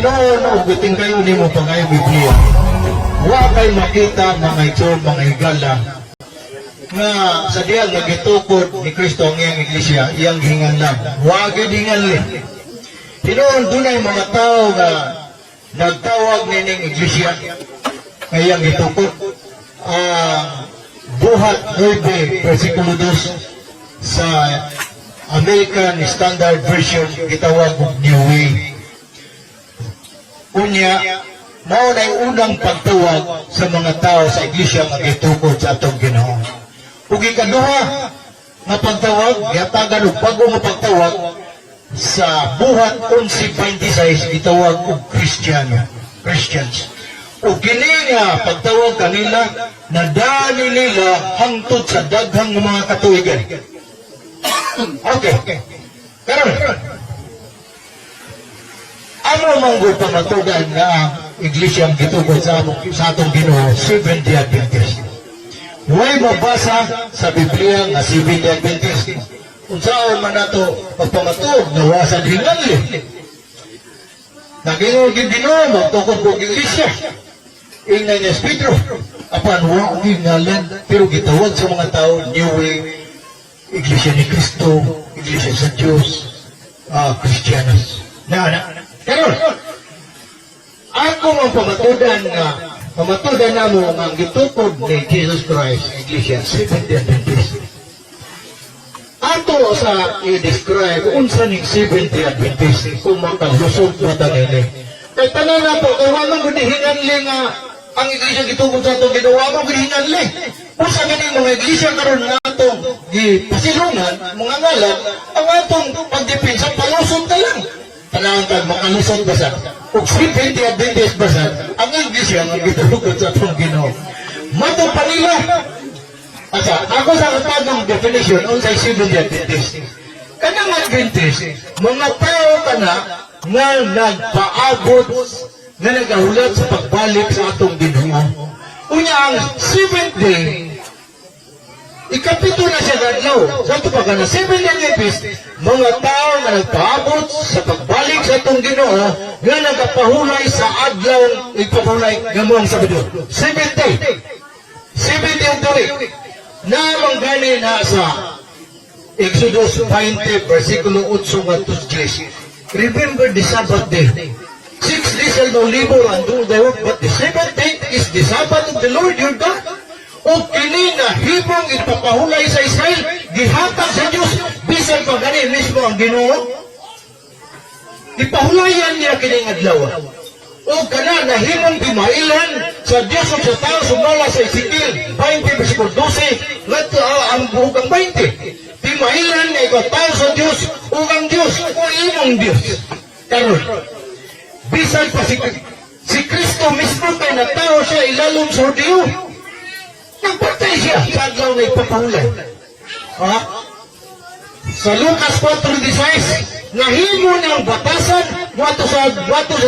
Tinuod og kayo nimo pag Biblia. Wa kay makita, mga igsoon, mga higala, nga sa diha nga gitukod ni Kristo ang iyang iglesia, iyang hinganlan. Wa gyud hinganli. Tinuod, dunay mga tao nga nagtawag nining iglesia nga iyang gitukod. Ang Buhat 9 versikulo 2 sa American Standard Version gitawag og New Way. Unya, mao na unang pagtawag sa mga tao sa iglesia nga gitukod sa atong Ginoo. Ug ikaduha nga pagtawag, gihatagan og bago nga pagtawag sa Buhat 11:26, gitawag og Kristiyano, Christians. Ug kini nga pagtawag kanila nadani nila hangtod sa daghang mga katuigan. Okay. Karon, amo man gud pamatudan nga ang iglesia ang gitukod sa atong Ginoo, Seventh Day Adventist. Way mabasa sa Biblia nga Seventh Day Adventist. Unsaon man nato pagpamatuod nga wa sa hinganli? Nag-ingon gyud Ginoo, "Magtukod ko og iglesia." Ingnan niya si Pedro. Apan wa ngalan, pero gitawag sa mga tao New Way, Iglesia ni Cristo, Iglesia sa Diyos, Kristiyanos. Na, na. Karon, ako ang pamatudan nga pamatudan namo nga ang gitukod ni Jesus Christ ang Iglesia Seventh Day Adventist. Ato sa i-describe unsa ning Seventh Day Adventist kung makalusot pa ta nini. Kay tanan na po, kay wa man gud hinganli nga ang iglesia gitukod sa atong Ginoo, wa man gud hinganli. Usa gani mga iglesia karon nga atong gipasilungan, mga ngalan, ang atong pagdepensa palusot na lang. Tanawan kag makalusot ba sa ug Seventh Day Adventist ba sa ang iglesia nga gitukod sa atong Ginoo. Mato pa nila. Asa, ako sa katagong definition unsay Seventh Day Adventist. Kanang Adventist, mga tao kana nga nagpaabot, nga nagahulat sa pagbalik sa atong Ginoo. Unya ang seventh day, ikapito na siya adlaw. Sa ito pa kana Seventh Day Adventist, mga tao nga nagpaabot sa pagbalik sa atong Ginoo nga nagapahulay sa adlaw ipahulay nga moang Sabado. Seventh day. Seventh day of the week. Namang gani na sa Exodus 20, versikulo 8 ngadto 10. "Remember the Sabbath day. 6 days shall thou labor and do thy work, but the seventh day is the Sabbath of the Lord your God." O kini na himong ipapahulay sa Israel, gihatag sa Diyos, bisan pa gani mismo ang Ginoo. Ipahulayan niya kining adlaw. O kana nahimong pimailhan sa Diyos ug sa tao sumala sa Ezekiel 20 versikulo 12 ngadto ang buhok ang 20. Pimailhan nga ikaw tao sa Diyos ug ang Diyos o imong Diyos. Karon, bisan pa si Kristo mismo kay nagtao siya ilalom sa Hudiyo. Nagpatay siya sa adlaw nga ipapahulay. Ha? Sa Lucas 4:16, nahimo niyang batasan wato sa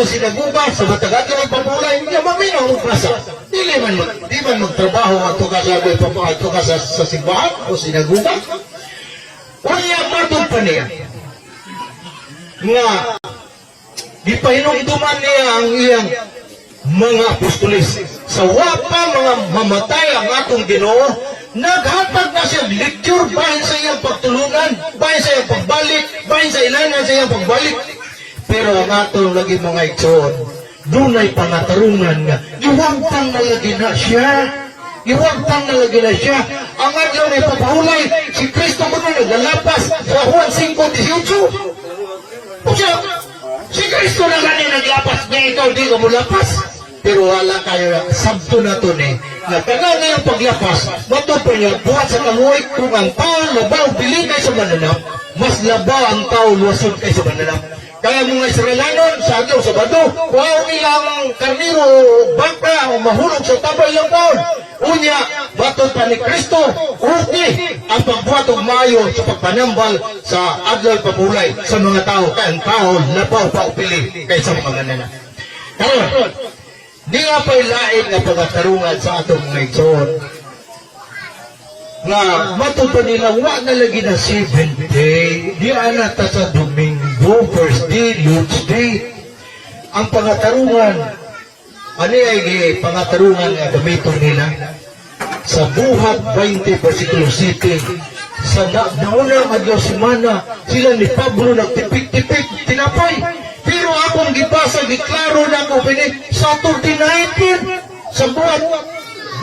sinaguga sa matag adlaw ipapahulay, niya maminaw og basa. Dili man mag, di man magtrabaho ato ka sa ato ka sa simbahan o sinaguga. Unya matod pa niya nga gipahinumduman niya ang iyang mga apostoles sa wa pa mga mamatay ang atong Ginoo, naghatag na siya og lecture bahin sa iyang pagtulunan, bahin sa iyang pagbalik, bahin sa ilanan sa iyang pagbalik. Pero ang atong lagi, mga igsoon, dunay pangatarungan nga giwangtang na lagi na siya. Giwangtang na lagi na siya. Ang adlaw na ipapahulay, si Kristo kuno nagalapas sa Juan 5:18. O siya, si Kristo na gani naglapas niya, ikaw di ka mulapas. Pero wala kayo, sabto na to ni. Nga kana ngayong paglapas, mato pa niya, buhat sa kaluoy, kung ang tao labaw bili kaysa mananap, mas labaw ang tao luwason kaysa mananap. Kaya mga Israelanon, sa adlaw Sabado, kuhaon nila ang karniro o baka o mahulog sa tabay lang paon. Unya, matod pa ni Kristo, okay ang pagbuhat og maayo sa pagpanambal sa adlaw pamulay sa mga tao, kay ang tao labaw pa upili kaysa mga mananap. Karon, di nga pa'y lain nga pagatarungan sa atong mga igsoon nga matod pa nila wa na lagi na seventh day, di ana ta sa Domingo, first day, Lord's Day. Ang pangatarungan, ano ay gi pangatarungan nga gamiton nila? Sa Buhat 20 versikulo 7, sa naunang adlaw semana, sila ni Pablo nagtipik-tipik, tinapay. Pero akong gibasa, giklaro na ako, pini, Saturday night yun. Sa Buhat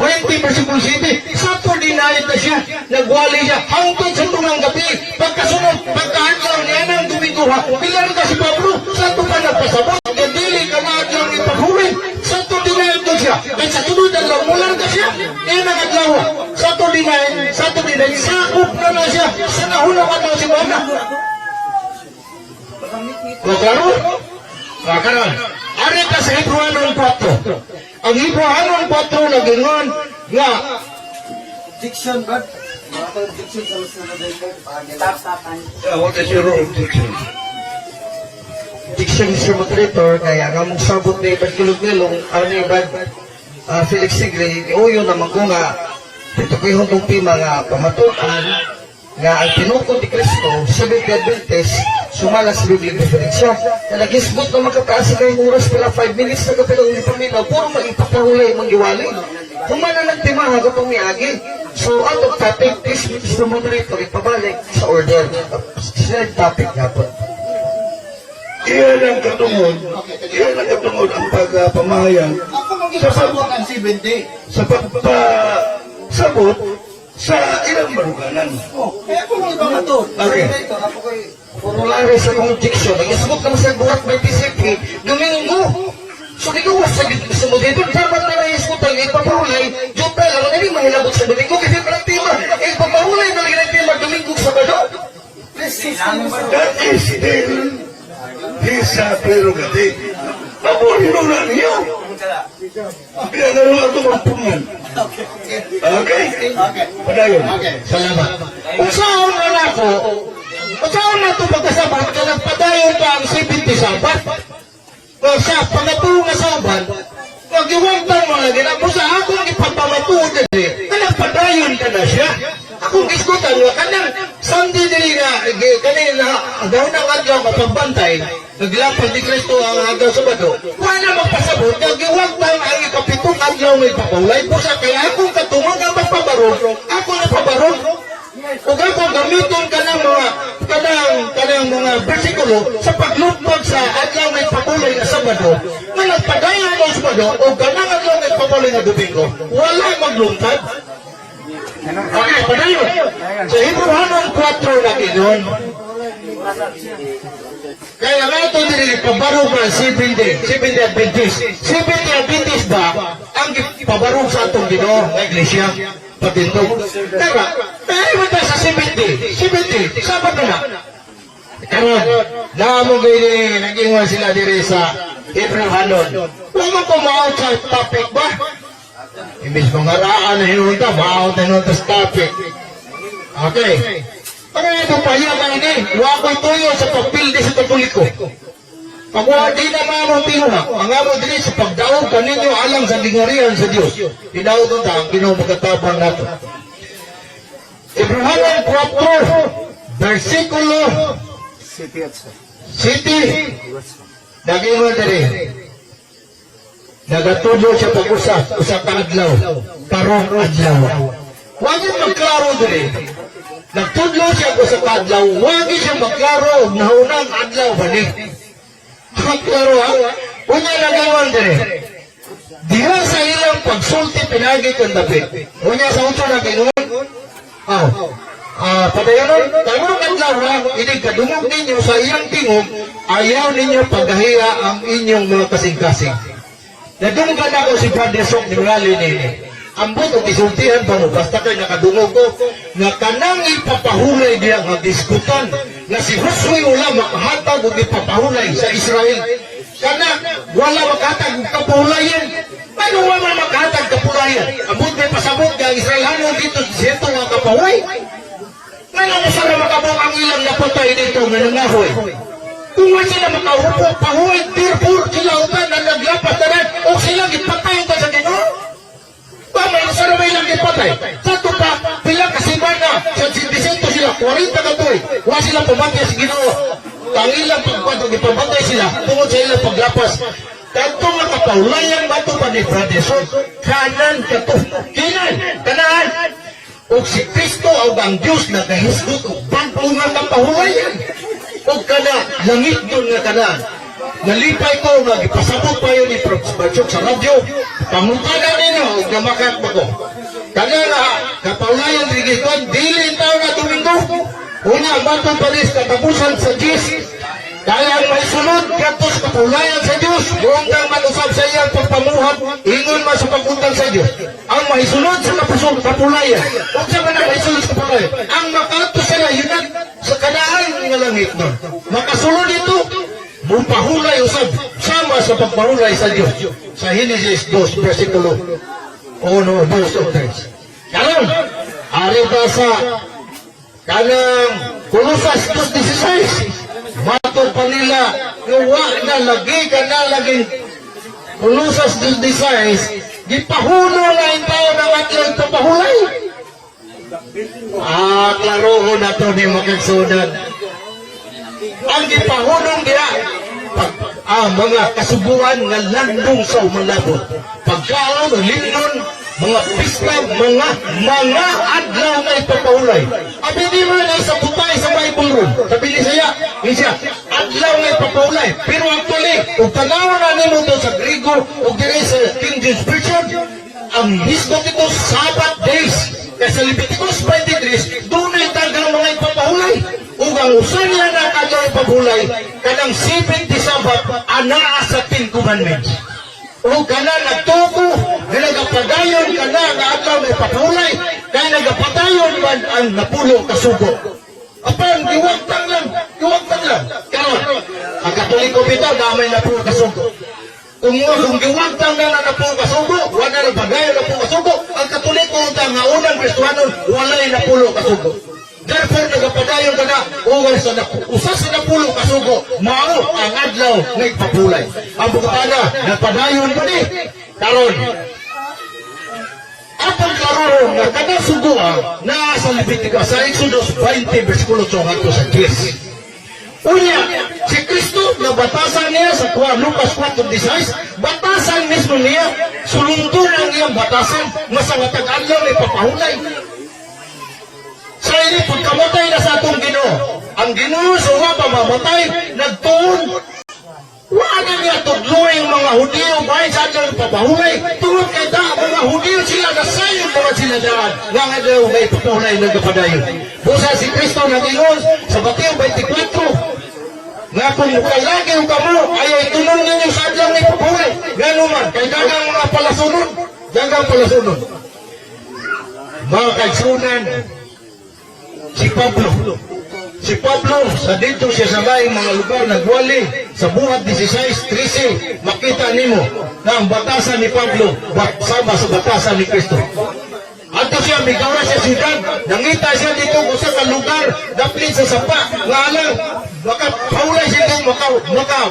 20 versikulo 7, Saturday night na siya, nagwali siya, hangtod sa tungang gabi, pagkasunod, pagkaadlaw niya ng Domingo, ha, pila rin ka si Pablo, sa pa nagpasabot, dili ka na adlaw ipahuli, Saturday night na siya, at sa sunod adlaw, mula ka siya, niya nang adlaw, Saturday night, sakop na na siya, sa nahunang adlaw si Mama. O, klaro? Ah, karon. Ari ka sa Hebrewanon 4. Ang Hebrewanon 4 nagingon nga Objection, bud. Mga objection sa Mr. Moderator. Tap, tap, Yeah, what is your objection? Objection, Mr. Moderator, kaya nga mong sabot ni Brad Kulog-Nilong, ano ni Brad Felix Sigre, uyo naman ko nga, pitukoy tong tema nga pamatuan, nga ang tinukod ni Kristo, Seventh Adventist, sumala sa Biblia referensya. Na nagisgot na makataas sa kayong oras pala 5 minutes na kapila ang paminaw, puro maipapahulay manggiwali. Humana ng timaha katong miagi. So, atong topic, please, Mr. Moderator, ipabalik sa order. Sila topic nga po. Iyan ang katungod ang pagpamahayag Ako mang gipasabot ang 70. sa pagpasabot sa ilang baruganan. Oh, kaya ako mang ipamatud. Okay. Ako kay formulary sa kong objection. Nag-isgot naman sa buhat may TCP, Domingo. So, di ko sa sa moderator, dapat na naisgutan, ipapahulay, juta lang, hindi mahilabot sa Domingo, kasi parang tema, ipapahulay na lang ang tema, Domingo, Sabado. That is still his prerogative. Mabuhi na niyo. Kaya na rin ito magpungan. Okay? Padayon. Salamat. Unsaon na nako, unsaon na ito pagkasabot ka nagpadayon pa ang 70 Sabat. O sa pangatuo nga Sabat, magiwagtan mo lagi na mo sa akong ipapamatuod dili, kanang padayon ka na siya. Akong gisgutan nga kanang Sunday dili nga kanina daw nang adlaw nga pagbantay, naglapag ni Kristo ang adlaw Sabado. Wala magpasabot nga giwagtang ang ikapitong adlaw nga ipapawlay ko sa kaya akong katungod ang magpabarog, ako na pabarog. Ug ako gamiton kanang mga bersikulo sa paglugtog sa adlaw nga ipapulay nga Sabado, nga nagpadayon ang Sabado o kanang adlaw nga ipapulay nga Domingo, wala maglungtad. Okay, padayon. Sa Hebrewanon 4 na ginon. Kaya nga ito dili pabarog ang 70, 70 Adventist. 70 Adventist ba ang pabarog sa atong Ginoo nga iglesia? Patintog. Tara, tayo ba sa 70? 70, Sabado na. Karon, naamo gini nag-ingon sila diri sa Hebrewanon. Wa man ko ma-out sa topic ba? Imbis mga raan na hinunta, ma-out na hinunta sa topic. Okay. Para ito pahiyag ang ini, wa ko'y tuyo sa pagpildi sa Katoliko. Pag wa di na maamong tinuha, ang amo diri sa pagdaog kaninyo alang sa gingarian sa Dios. Dinaog ta ang Ginoo magatabang nato. Hebrewanon 4, versikulo siyete. Nag-ingon diri. Nagatudlo siya pag-usap, usa ka adlaw, karong adlaw. Wag magklaro diri. Nagtudlo siya usa ka adlaw, wag siya magklaro og naunang adlaw ba ni. Klaro ha? Unya nag-ingon diri. Diha sa ilang pagsulti pinagi kang dapit. Unya sa utso nag-ingon. Ah, ah, padayonon, karong adlaw ha, ini kadungog ninyo sa iyang tingog, ayaw ninyo paggahiya ang inyong mga kasing-kasing. Nadunggan ako si Brother Sok ni Rally nini. Ambot og isultihan pa mo, basta kay nakadungog ko, nga kanang ipapahulay diya nga diskutan, nga si Josue wala makahatag og ipapahulay sa Israel. Kana, wala makahatag og kapahulayan. Ano wala makahatag kapulayan? Ambot may pasabot nga ang Israelano dito, siyento nga kapahuy. Ngano mo sana makabok ang ilang napatay dito nga nangahoy? Kung wala sila makaupo, pahuy, therefore sila uban na naglapas tanan, o sila gipatay pa sa Ginoo. Ba, may sana may ilang gipatay. Sa ito pa, pila ka semana, sa disento sila, 40 ka tuig, wala sila pamati sa Ginoo. Ang ilang pagkwadro, gipabantay sila tungod sa ilang paglapas. Kadto nga kapahulayan bato pa ni Brother Sol, Canaan kato. Kinan, Kanaan. Ug si Kristo o ang Dios nagahisgot og bag-o nga kapahulayan. Ug kana langit yun nga Kanaan. Nalipay ko nga gipasabot pa yun ni Prof. Barchok sa radyo. Pangutana ninyo ug namakat ba ko. Kana nga kapahulayan dili kon dili taw na Domingo. Una bato pa ni sa katapusan sa Diyos. Kaya ang may sunod kadto sa kapulayan sa Dios, buonggang man usab sa iyang pagpamuhat, ingon man sa pag-utang sa Dios. Ang mahisunod sa kapusog, kapulayan. Unsa man ang mahisunod sa kapulayan? Ang makaadto sa layunan sa Kanaan nga langit nun. Makasulod ito, mupahulay usab sama sa pagpahulay sa Dios. Sa Henesis 2, versikulo 1, 2, o 3. Karon, ari ta sa kanang Kolosas 2.16, matod pa nila nga wa na lagi ka na laging Kolosas 2.16, gipahulo na ang tao ng adlaw papahulay. Ah, klarohon na to ni makagsunan. Ang gipahunong diha pag, mga kasubuan nga landong sa umalabot. Pagkaon, lindon, mga pista, mga adlaw nga ipapahulay. Abi di man ay sa butay sa Bible ron. Sabi ni siya, ni siya, adlaw nga ipapahulay. Pero actually, kung tanawa na nimo to sa Grigo o diri sa King James Version, ang hisgot ito Sabbath days. Kaya sa Leviticus 23, dunay tagang mga ipapahulay. Ug ang usa niya na kadlaw ipapahulay, kanang 70 Sabbath, anaa sa Ten Commandments. O kana nagtuko, nga nagapadayon kana nga adlaw may papahulay, kaya nagapadayon man ang napulo kasugo. Apan, giwagtang lang, giwagtang lang. Karon, ang Katoliko bitaw, damay napulo kasugo. Kung giwagtang na na napulo kasugo, wala na pagayon napulo kasugo, ang Katoliko unta nga unang Kristohanon, walay napulo kasugo. Therefore, nagapadayon ka na, ugal sa napu, usa sa napulo kasugo, mao ang adlaw nga ipapulay. Ang bukana, nagpadayon pa ni. Karon, atong karon nga kada sugoa naa sa Leviticus sa Exodus 20 versikulo 8 ngadto sa 10. Unya, si Kristo nabatasan niya sa kuha Lucas 4:16, batasan mismo niya, sulundon ang iyang batasan, nga sa matag adlaw may papahulay. Sa ini pagkamatay na sa atong Ginoo, ang Ginoo sa wa pa mamatay, nagtuon. Wa na niya tudloy ang mga Hudiyo bahin sa adlaw papahulay. Tungod kay da mga Hudiyo sila nasayon mga sila daan nga ang adlaw may papahulay nagapadayon. Busa si Kristo nag-ingon sa Mateo 24 nga kung mukalagi kamo ay tunong ninyo sa adlaw may papahulay. Ngano man kay dagang mga palasunon, dagang palasunon. Mga kaigsunan, si Pablo, sa dito siya sa laing mga lugar nagwali sa Buhat 16:13, makita nimo na ang batasan ni Pablo sama sa batasan ni Kristo. Adto siya, migawa sa siyudad, nangita siya dito usa ka lugar, dapit sa sapa, nga alang, makapaulay siya dito,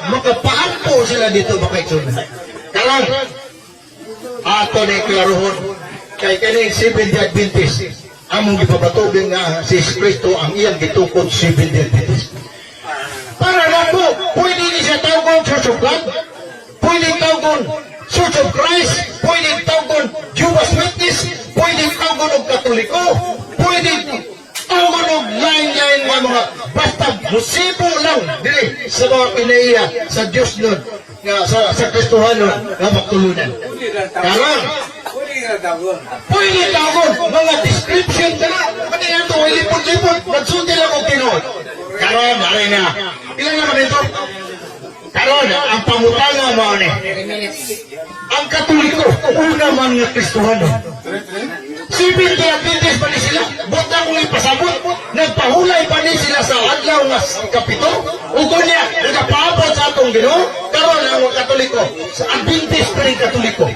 makapaampo sila dito, makaigsunan. Karon, ato ni klarohon, kay kaning Seventh Adventist, among gipabatubing nga si Kristo ang iyang gitukod Seventh Adventist. Para nako, pwede ni siya tawgon Church of God, pwede tawgon Church of Christ, pwede tawgon Jehovah's Witness, pwede tawgon og Katoliko, pwede tawgon og lain-lain nga mga basta musibo lang dili sa mga kinaiya sa Dios nun nga sa Kristohanon nga magtulunan. Karon, pwede tawgon mga description ka na. Ano yan ito? Lipot-lipot. Nagsulti lang og tinuod. Karon, ari na. Ilan na kami ito? Karon, ang pangutana mo ni. Ang Katoliko, una man nga Kristohano. Seventh Adventist pa ni sila. Buta kong ipasabot. Nagpahulay pa ni sila sa adlaw nga kapito. Ug niya, nagapaabot sa atong Ginoo. Karon ang mga Katoliko, sa Adventist pa rin Katoliko.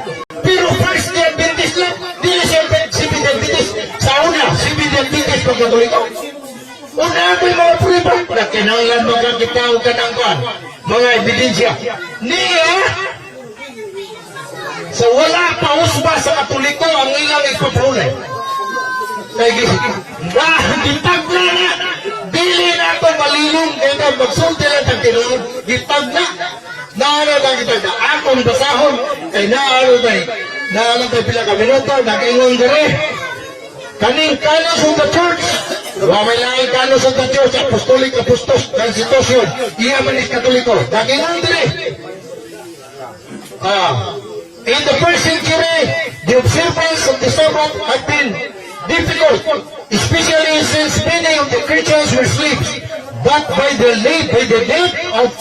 Pero First Day Adventist lang, dili siya Seventh Adventist. Sa una, Seventh Adventist pa Katoliko. Una ako yung mga prueba na kinahanglan magkakita og kanang kuan, mga ebidensya. Niya, sa wala pa usba sa Katoliko ang ilang ipapahulay. Kay gitagla na, dili Dili na ito malilong kaya na magsulti lang ang tinuod. Gitag na. Naano na gitag na. Akong basahon. Kay naano tayo. Naano tayo pila ka minuto. Nag-ingon dire. Kaning canons of the church. Wa may laing canons of the church. Apostolic Apostos. Constitution. Iya man is Katoliko. Nag-ingon dire. In the first century, the observance of the Sabbath had been difficult, especially since many of the Christians were slaves. But by the date of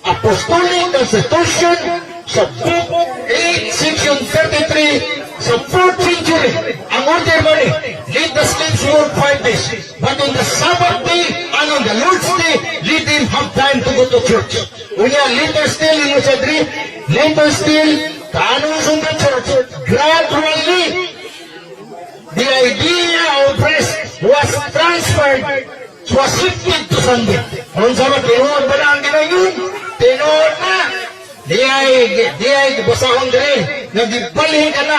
Apostolic Constitution sa Book 8, Section 33, sa 4th century, ang order man eh, let the slaves work 5 days. But on the Sabbath day and on the Lord's day, let them have time to go to church. Unya, later still, ingon siya diri, later still, canons of the church, gradually, the idea of rest was transferred, was shifted to Sunday. Unsa ba, tinuod ba na ang ginayon? Tinuod na! Di ay, basahon diri, nga gibalhin ka na,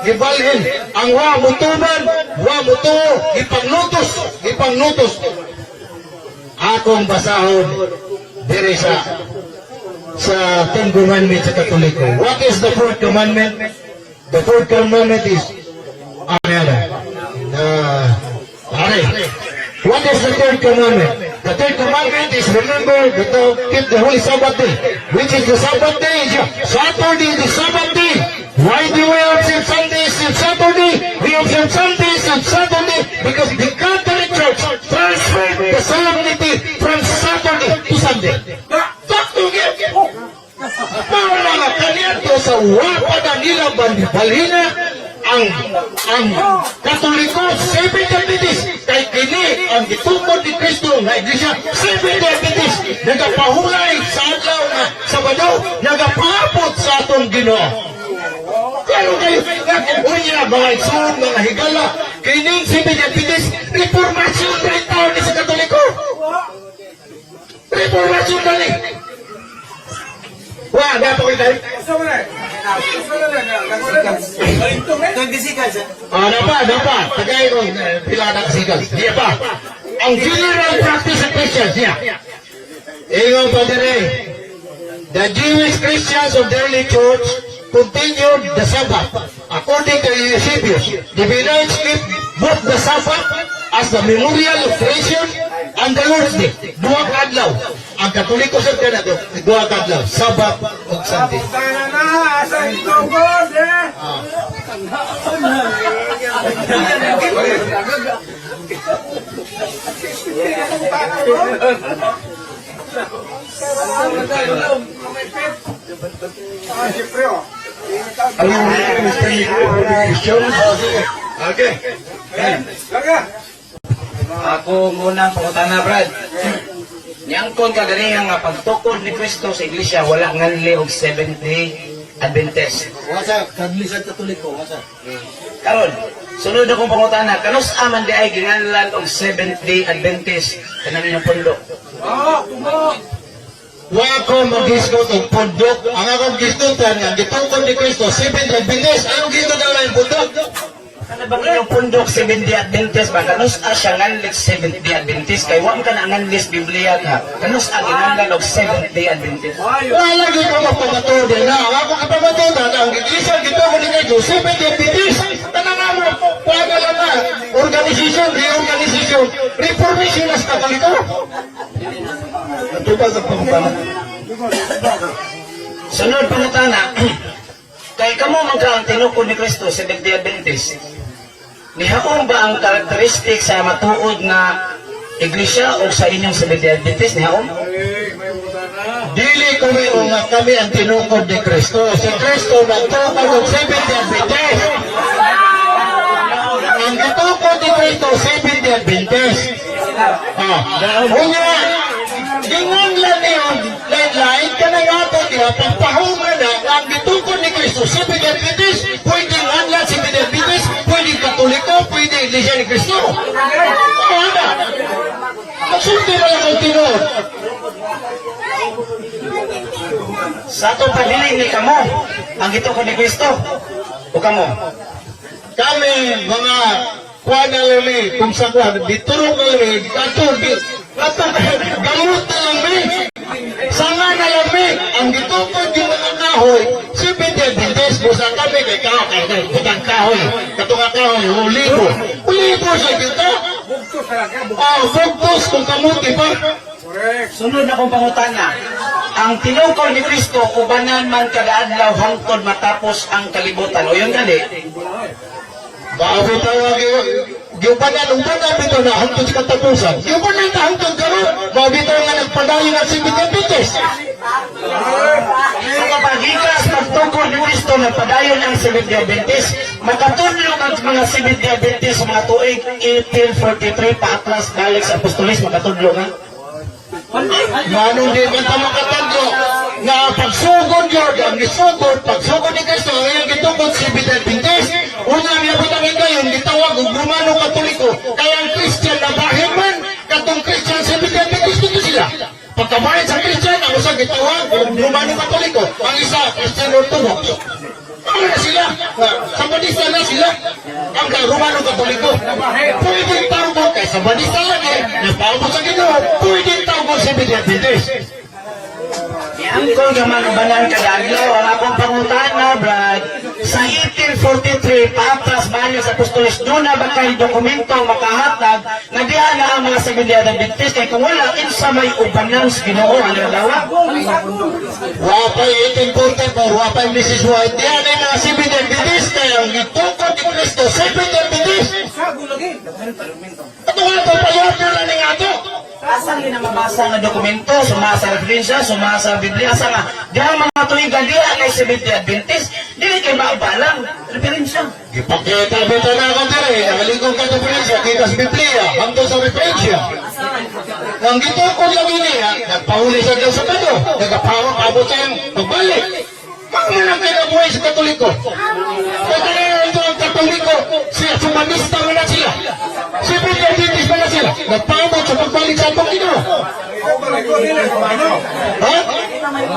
gibalhin. Ang wa mutuban, wa mutuo, gipangnutos, gipangnutos. Akong basahon diri sa Ten Commandments sa Katoliko. What is the fourth commandment? The fourth commandment is, ano yan? Pare. What is the third commandment? The third commandment is remember that to keep the holy Sabbath day. Which is the Sabbath day? Saturday is the Sabbath day. Why do we observe Sundays and Saturday? We observe Sundays and Saturday because the Catholic Church transferred the solemnity from Saturday to Sunday. Sakto gyud. Mao na nga kaniadto sa wapa na nila balhina ang Katoliko Seventh Adventist kay kini ang gitukod ni Kristo nga iglesia Seventh Adventist nagapahulay sa adlaw nga Sabado, nagapahapot sa atong Ginoo. Pero kayo, unya, mga igsoon, mga higala, kining Seventh Adventist, reformasyon rin taon ni sa Katoliko. Reformasyon na ni. Wah, dapat ko tayo. Nagdisikan siya. Ah, napa, napa. Tagay ko, eh, pila na kasigal. Di pa. Ang general practice of Christians, niya. Ingon pa dire. The Jewish Christians of the early church continued the Sabbath. According to Eusebius, the Bereans keep both the Sabbath as the memorial of creation and the Lord's Day. Duha ka adlaw. Ang Katoliko sa kanato, duha ka adlaw. Sabbath ug Sunday. Na, sa itugod eh. Ano Mr. Nico? Question? Okay. Ako muna ang pangutana, Brad. Niangkon ka diri nga pagtukod ni Kristo sa iglesia wala nganli og Seventh Day Adventist. Wasa, kaglisan Katoliko, wasa. Karon, sunod akong pangutana, kanus aman di ay ginganlan og Seventh Day Adventist kanang inyong pundok? Wa ko magisgot og pundok. Ang akong gisgutan nga gitukod ni Kristo Seventh Adventist. Anong gisgot ang laing pundok? Kana bang inyong pundok Seventh Day Adventist ba kanus a siya nganlik Seventh Day Adventist kay wa man ka na nganlis Biblia ka. Kanus a ginganlan og Seventh Day Adventist? Wala lagi ko magpamatuod na. Ang akong kapamatuodan ang iglesia gitukod ni Kristo Seventh Adventist. Tanan mo, wala lang na. Organization, reorganization, reformation as Katoliko. Natupad ang pangutana. Sunod pangutana, kay kamo man ka ang tinukod ni Kristo sa Seventh Day Adventist. Nihaon ba ang karakteristik sa matuod nga iglesia o sa inyong Seventh Day Adventist? Nihaon? Dili ko nga kami ang tinukod ni Kristo. Si Kristo nagtukod og Seventh Adventist. Ang gitukod ni Kristo Seventh Adventist. Ah, unya, gingon lang niyo, lain-lain ka na nga ito, diha, pagpahungan na, ang gitukod ni Kristo, Seventh Adventist, pwede nganlan Seventh Adventist, pwede Katoliko, pwede Iglesia ni Kristo. Oh, ana. Magsulti na lang ang tinuod. Sa atong pagdili ni kamo ang gitukod ni Kristo o kamo? Kami mga kuan na lami, kung sa kuan, diturok na lami, ato, di, Ato gamot na lang mi. Sanga na lang mi. Ang gitukod yung mga kahoy, Seventh Adventist, busa kami kay kahoy, kay butang kahoy. Kato nga kahoy, olibo. Olibo sa kita. Bugtos talaga. Ah, bugtos kung kamuti pa. Correct. Sunod na kong pangutana. Ang tinukod ni Kristo ubanan man kada adlaw hangtod matapos ang kalibutan. O yun gani. Bago tawag giubanan, ubanan bitaw na hangtod sa katapusan. Giubanan ta hangtod karon. Mao bitaw nga nagpadayon ang Seventh Adventist. So kapag hikas pagtukod ni Kristo nagpadayon ang Seventh Day Adventist, makatudlok ang mga Seventh Day Adventist sa mga tuig 1843 paatras balik sa Apostolis, makatudlo nga. Manong di man ta makatadyo nga pagsugod yun, ang gisugod, pagsugod ni Kristo, ang iyang gitukod si Adventist, una ang iabot ang higayon, gitawag og Romano Katoliko, kaya ang Christian na bahin man, katong Christian si Adventist dito sila. Pagkabahin sa Christian, ang usa gitawag og Romano Katoliko, ang isa Christian Orthodox. Ano na sila? Sabadista na sila. Ang Romano Katoliko. Pwede tawag kay Sabadista lagi, nagpaabot sa Ginoo, pwede tawag sa Adventist. Niangkol nga man ubanan kada adlaw ang akong pangutana, Brad. Sa 1843 paatras balik sa Apostolis, doon na ba kay dokumento makahatag nga diha na ang mga Seventh Day Adventist kay kung wala kinsa may ubanan sa Ginoo ang nagawa? Wapay 1844, wapay Mrs. White. Diyan ay mga Seventh Adventist kaya ang gitukod ni Kristo, Seventh Adventist. Sago lagi. Ito nga ito, payag na lang nga ito. Asa ni na mabasa nga dokumento, suma sa referensya, suma sa Biblia, asa nga diha ang mga tuig diha na Seventh Day Adventist, dili kay maubalang referensya. Ipakita bito na akong dire, nakaligong ka sa kita sa Biblia, hangtod sa referensya. Ang gitukod lang ini, ha, nagpahuli sa Diyos sa Pedro, nagpahawak abot sa iyong pagbalik. Mga lang kayo buhay sa Katoliko. Kaya kaya ito ang Katoliko, siya sumanista man na sila. Si Biblia Adventist man na sila. Nagpaabot sa pagbalik sa atong Ginoo. Ano? Ha?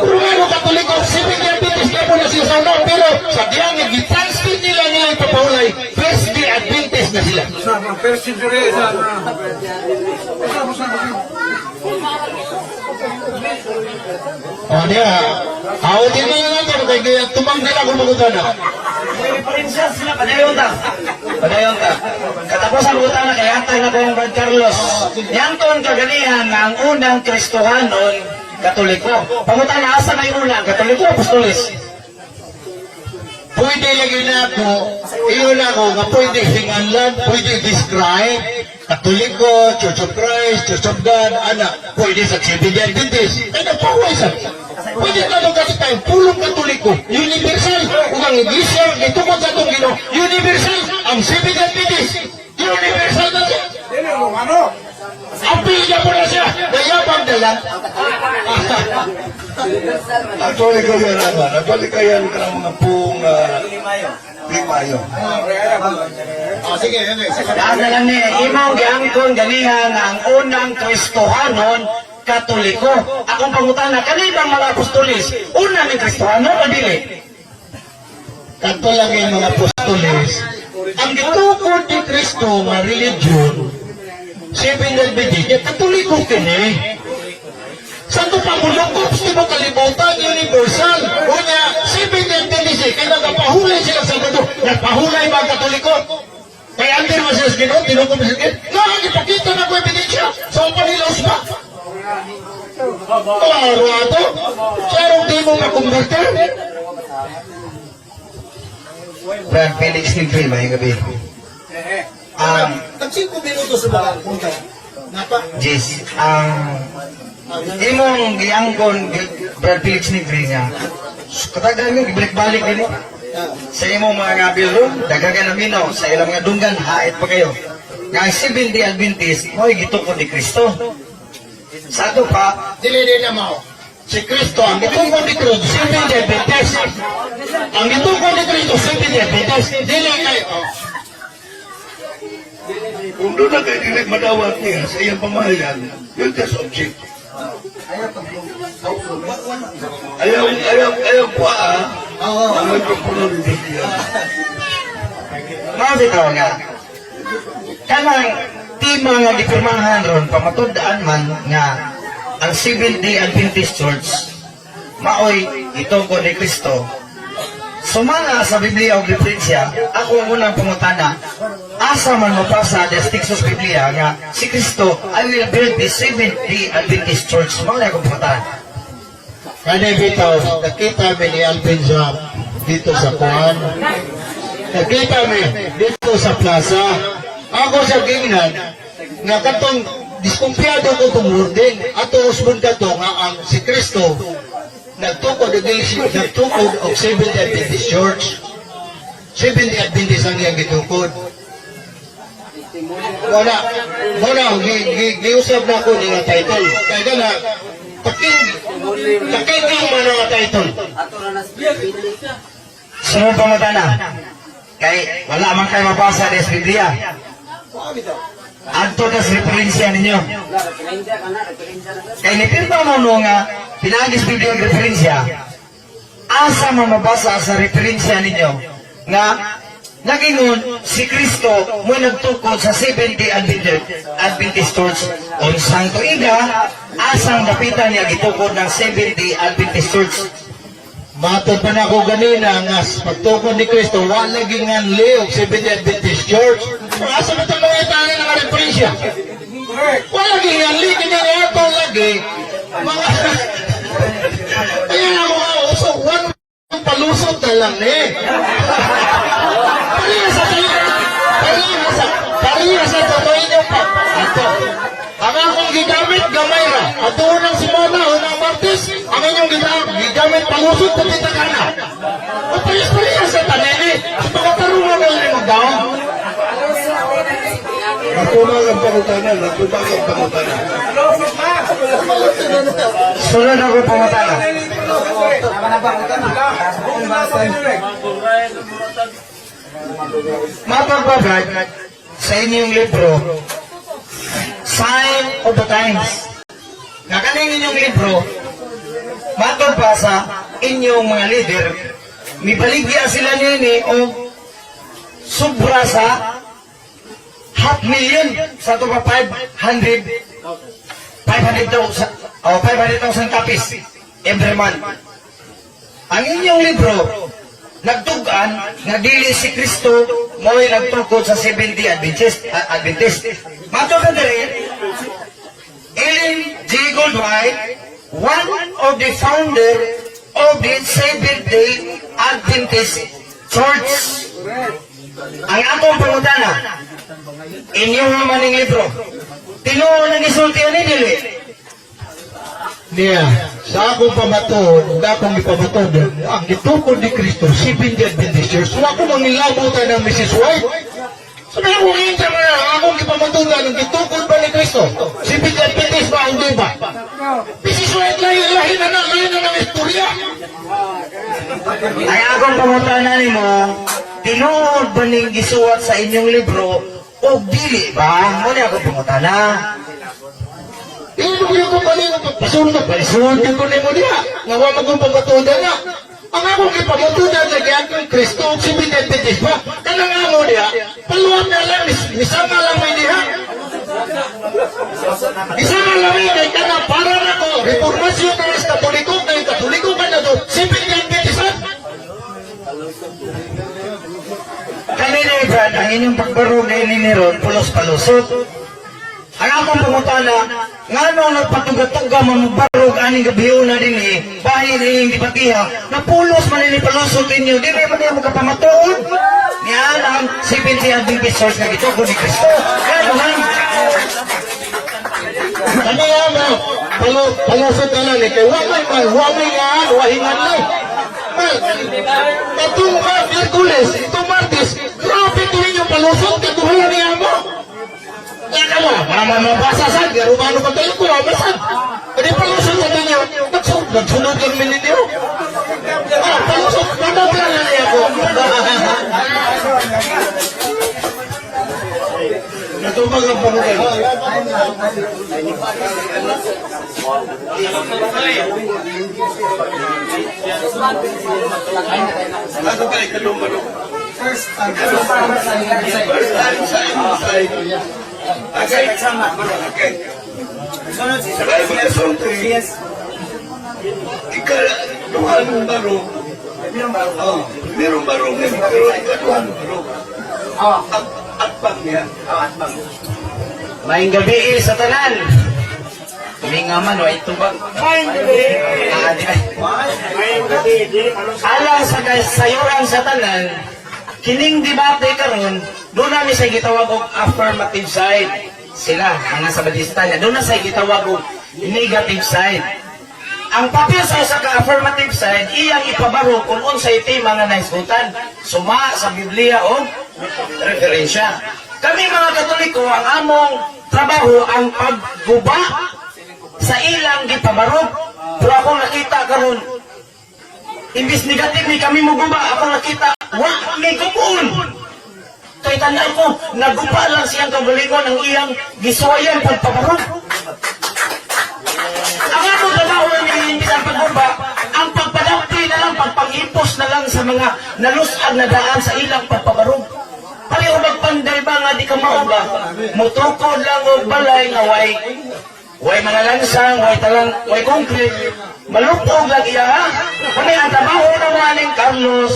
Romano Katoliko, Seventh Adventist na po na sila sa una, pero sa diyang gitranslate nila nila ipapahulay, First Day Adventist na sila. Sa first century sa. Sa sa. O niya, awatin na lang natin, kaya kaya tumang nila kung magutana. May referensya sila, padayon ta. Padayon ta. Katapos ang utang na kay hatag na kong Brad Carlos. Yangton kaganihan nga ang unang Kristohanon, Katoliko. Pangutan na asa may una, Katoliko o Apostolis? Pwede lagi na ako, iyon ako, nga pwede hinganlan, pwede describe, Katoliko, Church of Christ, Church of God, ana, pwede sa Seventh Day Adventist. Ay, nagpahuway sa. Pwede ka nung kasi tayo, pulong Katoliko, universal, ug ang Iglesia, gitukod sa itong Ginoo, universal, ang Seventh Day Adventist, universal na siya. Dili Romano. Ang pilya po na siya, nayabang na lang. Actually, kaya naman. Actually, kaya ka ng mga pong limayo. Ah, sige, sige. Daan na lang ni imong giangkon ganihan nga ang unang Kristohanon, Katoliko. Akong pangutana, kanibang mga apostolis, una ni Kristohanon o dili? Kanto lang yung mga apostoles, ang gitukod ni Kristo nga religion, Seven Adventist, Katoliko kini. Sa ito pamulukop sa mo kalibutan, universal. Unya, Seven Adventist, kaya nagpahulay sila sa Sabado, nagpahulay ba ang Katoliko? Kaya under mo sila sa Ginoo, tinukod mo sila sa Ginoo. Nga, ipakita na ko ebidensya sa panilaos ba? Klaro ato. Sarong di mo makonverter. Brad Felix Nigri, may gabi. Ang Tag 5 minuto sa mga punta. Napa? Jis, ang imong giangkon Brad Felix Nigri nga. Katagan mo gibalik-balik din sa imong mga bilro, daghagan na minaw sa ilang mga dunggan hait pa kayo. Nga ang Seventh Day Adventist mo'y gitukod ni Kristo. Sa ato pa, Dili din na mao. Si Kristo, ang gitukod ni Kristo, Seventh Day Adventist. Ang gitukod ni Kristo, Seventh Day Adventist. Dili kayo. Oh. Kung doon na kayo dili madawat niya sa iyang pamahayan, you'll just object. Ayaw, ayaw, ayaw kuha ah. Ang microphone ni Biblia. mao bitaw nga. Kanang tema nga gipirmahan ron pamatud-an man nga ang Seventh-day Adventist Church maoy gitukod ni Kristo. Sumala sa Biblia og referensya, ako ang unang pangutana, asa man mapasa des Texas Biblia nga si Kristo, "I will build the Seventh-day Adventist Church"? Mao na akong pangutana. Kani bitaw, nakita mi ni Alvin sa dito sa kuan. Nakita mi dito sa plaza. Ako sa gingnan, nga katong diskumpiyado ko itong wording. Ato usbon kato nga ang si Kristo nagtukod og nagtukod og Seventh Adventist Church. Seventh Adventist ang iyang gitukod. Wala, wala, giusab na ako ni nga title. Kaya gana, taking, taking man nga title. Sunod pangutana. Kay wala man kay mabasa des Biblia. Adto tas referensya ninyo. Kay nipirma mo no nga pinaagis Biblia ang referensya. Asa man mabasa sa referensya ninyo nga nagingon si Kristo mo nagtukod sa Seventh-day Adventist Church? Unsang tuiga, asang dapitan niya gitukod ng Seventh-day Adventist Church? Matod pa na ako ganina nga pagtukod ni Kristo, wala ginganli og Seventh Adventist Church. Asa ba itong mga tayo ng referensya? Wala ginganli, kini ato lagi. Mga Ayan ako nga, so one palusot na lang ni. Pareha sa pareha sa totoo inyo pa. Ato. Ang akong gigamit gamay ra. Ato unang simana, unang Martes, ang inyong gigamit palusot na kita kana. O parehas pareha sa tanini. Sa pagkatarungan na lang magdaon. Natubag ang pangutana, natubag ang pangutana. Sunod ako pangutana. Mapagpabad sa inyong libro, Sign of the Times. Nga kaning inyong libro, matod pa sa inyong mga leader, mibaligya sila nini og sobra sa half million sa ito pa 500 500,000 oh, 500,000 copies every month. Ang inyong libro, nagtugan nga dili si Kristo mo'y nagtukod sa 70 Adventist. Adventist. Matod na diri, Ellen G. Goldwhite, one of the founder of the Seventh-day Adventist Church. Ang atong pangutana, inyong maning libro, tinuod na gisulti ani dili? Niya, sa akong pamatuod, ug akong ipamatuod, ang gitukod ni Kristo, Seventh Adventist Church, wa ko mangilabutan ng Mrs. White. Sabi ko, ngayon sa mga akong ipamatudan, ang gitukod ba ni Kristo? Seventh Adventist ba o di ba? Mrs. White, lahi, lahi na ng istorya. Ang akong pangutana nimo, tinuod ba ning gisuwat sa inyong libro o dili ba? Mo ni akong pangutana. Hindi ko yung kumali, pasunod, pasunod ko nimo diha. Nga wa man kong pamatudan na. Ang akong ipamatudan na giangkong Kristo ug Seventh Adventist ba? Kanang amo diha, paluwag na lang, misama lang may diha. Isama lang may kay kana para na ko, reformasyon na sa Katoliko, kay Katoliko ka na to, Seventh Adventist ba? Kami ni Brad, ang inyong pagbarog na ini ni Ron, pulos palusot. Ang akong pangutana, ngano nagpatuga-tuga mambarog aning gabi na din eh, bahin inyong dibatiha, na pulos man ini palusot ninyo, di ba man niya magkapamatuod? Niya ang 70 Adventist Church nga gitukod ni Kristo. Ngano man? Kani nga mo, palusot na lang eh, kay wa may mal, wa may ngaan, wa hinganli. Mal, katong mga Miyerkules, itong Martes, grabe tuwing yung palusot, katuhan niya mo. Kaya ka mo, mama mabasa sad, Romano Katoliko, mabasa. Kaya palusot sa ninyo, nagsunod lang ninyo. Ah, palusot, manobra na niya ko. Natubag ang pangutana. Ano ka ikalong manok? First time sa imong side. Okay. Okay. Sa kay magkasulti, ikaduhang barog. Oh, merong barog niya, pero ikaduhang barog. Atbang niya. Maayong gabii sa tanan. Tuminga man, way tubag. Maayong gabi. Alang sa kasayuran sa tanan, kining debate karon, duna mi sa gitawag og affirmative side. Sila, mga Sabadista niya, duna sa gitawag og negative side. Ang papel sa usa ka affirmative side, iyang ipabaro kung unsay tema nga nahisgutan, suma sa Biblia o referensya. Kami mga Katoliko, ang among trabaho ang pagguba sa ilang gipabarog. Pero ako nakita karon, imbis negative ni kami muguba, ako nakita, wa mi gubon. Kay tanaw ko, naguba lang siyang kaugalingon ang iyang gisuwayan pagpabarog. Ang among trabaho ni imbis ang pagguba, ang pagpadapti na lang, pagpangipos na lang sa mga nalusag na daan sa ilang pagpabarog. Pareho magpanday ba nga di ka mao ba? Mutukod lang og balay nga way mga lansang, way talang, way concrete. Malupog lang iya ha. Kani ang trabaho na mga ning Carlos,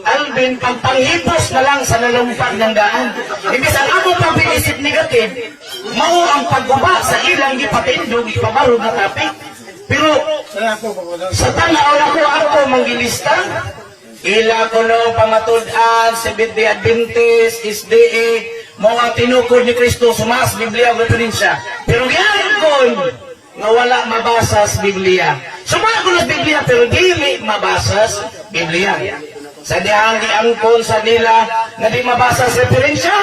Alvin, pagpanghipos na lang sa nalumpag ng daan. Imbis ang among pag-isip negative, mao ang pagguba sa ilang gipatindog, ipabarog na topic. Pero sa tanaw nako, ako manggilista, ila ko no pamatud-an, Seventh-day Adventist, SDA, mao ang tinukod ni Kristo sumas Biblia ug referensya. Pero giangkon nga wala mabasa sa Biblia. Suma ko sa Biblia pero dili mabasa sa Biblia. Sa dihang giangkon sa nila nga di mabasa sa referensya,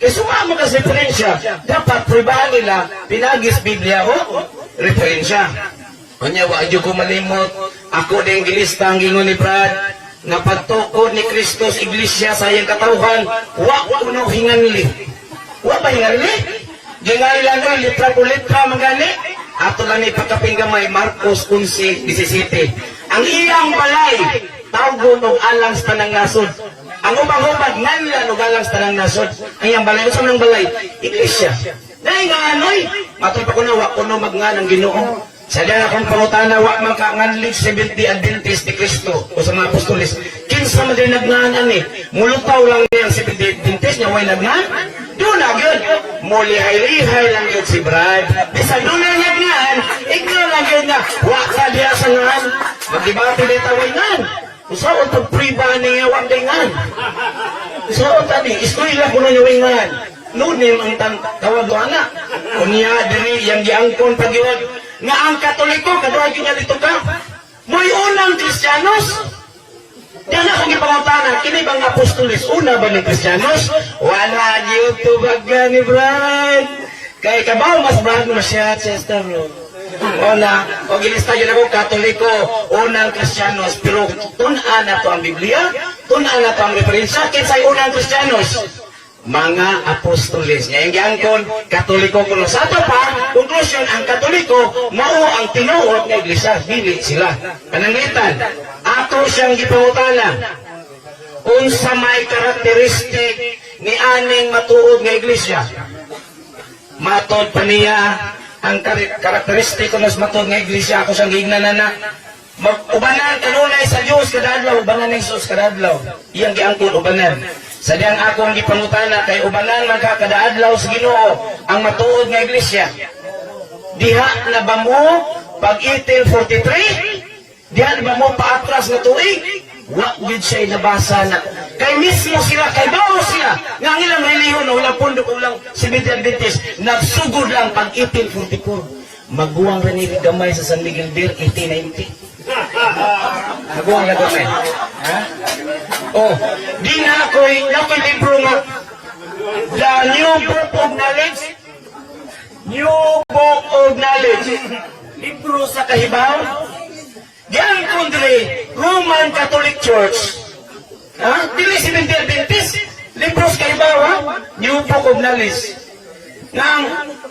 kay suma mo ka sa referensya, dapat prubahan nila pinagis Biblia o referensya. Unya, wa jud ko malimot. Ako din gilista ang gingon ni Brad nga pagtukod ni Kristo sa iglesia sa iyang katawhan, wa kuno hinganli. Wa ba hinganli? Gingali lang oy, litra po litra mangani. Ato lang ni pagkaping gamay, Marcos 11:17. Ang iyang balay tawgon og alang sa tanang nasod. Ang ubang-ubag nganlan og alang sa tanang nasod. Ang iyang balay, unsa man ang balay? Iglesia. Dahil nga anoy, matoy pa kuno, wa kuno magngan ang Ginoo. Sa diyan akong pangutana, wa man ka nganlig 70 Adventist ni Kristo o sa mga apostoles. Kinsa man din nagngan ani? Mulutaw lang niyang 70 Adventist niya, way nagngan? Doon na gyud. Mulihay-lihay lang gyud si Brad. Bisan doon na nagngan, ignore lang gyud nga, wa ka diya sa ngan. Magdibate di taway ngan. Usaon pag priba niya, wa day ngan. Usaon tani, eskwela kuno niya way ngan. Nunim ang tan tawag ana. Unya diri yang giangkon pagyud nga ang Katoliko kaduha gyud nga dito ka. Mo'y unang Kristiyanos. Diyan akong gipangutana, kini bang apostoles una ba ni Kristiyanos? Wala gyud tubag ni Brad. Kay kabaw mas Brad mo siya, Chester bro. Una, o gilista yun ako, Katoliko, unang Kristiyanos, pero tun-an na to ang Biblia, tun-an na to ang referensya, kinsay unang Kristiyanos? Mga apostoles. Ngayon giangkon, Katoliko kuno. Sa ato pa, conclusion, ang Katoliko, mao ang tinuod nga iglesia, dili sila. Pananglitan, ato siyang gipangutana, unsa may karakteristik ni aning matuod nga iglesia? Matod pa niya, ang karakteristik kuno sa matuod nga iglesia, ako siyang giingnan na mag-ubanan kanunay sa Dios kada adlaw, ubanan ni Jesus kada adlaw. Iyang giangkon ubanan. Sa diyang akong gipangutana kay ubanan man ka kada adlaw sa Ginoo ang matuod nga iglesia. Diha na ba mo pag 1843? Diha na ba mo paatras nga tuig? Wa gyud siya nabasa na. Kay mismo sila, kay bawo sila, nga ang ilang relihiyon, walang pundok, walang Seventh Adventist, nagsugod lang pag 1844. Maguwang ra ni gamay sa San Miguel Beer, 1890. Maguwang na gamay. Ha? Oh, di na ako'y libro nga The New Book of Knowledge. New Book of Knowledge. Libro sa kahibaw. Diyan kundre, Roman Catholic Church. Ha? Dili Seventh Adventist. Libro sa kahibaw, ha? New Book of Knowledge. Nga ang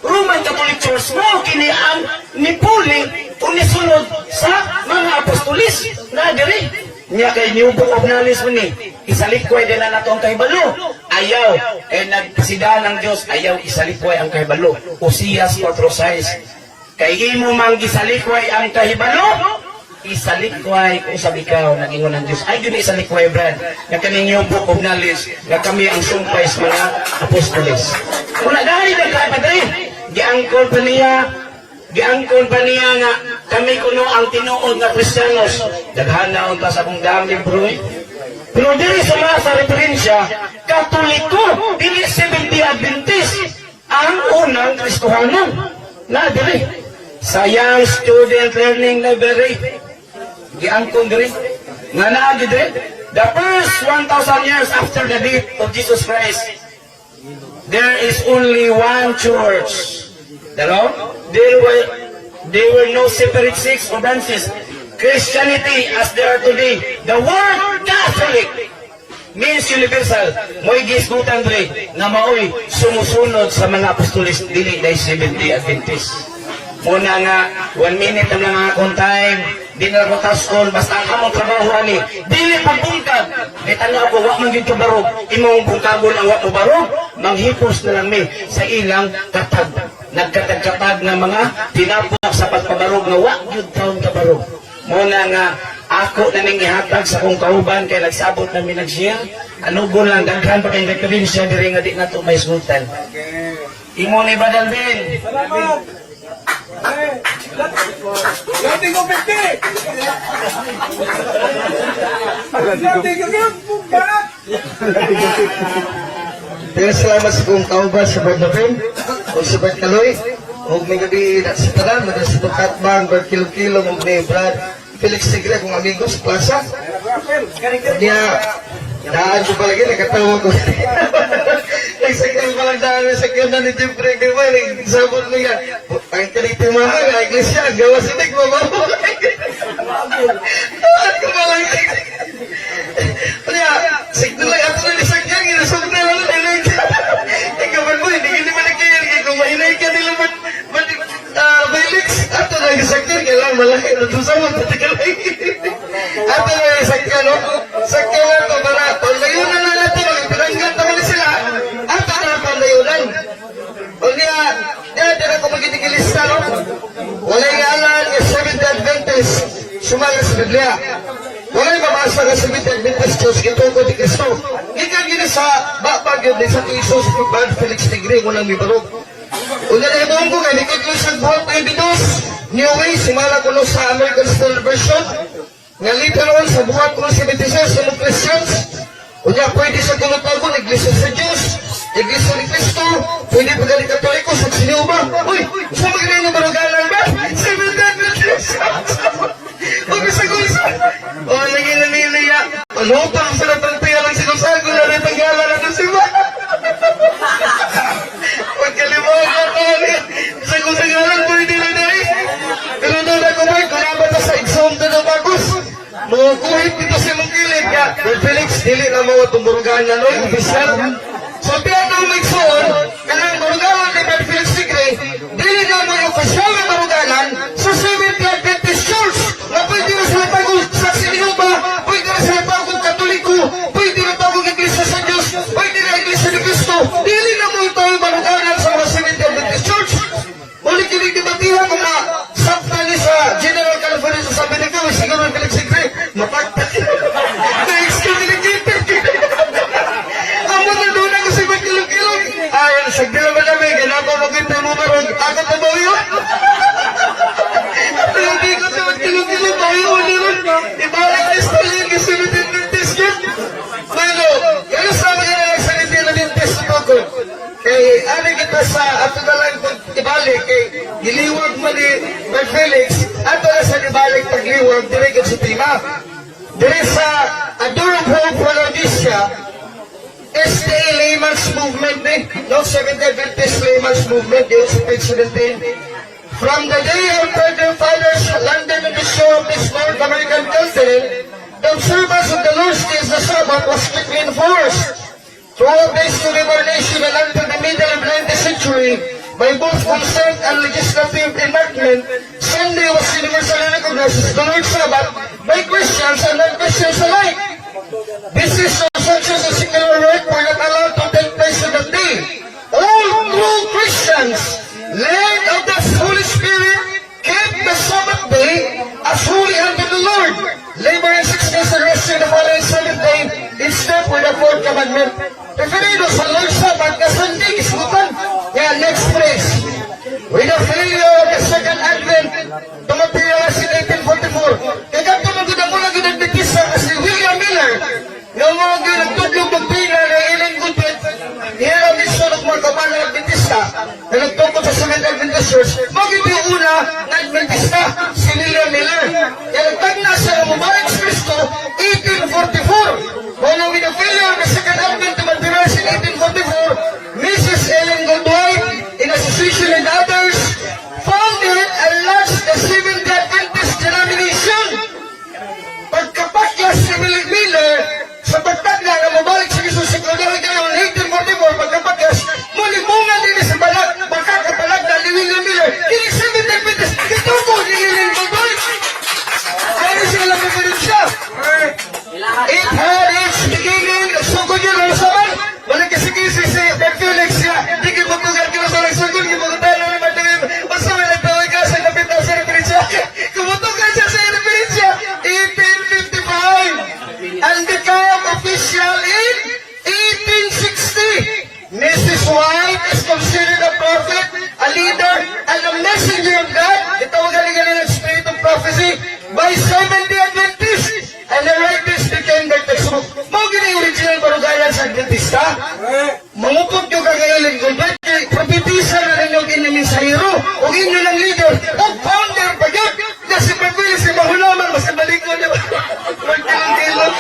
Roman Catholic Church mo kini ang nipuli o nisunod sa mga apostolis na diri. Nya kay New Book of Knowledge mo ni. Isalikway din na nato ang kahibalo. Ayaw, kay nagpasidan ang Diyos, ayaw isalikway ang kahibalo. Oseas 4:6. Kay imo mang gisalikway ang kahibalo, isalikway kung usab ikaw, nagingon ng Diyos. Ay, yun isalikway, Brad. Nga kaning yung book of knowledge, nga kami ang sumpay sa mga apostoles. Wala dahil na ka, Padre. Giangkon pa niya nga kami kuno ang tinuod nga Kristiyanos. Daghan na unta sa akong dami, bro, eh. Pero diri sa mga sa referensya, Katoliko, dili Seventh Adventist, ang unang Kristohanon. Na diri. Sa Young Student Learning Library, giangkon diri. Nga naa diri. The first 1,000 years after the death of Jesus Christ, there is only one church. Dalo? There were no separate sects or branches. Christianity as they are today. The word Catholic means universal. Mo'y gisgutan diri nga maoy sumusunod sa mga apostolis, dili dahil Seventh Day Adventist. Muna nga, 1 minute na lang akong time. Di na ako taskon, basta ang among trabaho ani. Dili pagbungkag. Kay tanaw ko, wa man gyud ka barog. Imong bungkagon ang wa mo barog, manghipos na lang mi sa ilang katag. Nagkatag-katag nga mga tinapok sa pagpabarog nga wa gyud taon kabarog. Muna nga, ako na ning ihatag sa akong kauban kay nagsabot na mi nag-share. Ano go lang, daghan pa kay referensya diri nga di nato may sultan. Imo ni Badalvin. Salamat! Eh, Dati ko 50! Dati ko 50! Barat! Pero salamat sa kong kauban sa Brad Novem, o sa Brad Kaloy, o may gabi na sa tanan, mga sa Tukatbang, Brad Kilong-Kilong, o ni Brad Felix Sigre, akong amigo sa plaza. Niya, daan ko palagi, nakatawa ko. Nagsakyan pa lang daan, nasakyan na ni Jeffrey Grimay, nagsabot niya. Ang kanitimahan, ang iglesia, ang gawa si Nick, mabaho. Daan ko palagi. Kaya, signal lang, ato na nisakyan, ginasog na lang, nilay ka. Ikaw man mo, hindi ka naman nagkayar, kaya kung mahinay ka nila, man, Felix, ato na nisakyan, kailangan malaki, na sa mo, tatikalay. Ato na nisakyan, no? Sakyan na to, para, paglayunan na natin, magpinanggat naman sila, ato na paglayunan. O niya, niya, di na ko magitigilista, no? Walay ngalan nga Seventh Adventist, sumala sa Biblia. Walay mabasa nga Seventh Adventist Church gitukod ni Kristo. Gikan gini sa babag yun, sa Jesus, Brad Felix Tigre, walang mibarog. Una na ibuong ko, kay likod ko sa buhat ng bidos, New Way, sumala ko no sa American Standard Version, nga later on, sa buhat ko 76, sa mga Christians, unya, pwede sa kulutagon, Iglesia sa Diyos, Iglesia ni Cristo, pwede pa galing Katoliko, sa Sinuba. Uy, sa mga nga baruganan ba? Seventh Adventist! Huwag sa gusa. O, naging naniliya. Ano pa ang sinatangtiya lang sinusago na rin ang gala na si ba? Pagkalimutan ka to, sa gusa pwede na na eh. Pero doon ako ba, kung naman sa exam doon ang bagos. Mukuhit dito sa mong kilid ka. Brad Felix, dili na mo itong baruganan, no? Official. So, pinatong magsuon, kanang baruganan ni Brad Felix Sigre, dili na mo yung official na baruganan sa Seventh Adventist Church na pwede na sila tagong sa Sinuba, pwede na sila tagong Katoliko, pwede na tagong Iglesia sa Diyos, pwede na Iglesia ni Cristo. Dili na mo ito yung baruganan sa mga Seventh Adventist Church. Uli kinig debatihan kung na sakta ni sa General Conference sa sabi nito, siguro Felix Sigre, mapagtak. Na-excommunicated. Amo na doon ako sa magkilong-kilong. Ay, sa gila ba namin, ganapa mo kita mo barog. Ako pa ba yun? Hindi ko sa magkilong-kilong, ba yun? Ibalik ni Stalin, kasi Adventist yun. Bueno, kaya sa mga na sa Adventist ko. Kay ano kita sa ato na lang pag ibalik kay giliwag man ni Brad Felix, ato na sa ibalik pagliwag dire gid sa tema. Dire sa A Door of Hope for Laodicea, SDA Layman's Movement ni, no? Seventh Adventist Layman's Movement, yun sa page 17. From the day after their fathers landed on the shore of this North American continent, the observance of the Lord's Day as the Sabbath was strictly enforced. Throughout the history of our nation and until the middle of the 19th century, by both consent and legislative enactment, Sunday was universally recognized as the Lord's Sabbath by Christians and non-Christians alike. This is no such as a secular work were not allowed to fourth commandment. Referido sa Lord's Sabbath nga Sunday gisgutan. Nga next phrase. With the failure of the second advent, to materialize in 1844. Kaya kadto man gud ang una gud Adventista nga si William Miller, nga mga gyud nagtudlog doktrina ni Ellen Goodwin, niya mission og mga kauban ng Adventista, na nagtukod sa Seventh Adventist Church, mao gyud yung una nga Adventista, si William Miller. Kaya nagtagna siya nga mobalik si Kristo, 1844. Mao nang with the failure of the second advent to materialize in 1844, Mrs. Ellen Goldwhite, in association with others, founded and launched the Seventh Adventist denomination. Pagkapaklas si Willie Miller sa pagtagna nga mobalik si Jesus sa Claudel kayo 1844, pagkapaklas, muli bunga din sa balag, makakapalag na ni William Miller, kini Seventh Adventist, gitubo ni Ellen Goldwhite. Kaya sila referensya. It had its beginning, sugod yun, ano sa man? Wala kasi kasi si Ben Felix siya, di kayo magtugal ka sa nagsugod, gibukutan na naman ito, basta may nagtawag ka sa kapit sa referensya. Kumutugan siya sa referensya, 1855, and became official in 1860. Mrs. White is considered a prophet, a leader, and a messenger of God. Itawagan nila ng spirit of prophecy by Seventh-day Adventists. And the writers became their textbook. Mao gini original barugayan sa Adventista. Mangupot yung kagayaling Gulbert, propetisa na rin yung inyong mensahero, o inyo ng leader, o founder pa yun. Na si Perfilis, si Mahulaman, mas balik ko niya. Magkilong-kilong.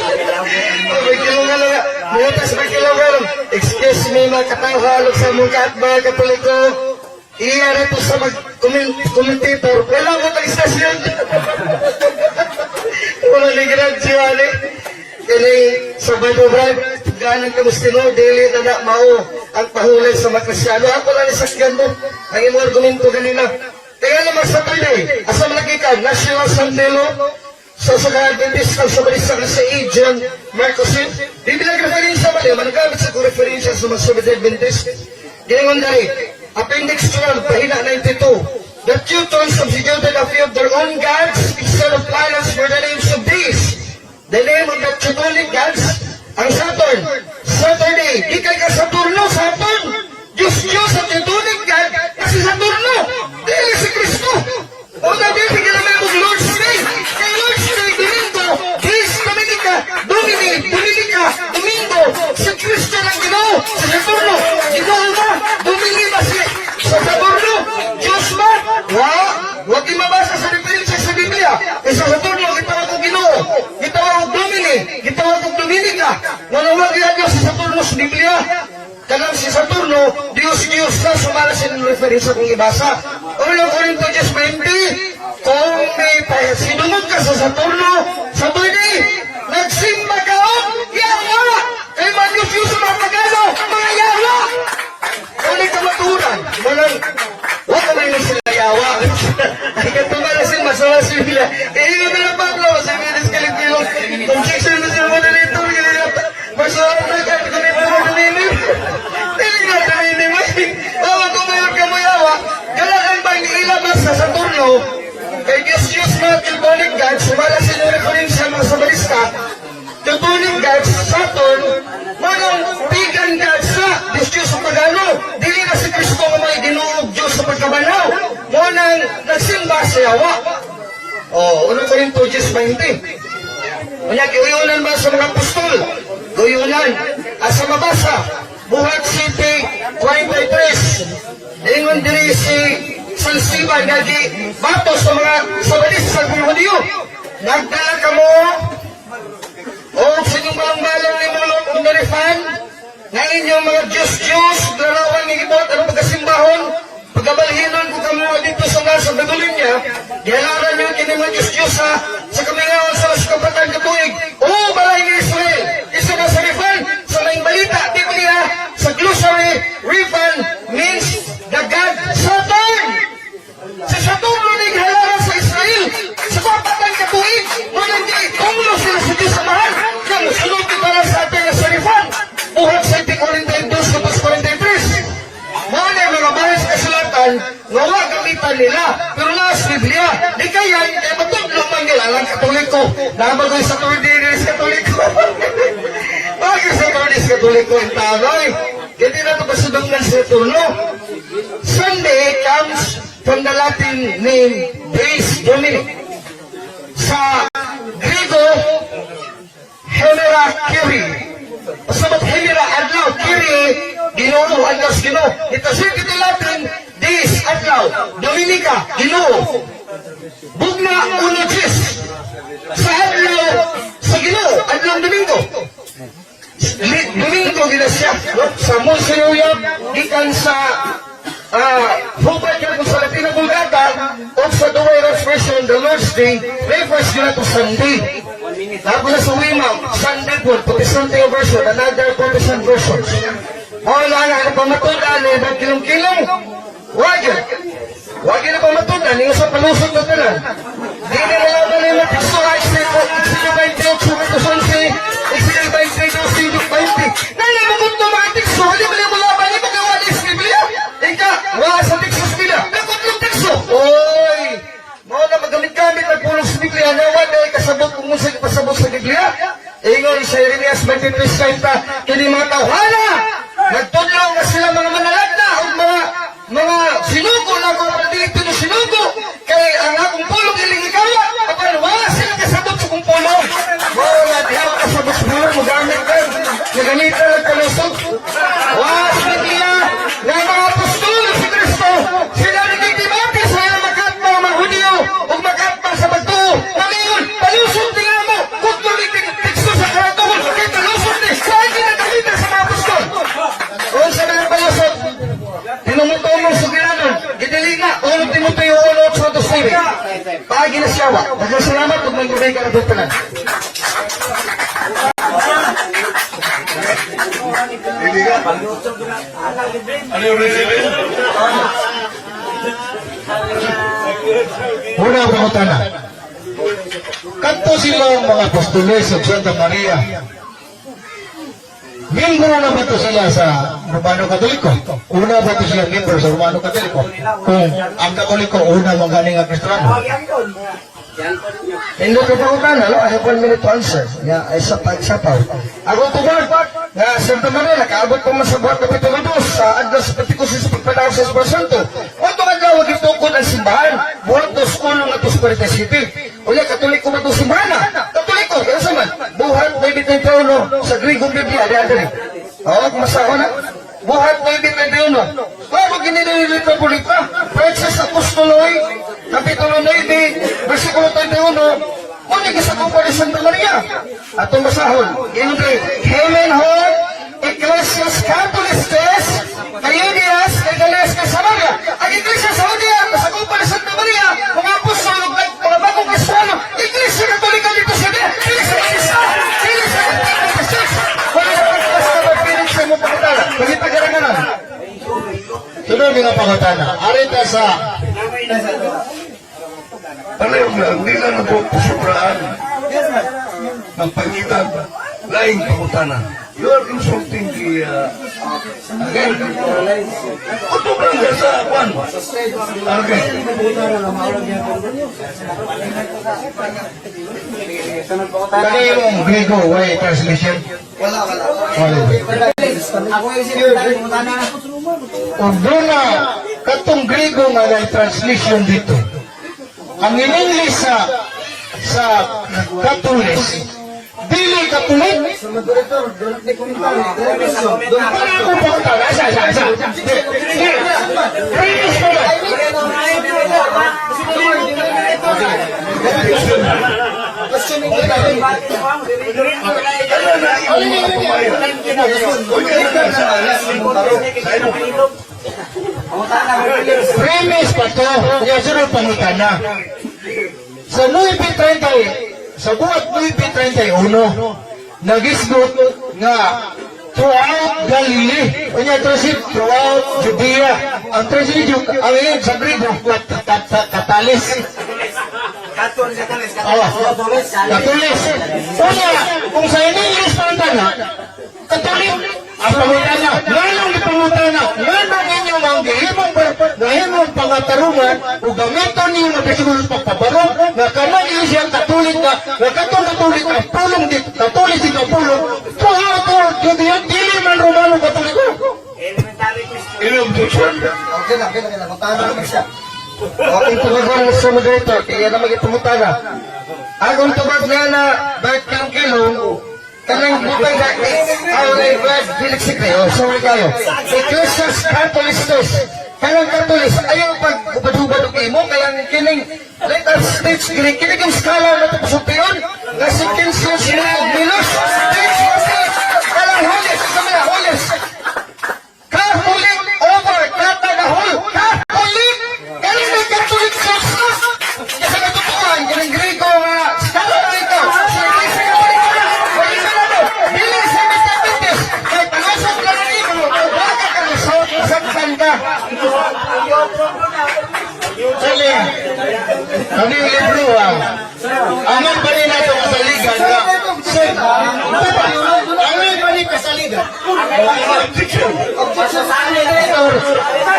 Magkilong ka lang. Mutas magkilong-kilong. Excuse me, mga katawhalog sa mong mga Katoliko. Iya rin po sa mag-commentator. Wala mo tayong istasyon. Wala ni graduate. Kini sa Bible Brad, ganan ka Mustino, dili na na mao ang pahulay sa mga Kristiyano. Ako lang isakyan mo, ang imong argumento kanina. Kaya naman sa Saturday, asa man lagi ka, National Sandelo, sa Adventista sa Balisa ka sa Agent Marcosin, di bilang referensya ba niya, managamit sa kong referensya sa mga Seventh Adventist. Gingon dari, Appendix 12, pahina 92. The Teutons substituted a few of their own gods instead of planets for the names of days. The name of the Teutonic gods, ang Saturn, Saturday, di kay ka Saturno, Saturn. Diyos Diyos sa Teutonic God, kasi Saturno, dili si Kristo. O na dili ka naman mo Lord's Day. Kay Lord's Day, Domingo, Dies Dominica, Domini, Dominica, Domingo, si Kristo ng Ginoo, si Saturno, Ginoo ba? Domini ba si sa Saturno? Diyos ba? Wa, wag mabasa sa referensya sa Biblia. Eh sa Saturno, gitawag og Ginoo, gitawag og Domini, gitawag og Dominica. Wala wag yan sa Saturno sa Biblia. Kanang si Saturno, Diyos Diyos na sumala sa referensya kung ibasa. Unang Corinto 10:20, kung may sinunod ka sa Saturno, sa birthday, nagsimba ka o, yawa! Kay mga Diyos Diyos sa mga Pagano, mga yawa! Ulit ka maturan, walang, wala may sila yawa. Ay, katuma na sila, masama sila. Eh, yun na lang, Pablo, sa Minis Kalipilong, objection na sila moderator, personal na ka, kumita mo dumini. Dili na dumini mo. Bawa kumayon ka mo yawa, kailangan ba ilabas sa Saturno, kay Diyos Diyos mga Teutonic gods, sumala sila referensya mga sabalista, Teutonic gods, Saturn, mga pagan gods na, Diyos Diyos sa Pagano, dili na si Kristo nga may ginuog Diyos sa pagkabanaw, mo nang nagsimba sa yawa. Oh, unang Corinto 10:20. Unya, giuyunan ba sa mga apostol? Guyunan. Asa mabasa? Buhat 7:43. Ingon diri si San Esteban nga gi bato sa mga sabalis sa mga Hudiyo. Nagdala kamo o sa inyong balong-balong ni Molok ug Narifan nga inyong mga Diyos-Diyos, larawan ni gibuhat ano pagkasimbahon, pagkabalhinon ko kamo dito sa nasa Babylonia, gihalaran niyo kini mga Diyos-Diyos sa kamingawan sa mas kapatan katuig. O balay ni Israel, isa na sa Rifan, sa maing balita, Biblia, sa glossary, Rifan means the God Saturn. Sa Saturno ni halaran sa Israel, sa kapatan katuig, muna di tunglo sila sa Diyos Amahan, kaya musunod kita lang sa atin sa Rifan. Buhat 7:42 tapos 43. Mga na mga bahay sa kasulatan, nga wa gamitan nila, pero naa sa Biblia. Di kaya, kaya matudlo man nila lang Katoliko. Nabagoy sa Saturday sa Katoliko. Bagay sa Saturday sa Katoliko in taon, Hindi na ito pasudong sa turno. Sunday comes from the Latin name Dies Domini. Sa Griego, Hemera Kyrie. Pasabot Hemera adlaw, Kyrie, Ginoo, adlaw sa Ginoo. Ito ito Latin, Dies adlaw, Dominica, Ginoo. Bugna uno Diyos. Sa adlaw sa Ginoo, adlaw Domingo. Domingo gina siya, no? Sa Monseñor gikan sa hubad ka sa Latina Vulgata o sa Douay version, the Lord's Day, refers gina to Sunday. Tapos na sa Weymouth, Sunday po, Protestante version, another Protestant version. Mao na nga, ano pamatudan, eh, ba't kilong-kilong? Wag yun. Wag yun ang pamatudan, yung sa palusot na tanan. Di na nalaman nila teksto, Exodo 28, 11, Exodo 22, 20. Nalaman mo mga teksto, hindi mo mo laban, hindi mo gawa ni sa Biblia. Ika, wala sa teksto sa Biblia. Nakutlong teksto. Oy! Mao na magamit-gamit ang pulong sa Biblia na wala ay kasabot kung unsa pasabot sa Biblia. Ingon sa Jeremias 23:30, kini mga tawhana, nagtudlo nga sila mga manalagna o mga sinugo na akong dito na sinugo kay ang akong pulong iling ikawa apan wala sila kasabot sa kong pulong. Wala diha kasabot sa pulong, mogamit ka nagamitan ang kalusot. Wala sa Biblia nga mga apostol si Kristo sila nagdibate sa ilang makatbang mga Hudyo ug makatbang sa pagtuo. Kami palusot ni nga mo kung ni teksto sa karatuhon kay palusot ni saan ginagamitan sa mga apostol. Unsa man ang palusot? Tinumutumong sa ginanon, gidilinga, 1 Timoteo 1, 8, 2, Paagi na siya, wa. Daghang salamat ug may ka na tanan. Hindi ka? Ano yung receive? Una pangutana. Kadto sila ang mga apostoles sa Santa Maria. Miyembro na ba to sila sa Romano Katoliko? Una ba to sila miyembro sa Romano Katoliko? Kung ang Katoliko, una man galing ang Kristiyano. Hindi ko pangutana, no? I have 1 minute to answer. Ya, ay sa pagsapaw. Ako tubag, nga Santa Maria, nakaabot pa man sa buhat Kapitulo 2 sa adlaw sa Pentecostes sa pagpanaw sa Espiritu Santo. Unto adlaw gitukod ang simbahan, buhat dos uno nga dos 47. Unya, Katoliko ba itong simbahan na? Katoliko, kaya sa man? Buhat 9.21 sa Grigong Biblia, di dali. Oo, kumasahon na. Buhat 9.21. Bago ginililita po litra. Francis Apostoloy, Kapitulo 9, versikulo 21, Muna gisakupan ni Santa Maria. Atong basahon. Ingon kay Hemen hon, Ecclesias Catholices, kay kay Galias, kay Samaria. Ang Iglesia sa Judea, masakupan ni Santa Maria, mga apostol, ug mga bagong Kristiyano, Iglesia Katolika dito sa Judea, dili sa Batista, dili sa Catholic Church. Wala na pagpasta magpilit sa imong pangutana. Pagitagaranganan. Sunod nga pangutana. Arita sa Pareho lang, hindi lang na po sobraan ng pangitan, laing pangutana. You are insulting the, again, uto lang ka sa kwan. Okay. Kani yung Grigo, way translation? Wala, wala. Wala. Ug duna katong Grigo nga na translation dito. Ang in English sa Katolis, dili Katolik. Sa moderator, doon ni komentaryo. Para ako pangutana, isa, isa, isa. Di, di. Premise pa ba? Ano na yung mga pamaya? Unya na sa sa Premise pa to. Kaya sunod pangutana. Sa 9.30, sa buhat 9.31, nagisgot nga throughout Galilee, unya translate throughout Judea. Ang translate ang yun sa Grigo, katalis. Oh, Katulis. Unya, kung sa English pangutana, Katolik, ang pangutana, nganong gipangutana, nganong inyo mang gihimong gahimong pangatarungan o gamiton niyo nga besiguro pagpabarong nga kanang iglesia Katolik nga katong Katolik ang pulong di Katolik di ang pulong throughout all Judea dili. Okay na, okay na, okay na. Pangutana naman siya. Okay, tubagon, Mr. Moderator. Kaya na magipangutana. Akong tubag nga na, Bert Kangkilong, kanang butang na, eh, Brad Felix Sigre, oh, sorry kayo. Ecclesias Catholistos. Kanang Catholis, ayaw pag ubad-ubad og imo, kaya ang kining, let us teach Greek, kining yung scholar na ito pasultiyon, nga si Kinsius of Milos, teach us, kanang Holis, sa mga Holis, Catholic over Katanahol. Catholic! Kaya na Catholic Church na! Kasi katotohan, kanang Grego nga, scholar dito, sa Iglesia Katolika na, wala na na to, dili sa Adventist, kay palusot lang ang imo, wala ka lusot, saktan ka. Sali. Kani yung libro ah. Aman pa rin nato kasaligan nga. Sir, diba? Aman pa rin kasaligan. Objection.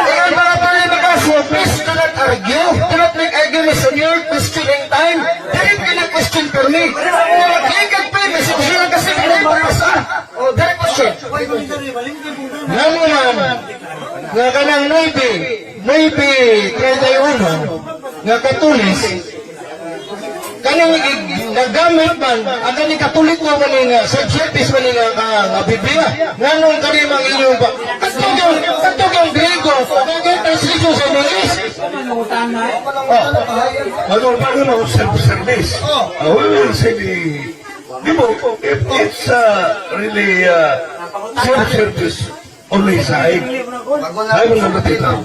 Ingon mga tuloy makaso, please do not argue. Do not make arguments on your questioning time. Dili ka na question per me. Kung magligad pa, may solution kasi hindi pa sa. Oh, direct question. Ngano man, nga kanang 9, 9, 31, nga Katulis, kanang nagamit man, ang kaning Katoliko man nga, self-service man nga, nga Biblia. Nganong kani mang inyong ba? Katong yung Grego, nga translation sa English. Oh. Ano ba naman self-service? We will say the book, if it's really self-service only side, I will not it now.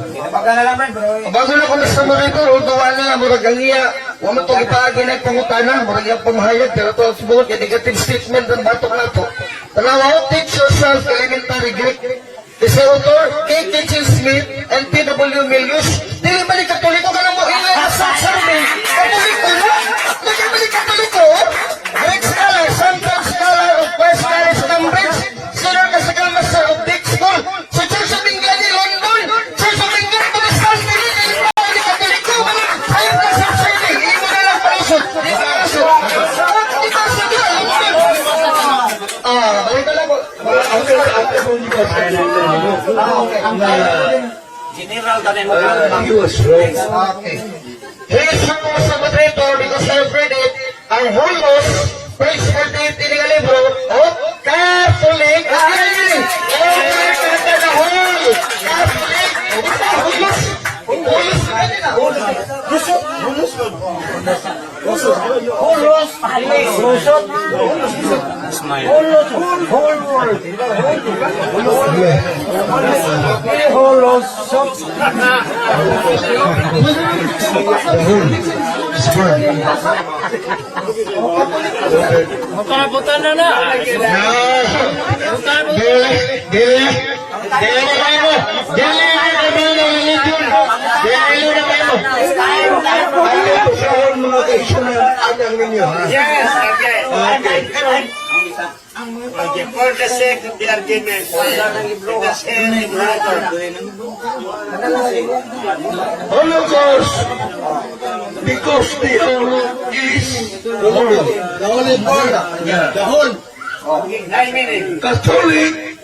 Bago na ko Mr. Moderator, although wala na, murag ang iya, wa man to gipaagi na pangutana, murag iyang pamahayag, pero to sa kay negative statement ang batok na to. Tanawa, teach yourself elementary Greek. The author, K. Kitchen Smith and P.W. Milius, dili ba ni Katoliko ka na mo ingay na sa survey? Katoliko na? Dili ba ni Katoliko? Greek scholar, Sanford Scholar of Christ College, Cambridge, Senior Classical Master of Dick School, sa Church of England in London, Church of England, Protestant, dili ba ni Katoliko? Ayaw na sa survey, imo na lang palusot. Di ba palusot? Di ba sa London? Ah, balik ka lang po. General tanin mo. He was wrong. Okay. Here's the sa moderator because I've read it. Ang Holos, page 48 ini nga libro, oh, Catholic, ay, oh, Catholic, Catholic, Holos, Holos, Holos, Holos, Lusot, Holos, whole world. Holos, sot. The whole is burned. Puta na na. Dili, dili, dili na kayo mo. Dili na kayo mo religion. Dili na kayo mo. Ang ito mga kaisunan, anang ninyo, ha? Yes, okay. Okay, for the sake of the argument, let us hear in record. Holocaust, because the whole is The whole is burned. The whole. 9 minutes. Catholic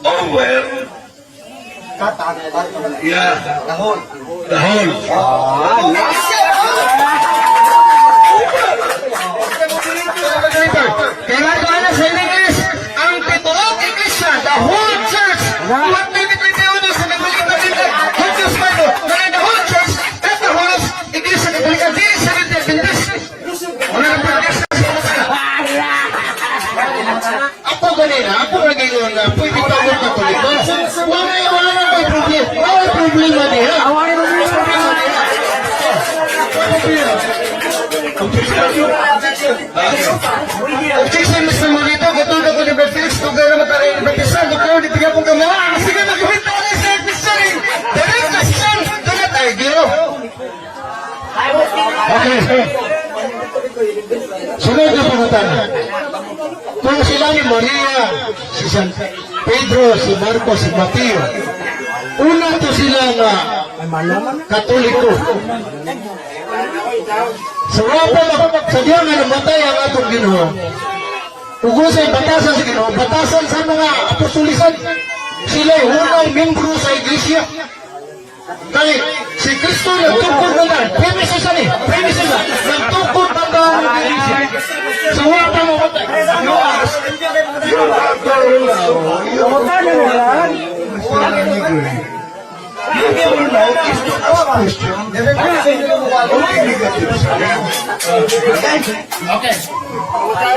over, yeah, The whole. The whole. Kaya nga na sa English, ang tibuok Iglesia, the whole church, what limit sa nagbalik na dito, Julius Mano, na the whole church, at the whole Iglesia Katolika, di sa Adventist. Wala na pag Ako ganina, ako nag-ingon na pwede pa mo Katoliko. Wala, wala na may problema. Wala problema niya. Wala problema niya. Objection, Mr. Morito, katulad ko ni Brad Felix, tugay na matari ni Brad Pisan, doktor, di pigapong kamo. Sige, mag-wait ako sa question eh. Direct question, do not argue. Okay. Sunod na pangutana. Kung sila ni Maria, si San Pedro, si Marcos, si Mateo, una to sila nga Katoliko. Sa wapa sa diya nga namatay ang atong Ginoo. Ug unsay batasan sa Ginoo, batasan sa mga apostolisad. Sila unang membro sa iglesia. Kay si Kristo nagtukod naman, premises ani, premises na, nagtukod ang daan ng iglesia. Sa wala pa mamatay. You ask, you are you Mr. Negre. Your role now is to ask question. Only negative side. Okay.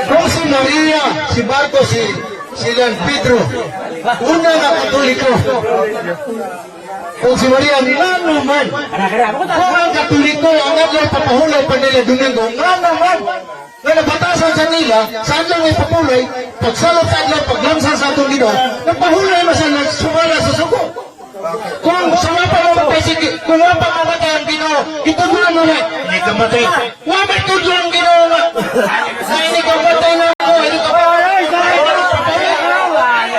Kung si Maria, si Marcos, si silang Pedro, una nga Katoliko. Kung si Maria, ngano man. Kung ang Katoliko, ang adlaw papahulay pa nila Domingo, ngano man. Nga nabatasan sa nila, sa adlaw may papulay, pagsalot sa adlaw, paglamsan sa atong Ginoo, nagpahulay man sa sumala sa sugo. Kung sa pa mamatay si kung wa pa mamatay ang Ginoo, gitudloan mo na, hindi ka matay. Wa man tudlo ang Ginoo nga. Na hindi ka matay na ako, hindi ka.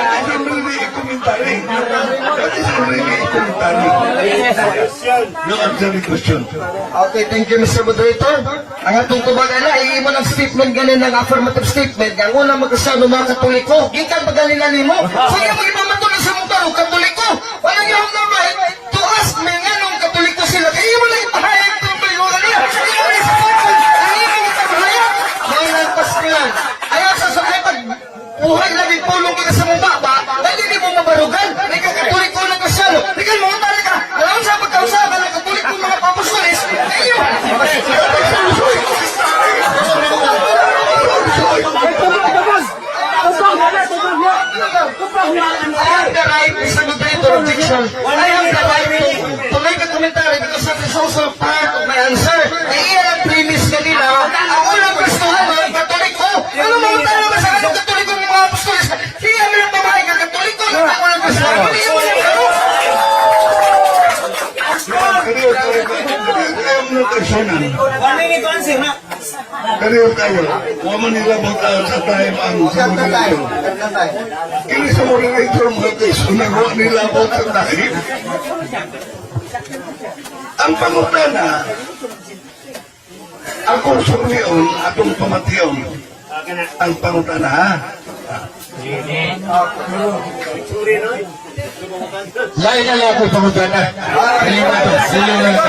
That is already a commentary. That is already a commentary. You answer the question. Okay, thank you, Mr. Moderator. Ang atong tubag ana, imo ng statement ganin ng affirmative statement nga ang unang magkasano mga Katoliko, gikan pa ganin na nimo. So imo ipamatuloy sa mong tarong Katoliko. Walang yung na right to ask me nganong Katoliko sila. Kay imo lang ipahayag itong bayo kanina. Imo lang sa ang imo ipahayag. Mga nagpastilan. Ayaw sa sakay pag buhay lagi pulong kita sa mong baba, dahil hindi mo mabarugan. Ikaw Katoliko ng Kristyano. Ikaw mo talaga. Alam sa pagkausapan ng Katoliko mga apostoles, kayo. I have the right, Mr. Moderator, objection. I have the right to make a commentary because that is also part of my answer. Ay, iyan ang premise kanina. Ang unang Kristohano, ang Katoliko. Ano mo tayo ba sa anong Katoliko ng mga apostoles? Kaya mo yung babae ka Katoliko, ang unang Kristohano. Hindi mo lang ano. Kaniyo tayo, kaniyo mga personal. 1 minute answer na. Kaniyo tayo. Wa man nila sa time ang sa moderator. Kini sa moderator mga kaisunan, wa nila sa time. Ang pangutana, akong surnion, atong pamation. Ang pangutana, ha? Lain na lang ako pangutana. Dili na to, dili na to.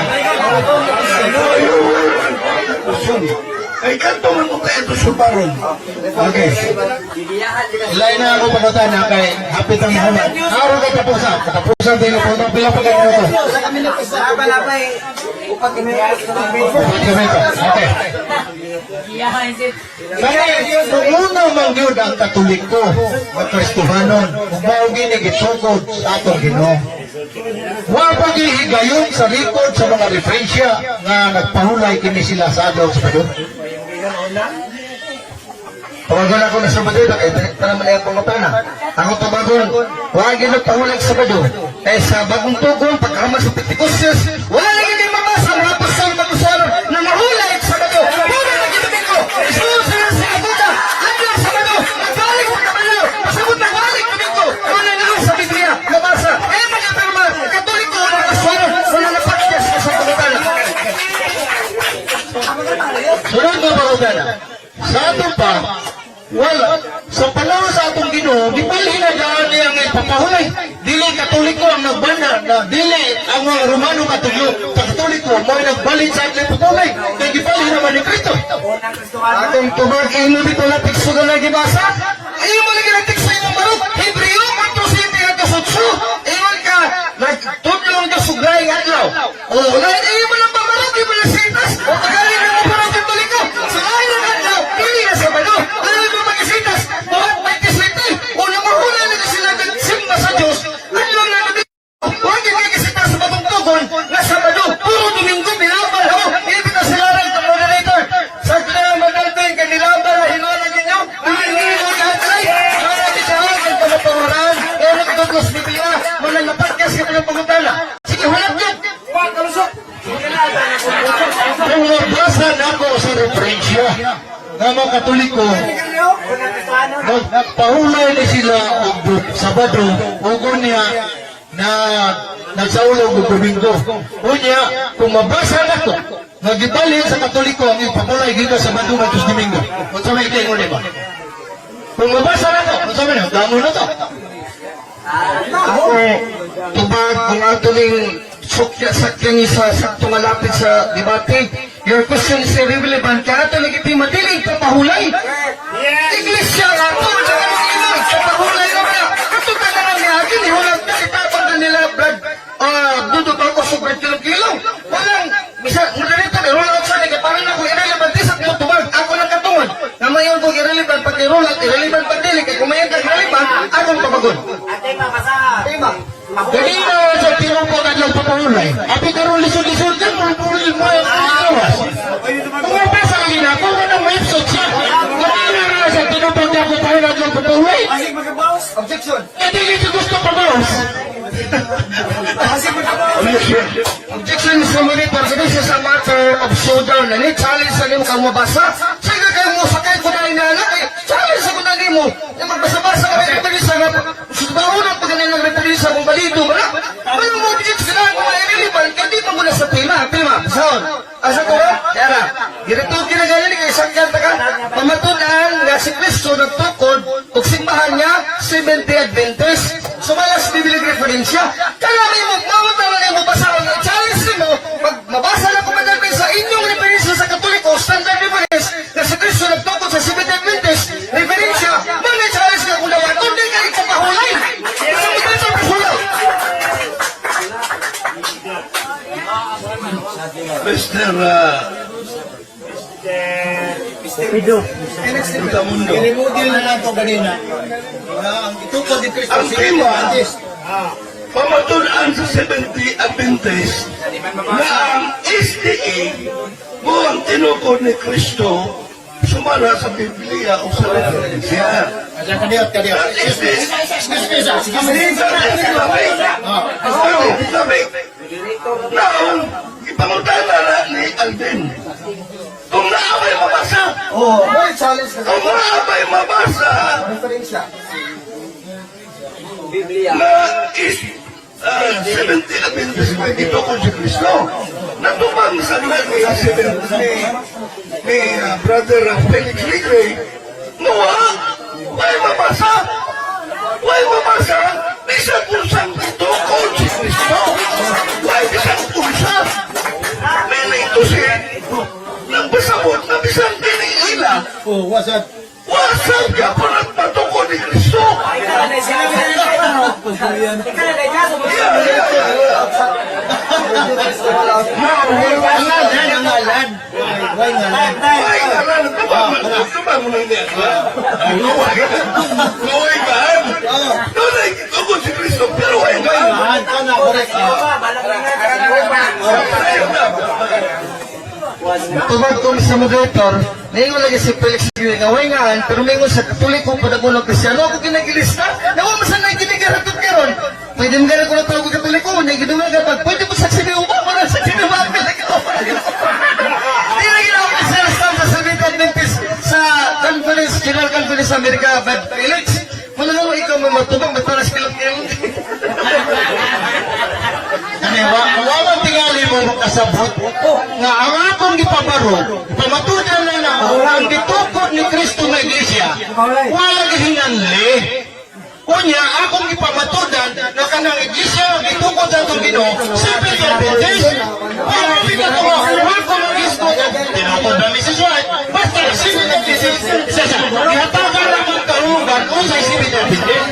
Question. Ay, kanto man mo tayo ito sulbaron. Okay. Lain na ako pangutana kay hapit ang mahuman. Araw kay tapusan. Katapusan din ako. Pila pa kayo ito? Upat kami ito. Okay. Kaya kung una man gyud ang Katoliko nga Kristohanon, ug mao gini gitukod sa atong Ginoo. Wa pa gihigayon sa record sa mga referensya nga nagpahulay kini sila sa adlaw sa Sabado. Tawagan ako na Sabado, kay direkta naman ang pangutana. Ako tubagon, wala gid pahulag Sabado. Kay sa bagong tugon, pagkahaman sa Pentecostes, wala lagi kay mabasa mga apostol mag-usaron na nahulay sa Sabado. Wala lagi Domingo, isuod sila sa Abuda, adlaw Sabado, nagbalik sa Kabalo, pasabot nagbalik Domingo, wala na sa Biblia, mabasa. Eh mga pirma, Katoliko, mga Kristohanon, wala na pakyas sa pangutana. Sunod nga pangutana. Sa atong pa, wala. Sa panahon sa atong Ginoo, gibalhin na daan niya ang ipapahulay. Dili Katoliko ang nagbana, na dili ang mga Romano Katoliko, Katoliko mo nagbalhin sa atong ipapahulay. Kay gibalhin naman ni Kristo. Atong tubag, imo dito na teksto na nagibasa. Imo lagi na teksto imong barok. Hebreo 4:7 hanggang 8. Ingon ka, nagtudlong ka sugay nga adlaw. O, na imo lang pamarok, imo lang sitas. O, tagalin na mo parang Katoliko. Sa lain ng adlaw, dili na Sabado. Ano mo magisitas? Buhat 27. O, namahula na sila nagsimba sa Diyos. Adlaw na nabi. Huwag yung kikisita sa bagong tugon na Sabado. Puro Domingo, binabal ako. Ibig na sila rin, moderator. Sa kanya magdalpin, kay nilabal na hinulan ninyo. Domingo na atay. Para kita ang kamatuoran. Kaya nagtugos Biblia, wala napagkas ka ng pangutana. Sige, hulap yun. Kung mabasa nako sa referensya nga mga Katoliko, nagpahulay ni sila og Sabado, ug unya na nagsaulog og Domingo. Unya, kung mabasa nako, nga gibalhin sa Katoliko ang ipapulay gikan sa Sabado ngadto sa Domingo. Unsa may ingon ba? Kung mabasa nako, unsa man damo na to. Ako, tubag kung ato ning Sukya-sakyan sa sakto nga lapit sa debate. Your question is irrelevant. Kaya ito lagi madili kapahulay. Iglesia nga ito, tsaka mga ino, kapahulay na ka. Kato ka na lang niya, akin, ihulag na, itapang na nila, Brad, dudot ako sa Brad Kilong-Kilong. Walang, bisa, moderator, i-roll out sa nila, parang ako irrelevant, di sa tubag, ako lang katungod. Nga mayon kong irrelevant, pag i-roll out, irrelevant pag dili, kaya kumayan kang irrelevant, akong pabagon. Tema. Kanina sa tinupag at lang papahulay. Abi karon lisod-lisod ka, pulpulin mo ang gawas. Kung mabasa ka nila, kung ano may ipsot siya. Kanina na sa tinupag na papahulay at lang papahulay. Objection. Eh, di ka gusto pa boss. Objection. Objection, Mr. Monitor, this is a matter of showdown. Ani challenge sa nimo kang mabasa. Sige kayo mo sakay ko na inanak eh. Challenge ako na nimo. Yung magbasa-basa ka reference nga. Subaron pag ng reference kung balido ba na? Ano mo object sila kung irrelevant kay di pa mo na sa tema. Tema. Sound. Asa ko ba? Yara. Dirito ginagaling kay sakyan ta ka. Pamatunan nga si Kristo nagtukod og simbahan niya Seventh Day Adventist. Sumalas bibilig referensya. Kaya mo mawata na nimo basahon. Challenge nimo pag mabasa na kumadalmi sa inyong referensya sa Katoliko, standard reference na si Kristo nagtukod sa Seventh Day Adventist referensya, mga challenge ka kung dawaton di ka ikapahulay. Sa mo sa pahulay. Mr. Mundo. Kinimodel na nato ganina. Nga ang itukod ni Kristo Ang sa tema, Adventist. pamatunan sa 70 Adventist na ang SDA mo ang tinukod ni Kristo sumala sa Biblia o sa referensya. Asa kadiyot kadiyot. Ang SDA, Excuse me, sir. Sige, sige. Sabi, Now, ipangutana na ni Alvin. Kung naabay mabasa, Oh, may challenge ka. kung naabay mabasa, Referensya. na is 70 Adventist may itukod si Kristo. Natupang sa ni, ni Brother Felix Ligre, Noah, why mabasa? Why mabasa? Bisan unsang itukod si Kristo. Why bisan unsa? Meaning to say, nagpasabot na bisan dili ila, Oh, what's up? wasag ka pa nagpatukod ni Kristo. Yeah. Angalan, angalan. Why nga lang? Ay, ngalan, tama mo na hindi. Luway. Luway ka. Doon ay tukod si Kristo, pero ay nga. Ah, kana correct. Ayun na. Tubag ko sa moderator, naingon lagi si Felix Gui nga way ngaan, pero naingon sa Katoliko padagon ng Kristiyano, ako kinagilista, nawa man sa nagkinigaratod karon. Pwede mo gano'n ko na tawag Katoliko, nagiduwa ka pag, pwede mo sa siniuba, wala sa siniuba, Di na ginawa ko sa sa Seventh Adventist sa conference, General Conference sa Amerika, Brad Felix. Wala nga ikaw may matubang, may paras kilong-kilong. Kani wa wa man tingali mo makasabot nga ang akong gipabaro, pamatudan na nako ang gitukod ni Kristo nga iglesia. Wala gihinganli. Kunya akong gipamatudan na kanang iglesia nga gitukod sa atong Ginoo, Seventh Adventist. Wala pinatuwa, wala ko mag-isko. Tinukod na Mrs. White, basta Seventh Adventist. Sa sa, gihatagan na kong karugan unsay Seventh Adventist.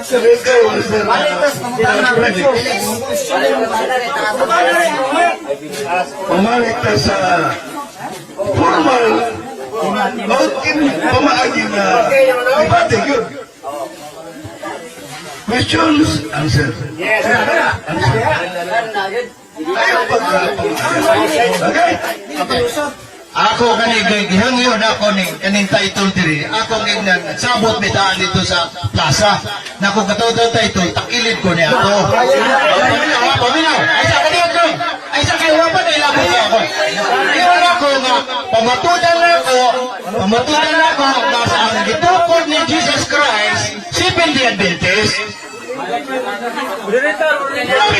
Ikaw, Mr. Pumalik ka sa formal o pamaagi na debate yun. Questions, answer. Yes. Answer. Ayaw pagka. Okay? Ako kani gihangyo na ako ni kaning title diri. Ako gingnan sabot bitaan dito sa plaza. Nako katuto title takilid ko niya ako. Paminaw, ha? Paminaw. Ay sa kaniya ko. Ay sa kay wa pa na ilabot ko ako. Ingon ako nga pamatudan na ako nga sa ang gitukod ni Jesus Christ, Seventh Day Adventist. Grabe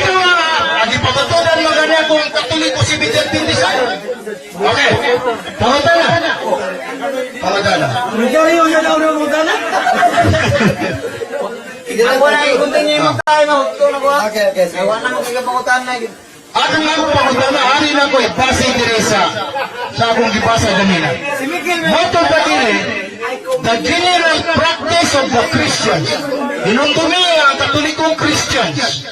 ka nga! Ang ipamatudan mo gani ako ang Katoliko Seventh Day Adventist. Ay. Okay. Pangutana. Pangutana. Okay, okay. Sige. Akong ako pangutana, ari na ko ipasa diri sa akong gibasa ganina. Motto ba diri, the general practice of the Christians. Hinumdumi ang Katolikong Christians.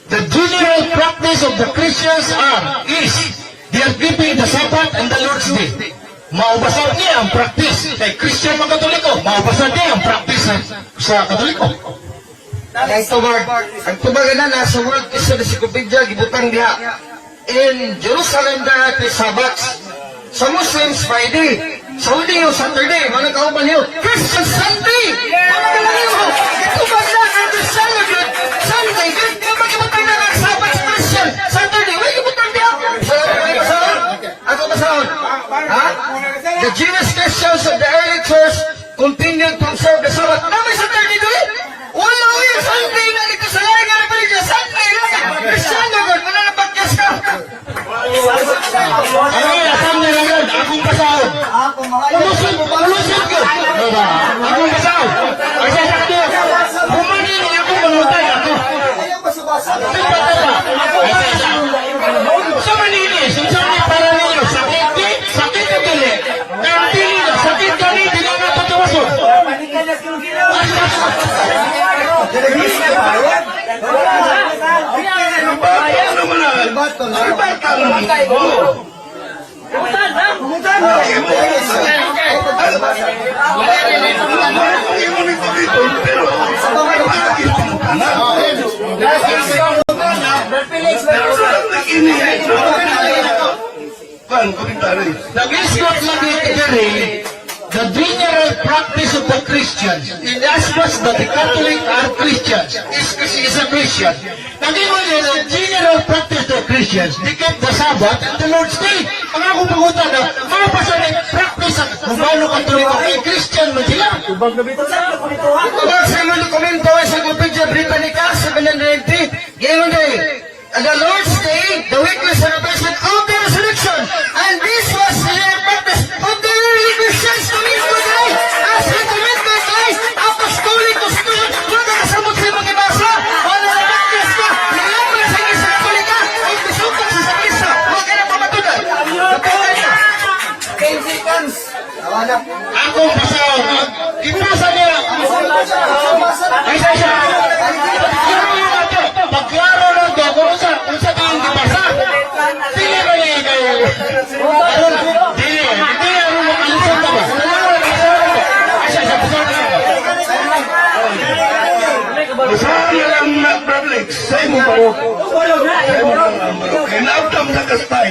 The general practice of the Christians are, is, they are keeping the Sabbath and the Lord's Day. Maubasad niya ang practice. Kay Christian mga Katoliko, maubasad niya ang practice sa Katoliko. Ang tubag na nasa World Christian Encyclopedia, gibutang diha. In Jerusalem there are three Sabbaths. Sa Muslims, Friday. Sa Hudiyo, Saturday. Mga kauban niyo, Christian Sunday! Mga kalangin mo, itubag na ang Kristiyano yun. Sunday, yun, magibutang na ang Sabbath sa Christian. Saturday, wala gibutang diha. Sa basahon? Ako basahon. Ha? The Jewish Christians of the early church continued to observe the Sabbath. Na may Saturday doon? Wala yung Sunday na dito sa laing nga religion. Sunday lang. Kristiyano God, wala na pagkas ka. Ano yun? Asam niya lang yun. Akong basahon. Ulusod, ulusod ko. Diba? Akong basahon. Ay sa sakto. Kumanin ako mangutay ako. Diba, diba? Ay sa sa maninis, unsa ni para ninyo? Sakit di? Sakit ka dili? Kaya dili na, sakit ka ni, dili na tatawason. Bata naman na. Bata naman. Oo. Imo ni dito, pero bakit na? Pero ini kan komentary. Nag-isgot lagi diri, the general practice of the Christians, in as much that the Catholic are Christians, is a Christian. Nag-ingon niya, the general practice of the Christians, they keep the Sabbath and the Lord's Day. Ang akong pangutana, mga pa sa practice ang Romano Katoliko, kay Christian man sila. Tubag sa imong dokumento sa Encyclopedia Britannica, 790, giingon day, the Lord's Day, the weekly celebration of the resurrection. And this was the practice of the early Christians to meet today as recommended by Christ, apostolic custom. Wala ka kasabot sa imong ibasa. Wala na practice ka. Nalaman sa Iglesia Katolika, ang bisukan sa Kristo. Huwag ka na pamatudan. Natuwa ka. Akong pasahon, ipasa niya. Ay, sa siya. Pagklaro na ito. Pagklaro na ito, kung unsa kang gipasa. Dili ba niya kayo? Dili, hindi aron makalusot ka ba? Ay, siya, siya, pasahon na ito. Basahan na lang na, Bradley, sa imong barok. Sa imong barok. Kinaabdam sa kastay.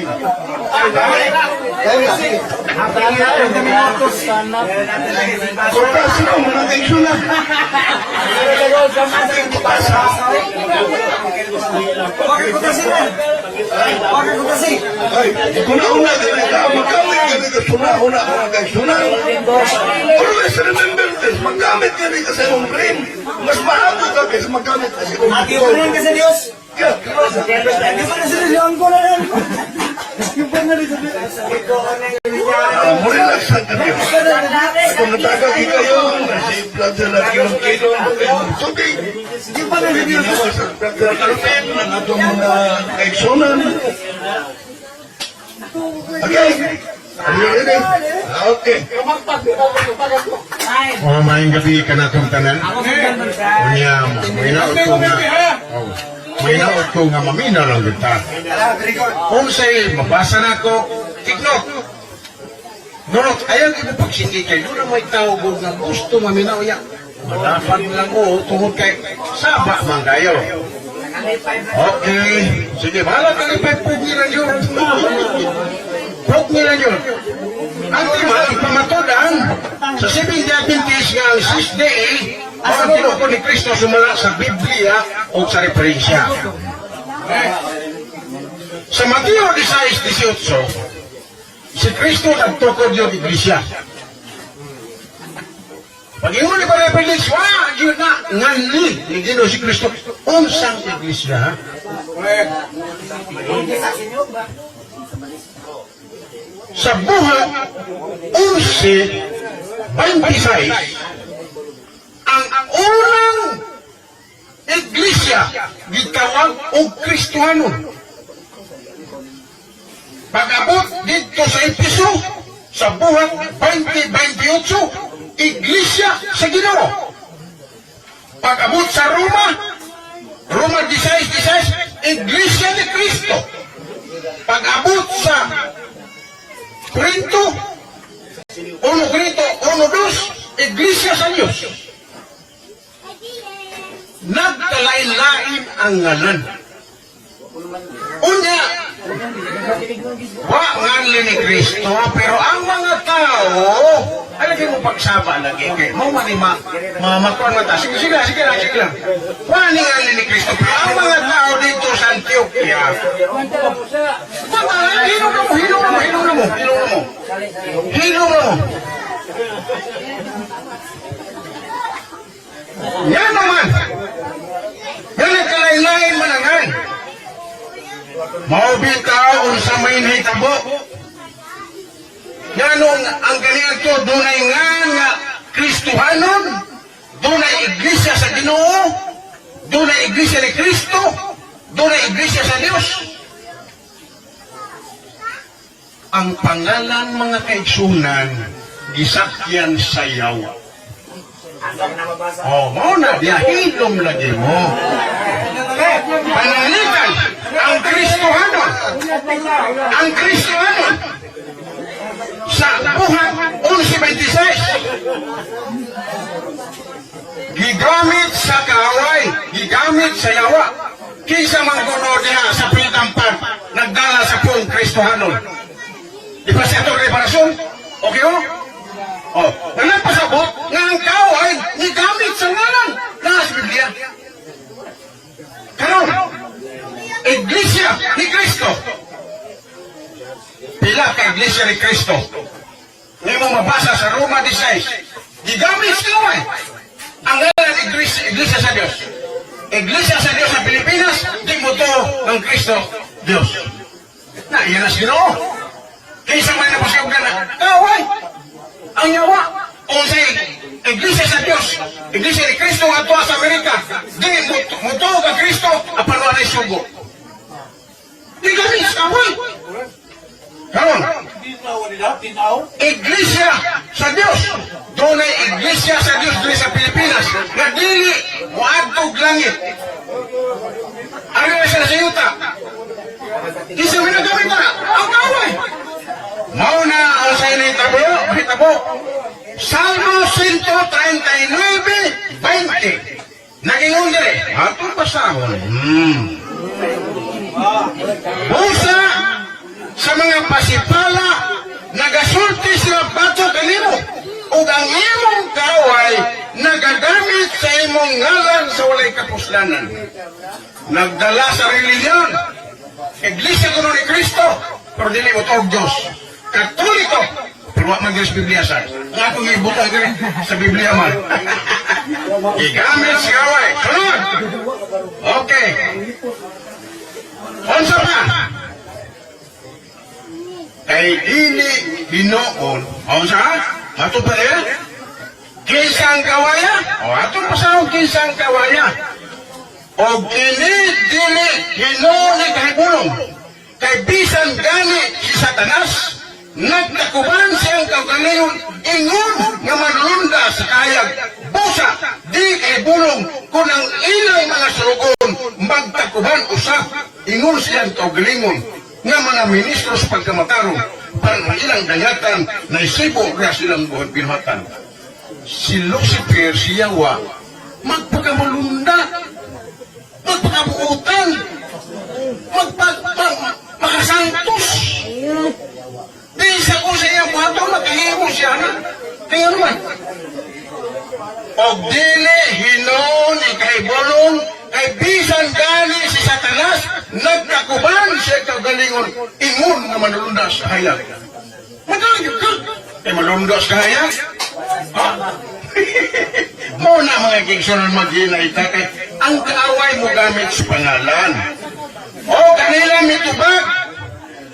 Kortas na, mga kaisyo na. Ay, kung nauna ka ka, magamit ka ni ka suna-una mga kaisyo na. Always remember this, magamit ka ni ka sa imong brain. Mas mahabo ka kaysa magamit ka sa imong brain. Ka sa Diyos. Yeah. Di ba na sila ang ko na yan? Ah, mo-relax lang kami. Kung natagagi kayo, si Brother na kilong-kilong, tubig. Pwede naman sa Brother Carmen, ang atong mga kaigsunan. Okay. Are you ready? Okay. O maayong gabi kanatong tanan. Unya, mahinaot ko nga. Oh, mahinaot ko nga maminaw lang gyud ta. Kung say mabasa na ko, tignok. Nurot, ayaw imo pagsindi kay doon may tao gud nga gusto maminaw ya. Malapad lang o tungod kay saba man kayo. Okay. Sige, bahala ka ni Pep Pugni lang yun. Pugni lang yun. Ang tema, ipamatudan sa Seventh Day Adventist nga ang Sixth Day, ang tinuko ni Kristo sumala sa Biblia o sa referensya. Sa Mateo 16:18, si Kristo nagtukod yung iglesia. Pag ingon ni Padre Felix, wa, yun na, nganli, ni Ginoo si Kristo, unsang iglesia, ha? Sa Buhat 11:26, ang unang iglesia gitawag og Kristohanon. Pag-abot dito sa Episo, sa Buhat 20:28, Iglesia sa Ginoo. Pag-abot sa Roma, Roma 16:16, Iglesia ni Cristo. Pag-abot sa Corinto, 1 Corinto 1:2, Iglesia sa Diyos. Nagkalain-lain ang ngalan. Unya, wa nganli ni Kristo, pero ang mga tao, ay lagi mo pagsaba lagi kay mo man ni ma mamakuan mata. Sige, sige, sige lang, sige lang. Wa ni nganli ni Kristo, pero ang mga tao dito sa Antioquia, mga hilom na mo, hilom na mo, hilom na mo, hilom na mo. Hilom na mo. Yan naman. Yan ang kalain-lain manangan. Mao bitaw unsa may nahitabo. Nganong ang kaniadto dunay nga nga Kristohanon, dunay iglesia sa Ginoo, dunay iglesia ni Kristo, dunay iglesia sa Dios. Ang pangalan, mga kaigsunan, gisakyan sa yawa. Oh, mao na diya, hilom lagi mo. Pananglitan, ang Kristohanon, ang Kristohanon, sa Buhat 11:26, gigamit sa kaaway, gigamit sa yawa. Kinsa man kuno diha sa Freedom Park, nagdala sa pong Kristohanon? Di ba sa itong reparasyon? Okay o? Oh, nagpasabot nga ang kaaway gigamit sa ngalan na sa Biblia. Karon, Iglesia ni Cristo. Pila ka Iglesia ni Cristo? Ngayon mo mabasa sa Roma 16. Gigamit sa kaaway ang ngalan Iglesia, Iglesia sa Diyos. Iglesia sa Diyos sa Pilipinas, di mo to ng Cristo Diyos. Na, yan ang Ginoo. Kaysa may napasiyog na kaaway. Ang yawa. O sa Iglesia sa Diyos, Iglesia ni Cristo nga tuwa sa Amerika, di mo ka Cristo, apan walay sugo. Di gamit sa kaaway. Karon, Iglesia sa Diyos. Dunay Iglesia sa Diyos diri sa Pilipinas nga dili moadtog langit. Ari na sila sa yuta. Di sa ginagamit na ang kaaway. Mao na ang sa initabo, hitabo. Salmo 139:20. Naging dire. Atong basahon. Busa sa mga pasipala, nagasulti sila batok kanimo ug ang imong kaaway nagagamit sa imong ngalan sa walay kapuslanan. Nagdala sa relihiyon. Iglesia kuno ni Kristo, pero dili mo og Diyos. Katoliko, pero wa man gyud sa Biblia sa. Nga akong ibutang diri sa Biblia man. Gigamit sa kaaway. Sunod. Okay. Unsa pa? Kay dili hinoon. Unsa? Ato pa eh? Kinsa ang kawaya? O ato pa sa kinsa ang kawaya. O kini dili hinoon ni kahibulong. Kay bisan gani si Satanas, nagtakuban siyang kaugalingon ingon nga manlunda sa kayag. Busa di kahibulong kung ang ilang mga surugon magtakuban usab ingon siyang kaugalingon nga mga ministro sa pagkamatarong para ang ilang dayatan na isibo ra silang buhat binuhatan. Si Lucifer, si Yawa, magpakamalunda, magpakabuutan, makasantos. Di sa kung sa iyang buhaton, makahimo siya na. Kaya naman. Og dili hinoon ikahibulong kay bisan gani si Satanas nagtakuban siya kaugalingon ingon nga manulundas sa hayag. Magaling ka. Eh malundas ka hayag. Ha? Mo na mga kigsunan maghinay ta kay ang kaaway mo gamit sa pangalan. O kanila mitubag.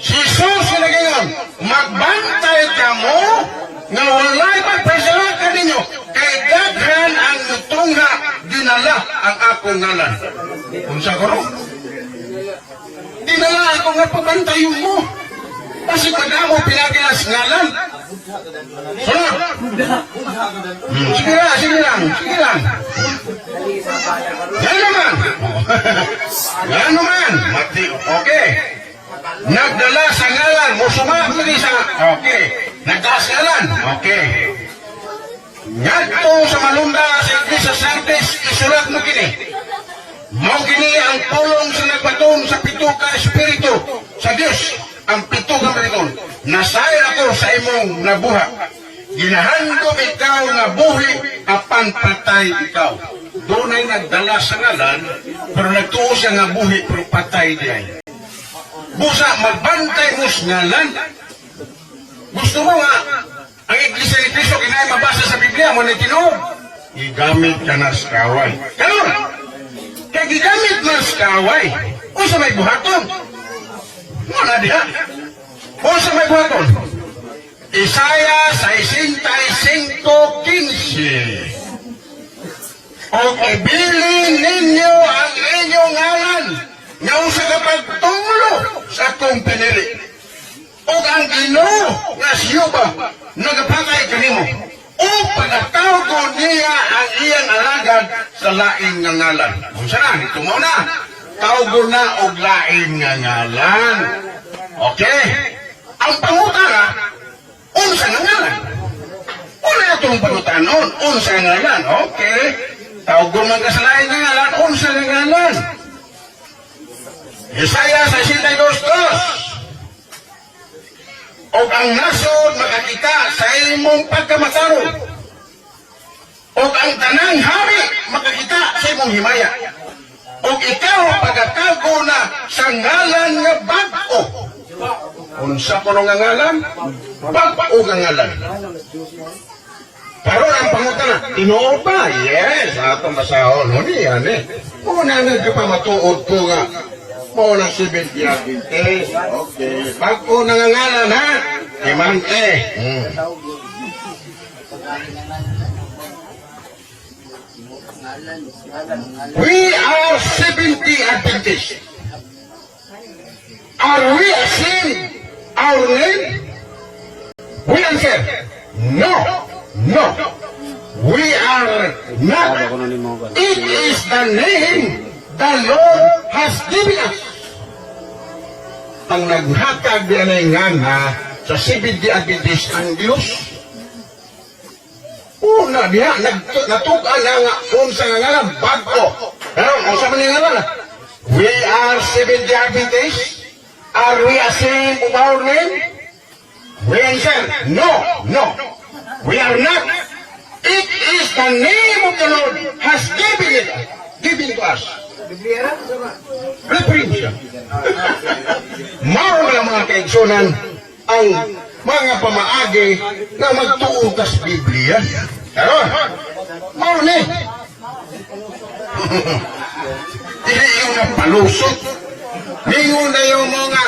Si Jesus na ngayon, magbantay ka mo nga walay pagpasala ninyo kay daghan ang mutungha dinala ang akong ngalan. Unsa ko ro? Dinala ako nga pabantayon mo. Basig madamo pinagilas ngalan. Sunod. Sige lang, sige lang, sige lang. Yan naman. Yan naman. Mati, okay. Nagdala sa ngalan, musuma diri sa, okay. Nagdala sa ngalan, okay. Ngadto sa malunda sa Iglesia Sardes, isulat mo kini. Mao kini ang pulong sa nagbaton sa pito ka espiritu sa Dios, ang pito ka malikon. Nasayod ako sa imong nabuhat. Ginahandom ikaw nga buhi apan patay ikaw. Dunay nagdala sa ngalan, pero nagtuo siya nga buhi pero patay diay. Busa magbantay mo sa ngalan. Gusto mo nga ang Iglesia ni Cristo kinay mabasa sa Biblia mo na tinuod. Gigamit ka na sa kaway. Karon, kay gigamit na sa kaway, unsa may buhaton? Mo na diha. Unsa may buhaton? Isaiah 65:15. O ibilin ninyo ang inyong ngalan nga usa ka pagtulo sa akong pinili. O ang Ginoo nga siyo ba nagapatay kanimo. O pagkatawag niya ang iyang alagad sa lain nga ngalan. Unsa na? Tumo na. Tawgon na og lain nga ngalan. Okay? Ang pangutana, unsa nga ngalan? Una itong pangutanon, unsa nga ngalan? Okay. Tawgon man ka sa lain nga ngalan, unsa nga ngalan? Isaiah 62:2. Og ang nasod makakita sa imong pagkamatarong. Og ang tanang hari makakita sa imong himaya. Og ikaw pagkatago na sa ngalan nga bag-o. Unsa kuno nga ngalan? Bag-o nga ngalan. Pero ang pangutana, tinuod ba? Yes, atong basahon. Huni yan eh. Muna nagpamatuod ko nga. Mao na Seventh Adventist. Okay. Bag-o na nga ngalan ha? Iman eh. We are 70 Adventists. Are we ashamed our name? We answer, no. We are not. It is the name the Lord has given us. Ang naghatag di anay nga sa Seventh Adventist ang Diyos. Una diha, natug-an na nga unsa nga ngalan, bag-o. Pero unsa man nga ngalan? We are Seventh Adventists. Are we ashamed of our name? We answer, no. We are not. It is the name of the Lord has given to us. Reference. Mao na, mga kaigsunan, ang mga pamaagi na magtuo kas Biblia. Karon, mao ni. Dili yung na palusot. Ningon na yung mga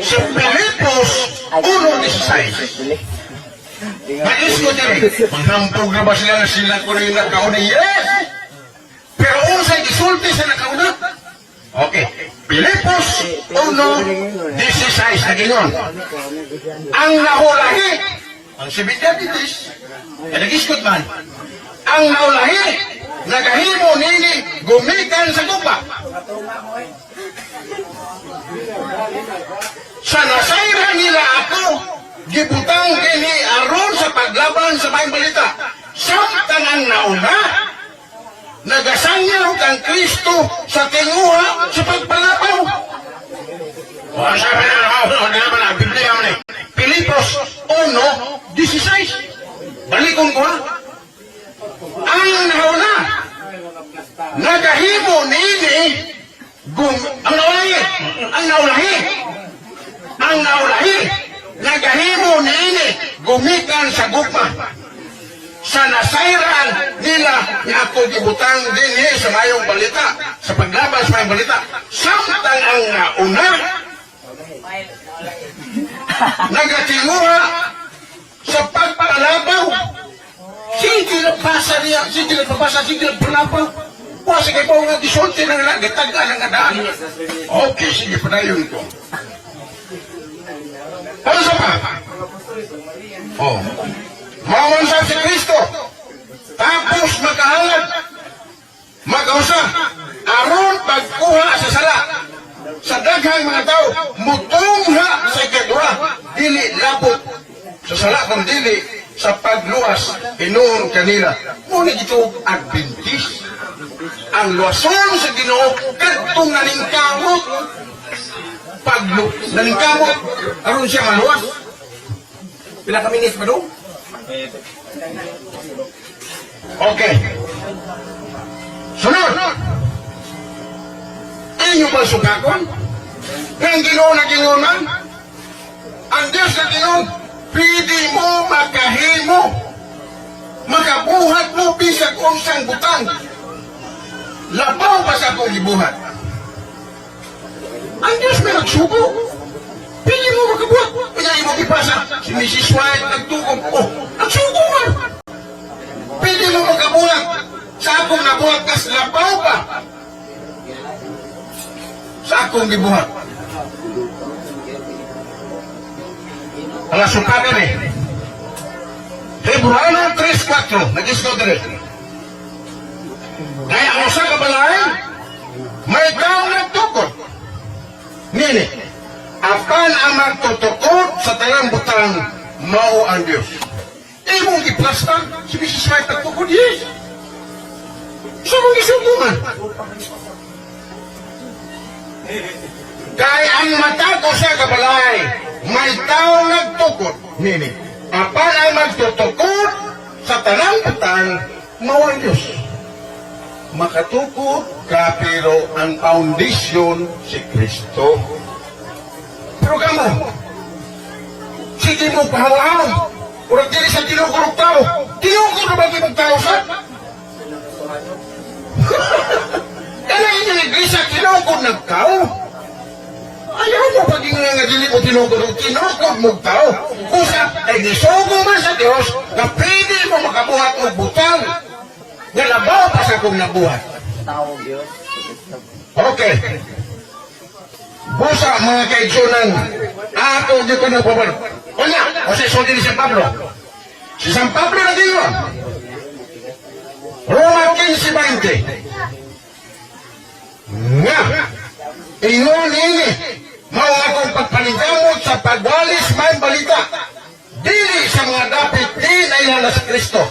sa Pilipos 1:16. Mais ko diri, manghampog na ba sila na sila ko na yung nakauna? Yes! Pero unsay gisulti sa nakauna? Okay. Pilipos 1:16 nagingon. Ang nahulahi, ang Seventh Adventist, nagiskot man, ang naulahi, nagahimo nini gumikan sa gupa. Sa nasayran nila ako, gibutang kini aron sa paglaban sa maayong balita. Samtang ang nauna, nagasangyaw kang Kristo sa tinguha sa pagpalapaw. O, sabi na, oh, na, na, Biblia mo ni. Pilipos 1:16. Balikon ko ha. Ang nauna, nagahimo nini, ang naulahi, ang naulahi, ang naulahi, nagahimo niini, gumikan sa gugma. Sa nasayran nila nga ako gibutang dinhi sa mayong balita, sa paglaban sa mayong balita, samtang ang nauna, nagatinguha sa pagpalabaw. Sige nagpasa niya, sige nagpapasa, sige nagpalabaw. Wa sige po nga gisulti na nila, gitaga na nga daan. Okay, sige, padayon ko. Ano sa pa? Oh. Mawan sa si Kristo. Tapos makahalad. Makausa. Aron pagkuha sa sala. Sa daghang mga tao, mutungha sa ikadua, dili labot sa sala kung dili sa pagluwas hinuon kanila. Muna ito Adventist. Ang luwason sa Ginoo kadtong naningkamot paglu naningkamot aron siya maluwas. Pila ka minutes pa dong? Okay. Sunod. Inyo ba sukakon? Nga ang Ginoo nagingon man? Ang Diyos nagingon, pwede mo makahimo. Makabuhat mo bisag unsang butang. Labaw pa sa akong gibuhat. Ang Diyos may nagsugo. Pili mo makabuhat. Kaya imo gipasa. Si Mrs. White nagtugong. Oh, nagsugo man. Pwede mo makabuhat. Sa akong nabuhat kas labaw pa. Sa akong gibuhat. Ala sukakan eh. Hebrano 3.4. Nag-isno dire. Kaya ang usa ka balay, may tao nagtukod. Nini, apan ang magtutukod sa tanang butang, mao ang Diyos. Imong giplasta, si Mrs. White nagtukod, yes. Sa mong gisuguman. Kaya ang matag usa ka balay, may tao nagtukod. Nini, apan ang magtutukod sa tanang butang, mao ang Diyos. Makatukod ka pero ang foundation si Kristo. Pero kamo, sige mo pahawaon. Urag dili sa tinukurog tao. Tinukur na ba imong tao sa? Kaya inyong iglesia, tinukur ng tao. Ayaw mo paging nga dili mo tinukur, tinukur mo tao. Kusa, ay nisugo man sa Dios na pwede mo makabuhat og butang. Nga labaw pa sa akong nabuhat. Okay. Busa mga kaigsunan, ako di ko nagpapalo. Unya, o sa isulti ni San Pablo. Si San Pablo na diyon. Roma 15:20. Nga, ingon ini, mao akong pagpaningkamot sa pagwalis may balita. Dili sa mga dapit di nailala sa Kristo.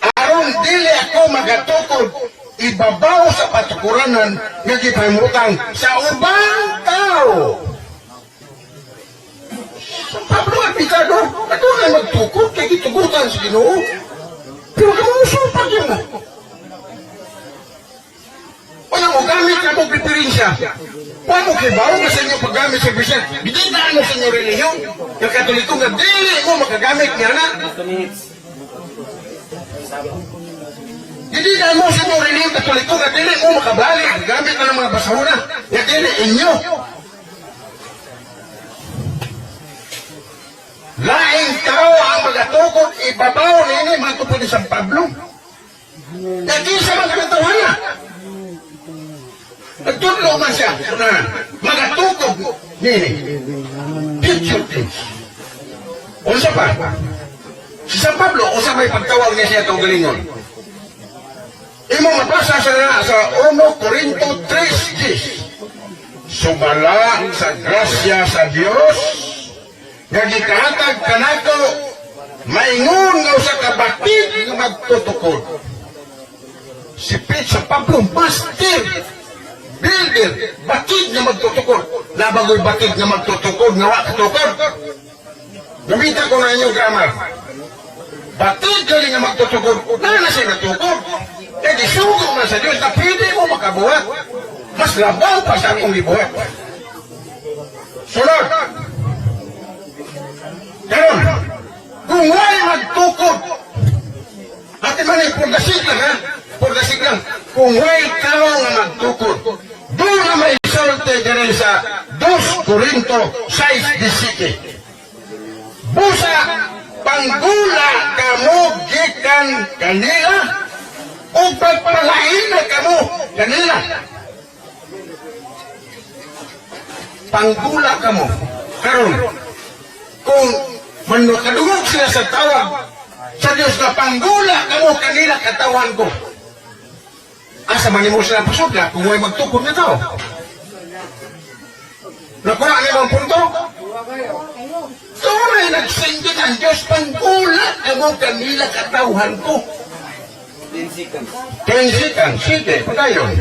Aron dili ako magatukod ibabaw sa patukuranan nga gipahimutang sa ubang tao. San Pablo Apicado, ako na magtukod kay gitugutan sa Ginoo. Pero kamusupag yun mo. Wala mo gamit ka mo preferensya. Wala mo kibaw ka sa inyo paggamit sa iglesia. Bigyan mo sa inyo relihiyon. Nga Katoliko nga dili mo makagamit niya na. Hindi na mo sa inyong relihiyon Katoliko nga dili mo makabalik. Gamit na ng mga basura. Nga dili inyo. Laing tao ang magatukod ibabaw nini mga tupod ni San Pablo. Nagisa man katawa na. Nagtudlo man siya. Na, magatukod nini. Future things. Unsa pa? Si San Pablo, unsa may pagtawag niya siya kaugalingon? Imo mabasa sa sa 1 Corinto 3:10. Sumala sa grasya sa Dios nga gikahatag kanako maingon nga usa ka batid nga magtutukod. Si Pete sa Pablo, master builder, batid nga magtutukod. Labagoy batid nga magtutukod nga wa katukod. Gamita ko na inyong grammar. Batid gali nga magtutukod, na na siya natukod. Kaya gisugo man sa Diyos na pwede mo makabuhat. Mas labaw pa sa akong gibuhat. Sunod. Karon, kung wa'y magtukod, ate man ay purgasig lang ha, purgasig lang, kung wa'y tao nga magtukod, doon na may salte diri sa 2 Corinto 6:17. Busa, panggula kamo gikan kanila, o Ug pagpalain na kamo kanila. Panggula kamo. Karon, kung manukadungog sila sa tawag sa Diyos na panggula kamo kanila katawan ko. Asa man nimo sila pasudla kung way magtukod na tao? Nakuha ni ang punto? Tunay nagsinggit ang Diyos, panggula kamo kanila katawhan ko. 10 seconds. Sige, padayon.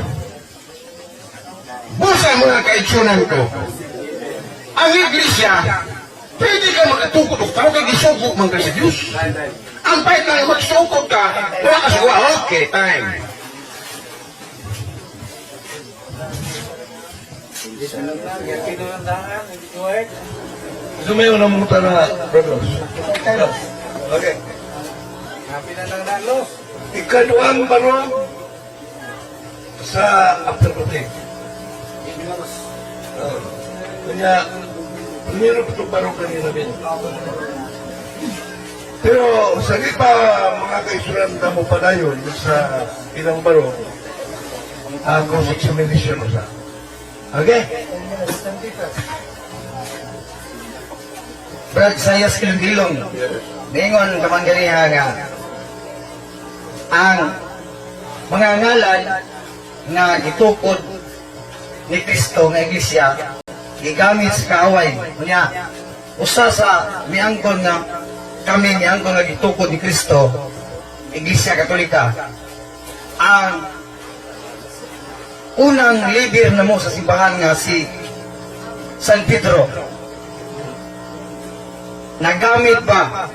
Busa, mga kaigsunan ko. Ang iglesia, pwede ka makatukod og tao kay gisugo man ka sa Diyos. Ang pahit lang magsukod ka, wala ka suwa. Okay, time. Sumayo na muna na, brothers. Okay. Ikaduhang barong sa after. Oh. Kanya, meron pa itong barong kanina din. Pero sa pa mga kaisuran na mo padayon sa ilang barong, ang cross-examination mo sa. Okay? Brad Sayas Kilong, ningon kamang ganiha nga ang mga ngalan nga gitukod ni Kristo nga iglesia gigamit sa kaaway. Unya usa sa miangkon nga kami miangkon nga gitukod ni Kristo Iglesia Katolika, ang unang leader namo sa simbahan nga si San Pedro, nagamit ba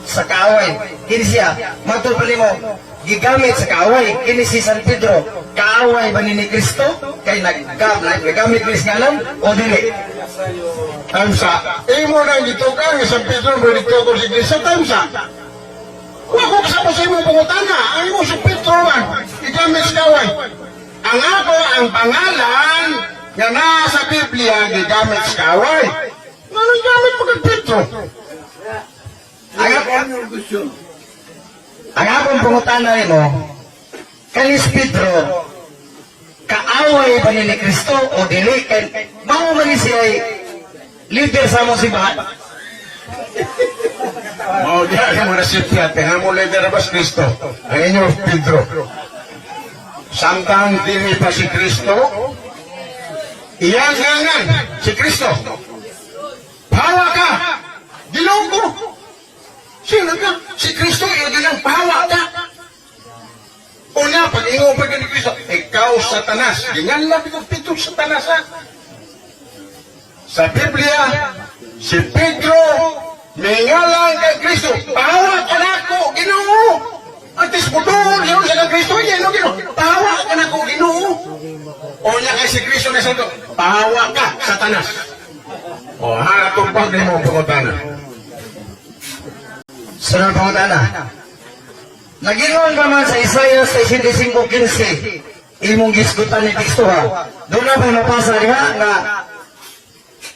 sa kaaway? Kini siya, matod pa nimo, gigamit sa kaaway. Kini si San Pedro, kaaway ba ni Kristo? Kay nagamit ni sa ngalan o dili? Time sa, imo na gitukan, San Pedro, mo dito ko sa iglesia, time sa. Wa ko kasama sa imong pangutana, ang imo si Pedro man, gigamit sa kaway. Ang ako, ang pangalan nga naa sa Biblia, gigamit sa kaway. Nga gamit mo kay Pedro? Ang akong pangutana nimo, kanis Pedro, kaaway ba ni Kristo o dili? Kay mao man ni siya ay leader sa among simbahan. Mao diha ang mga resipya, tingnan mo leader ba si Kristo? Ang inyo, Pedro. Samtang dili pa si Kristo, iyang ngangan si Kristo. Pawa ka! Ginoo ko! Sino ka? Si Kristo, iyo ginang pawa ka! Una, pag ingon pa ni Kristo, ikaw, Satanas. Gingan lang ko Pedro, Satanas, ha? Sa Biblia, si Pedro, mingalan kay Kristo, pawa ka na ako, Ginoo! Antes mo doon, yun sa kang Kristo, yan, no, Ginoo? Pawa ka na ako, Ginoo! O niya kay si Kristo na santo, pawa ka, Satanas. O, ha, tumpag ni mo ang pangutana. Sunod pangutana. Nagingon ka man sa Isaiah 65:15, imong gisgutan ni teksto ha. Doon na po mapasa diha nga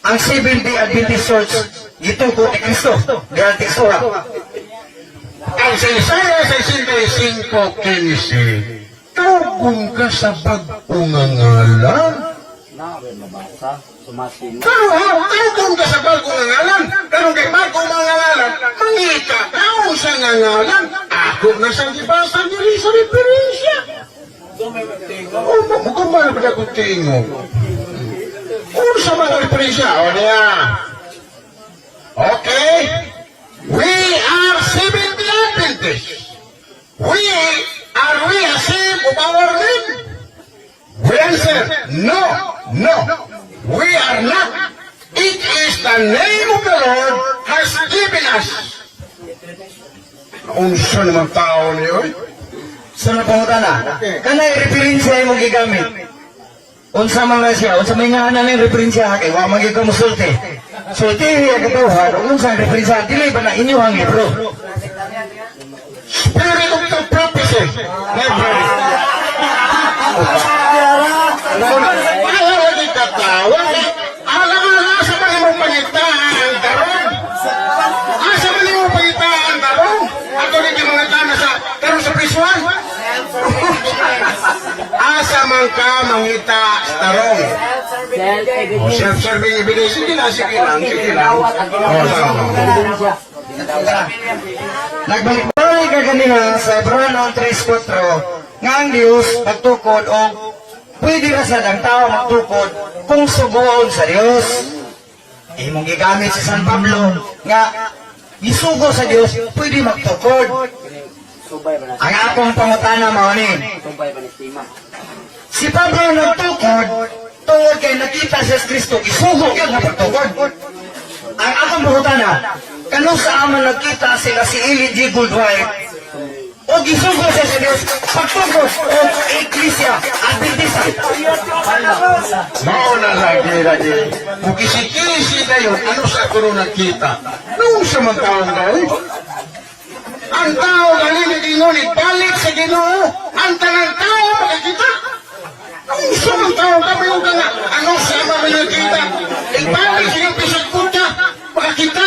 ang Seventh-day Adventist Church gitukod ni Kristo. Diha ang teksto ha. Ang sa Isaiah 65:15, tawgon ka sa bag-o nga ngalan. Pero ha, tawgon ka sa bag-o nga ngalan. Karon kay bag-o nga ngalan, mangita ka sa nga ngalan. Ako na sa gibasa diri sa referensya. Oh, mukumbal ba akong tingog? Unsa man ang referensya? O niya. Okay? We are Seventh-day Adventists. We ashamed of our name? We answer, no. We are not. It is the name of the Lord has given us. Unsa naman tao niyo, oy? Sunod pangutana. Kanay referensya imong gigamit. Unsa man na siya, unsa may ngalan ng referensya kay wa man gyud ka mosulti. Sulti ang katawhan, ug unsa ang referensya dili ba na inyo ang libro? Spirit of the Prophecy Library. Ayaw lagi katawa. Alam mo na, asa man imong pangitaan karon? Asa man imong pangitaan karon? Ato ni mga tana sa karon sa prisuan. mangita tarong. Oh, self-serving evidence. Sige lang, sige lang, sige lang. Oh, sama. Nagbalik-balik ka kanina sa Hebreo 3.4 nga ang Diyos magtukod o pwede ra sad ang tao magtukod kung sugoon sa Diyos. Imong gigamit si San Pablo nga gisugo sa Diyos pwede magtukod. Ang akong pangutana mao ni, si Pablo nagtukod tungod kay nakita si Kristo gisugo gyud nga pagtukod. Ang akong pangutana, kanu sa aman nagkita sila si Ellen G. Goldwhite o gisugo siya sa Diyos pagtukod o Iglesia Adventista? Mao na lagi lagi. Kung kisi-kisi kayo, ano sa ako nung nakita? Nung sa mga taong gawin? Ang tao galinig ingon, balik sa Ginoo. Ang tanang tao makakita. Nung sa mga tao kami yung nga, ano sa mga makakita? Ibalik sa iyong pisag punta, makakita.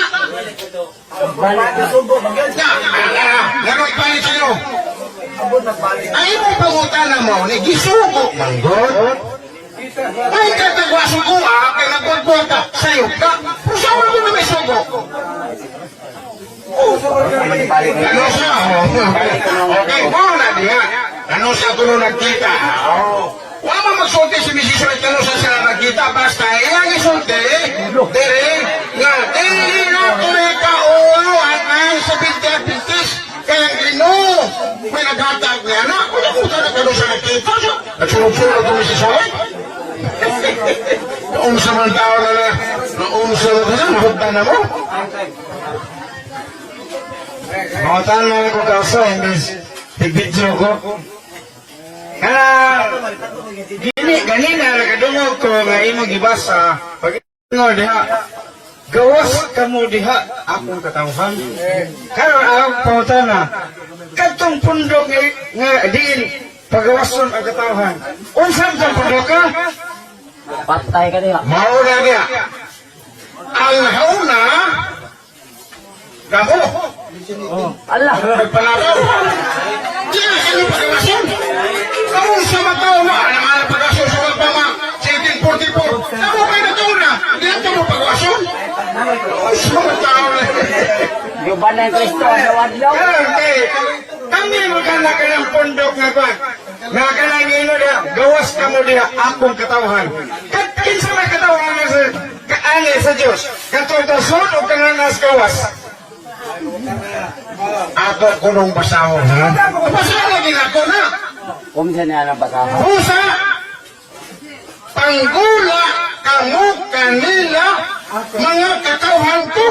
Na, ah, ibalik sa Ginoo. Ay mo pangutana mo, ni gisugo manggod. Ay, katagwaso ko ah, kay nagbuhat ka, sayo ka. Pero sa mo na may sugo? Oh, ano siya? Okay, mo na diya. Ano siya kuno nagkita? Oh. Wa man magsulti si Mrs. White kano sa sila nagkita basta iyang isulti dere nga dili na tuloy ka ulo ang ang sa binti kaya ang Ginoo may naghatag niya na wala ko na kano sa nagkita nagsunod-sunod ko Mrs. White. Naunsa man tao na na, naunsa na na, nahugtan na mo. Pangutan na ko kausa, imbes tig-video ko. Kana gini ganina nakadungog ko nga imong gibasa pag ingon diha gawas kamo diha akong katawhan. Karon ang pangutana, kadtong pundok nga diin pagawason ang katawhan. Unsa man tong pundok ka? Patay ka diha. Mao na niya. Ang hauna, gamo, Allah. nagpalakaw. Di na sila pagawason. Kamu sa matao na, alam nga pagawason sa mga pama, sa 1844. Kamu kayo nagkauna, di na mo pagawason. Sa matao na. Yuban na yung Kristo ang adlaw. Karon kay kami magkana ka ng pundok nga kwan. Nga kanang ino diha, gawas ka mo diha akong katawhan. Kat kinsa may katawhan nga sa kaani sa Dios? Katong tasun o kananas gawas? Ako kunong basahon, ha? Basahon lagi na ako na. Kumsa niya ang basahan. Pusa, panggula kamo kanila mga katawhan ko.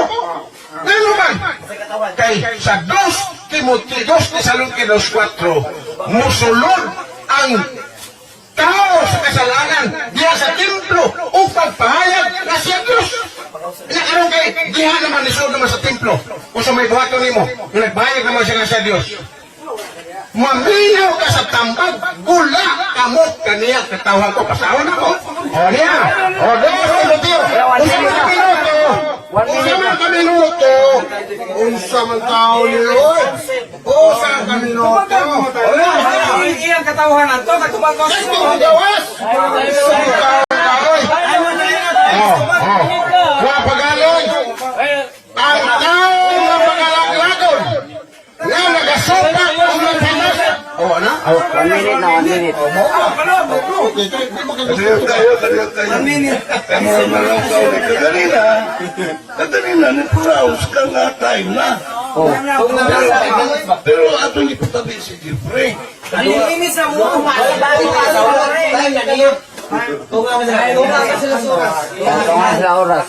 Ano man? Kay sa 2 Timoteo 2 Tesalonicenses 2:4, musulod ang tao sa kasalanan diha sa templo upang pahayag na siya Diyos. Na karon kay diha naman nisulod naman sa templo. Kung sa may buhaton nimo, nga nagpahayag naman siya nga siya Diyos. Maminaw ka sa tambag, gula kamo kaniya katawhan ko pasawon ako. O niya, o dos Timoteo, unsa man ka minuto, unsa man ka minuto, unsa man tao ni Lord, unsa ka minuto. Iyang katawhan ato katubang ko. Kristo ang gawas. Unsa man tao, oy. Oh. Wa pagayon. Ang tao nga magalaglagon, nga nagasupak o nagpamas. O na? O. 1 minute na, 1 minute. Okay, Kadiyo tayo, kadiyo tayo. Kamu na lang ka ulit. Kaganina, kaganina, nipuraos ka nga time na. Pero atong ipatabi si Jeffrey. Minutes na mo. Tunga sila oras.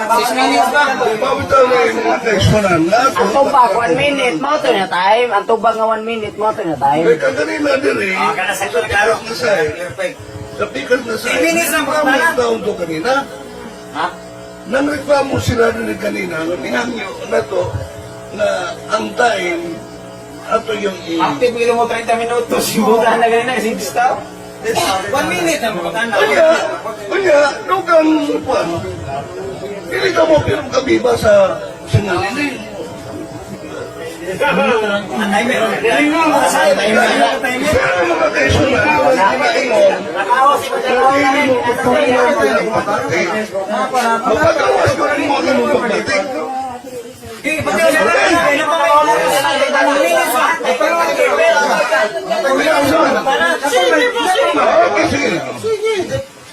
6 minutes ba? Pabitaw na yung mga kaeksponan na ako. Ang tubag, 1 minute. Mao to na time. Ang tubag nga 1 minute, mao to na time. Kaya kaganina diri, sa pikas na sa sa pikas na sa Minutes ang Reklamo taon to kanina. Ha? Nang reklamo sila diri kanina, nga minangyo na to, na ang time, ato yung i... Active mo 30 minutos. Sibutan na ganina kasi gusto. 1 minute na mo. Kanya, kanya, dugang kwan. Dili ka mo pero kabiba sa ngalili. Pero mga kaisunan, ginaingon, na dili mo pagtuloy ang ilang pagbati. Mapagawas ko rin mo ang imong pagbati. Okay, sige.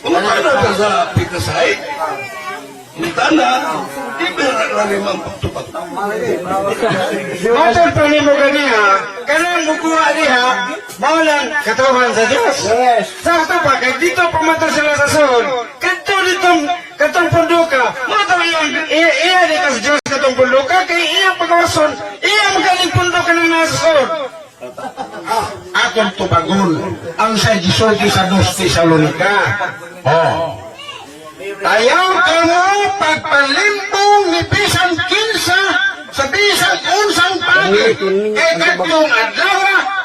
Pangutana ka sa Pikasay. Pangutana, ibera lang rin ang pagtupad. Matod pa nimo ganiha, kanang mukuha diha, mao lang katawhan sa Dios. Yes. Sakto pa kay dito pa man to sila sa sulod. Kadto ditong katong punduka, mao to iyang iya, iya dito sa Dios katong punduka kay iyang pagawason, iya magaling punduka nang nasa sulod. Akong tubagon ang sa gisulti sa Dos Tesalonica. Oh. Ayaw kamo pagpalimbong ni bisan kinsa sa bisan unsang pagi kay kadtong adlaw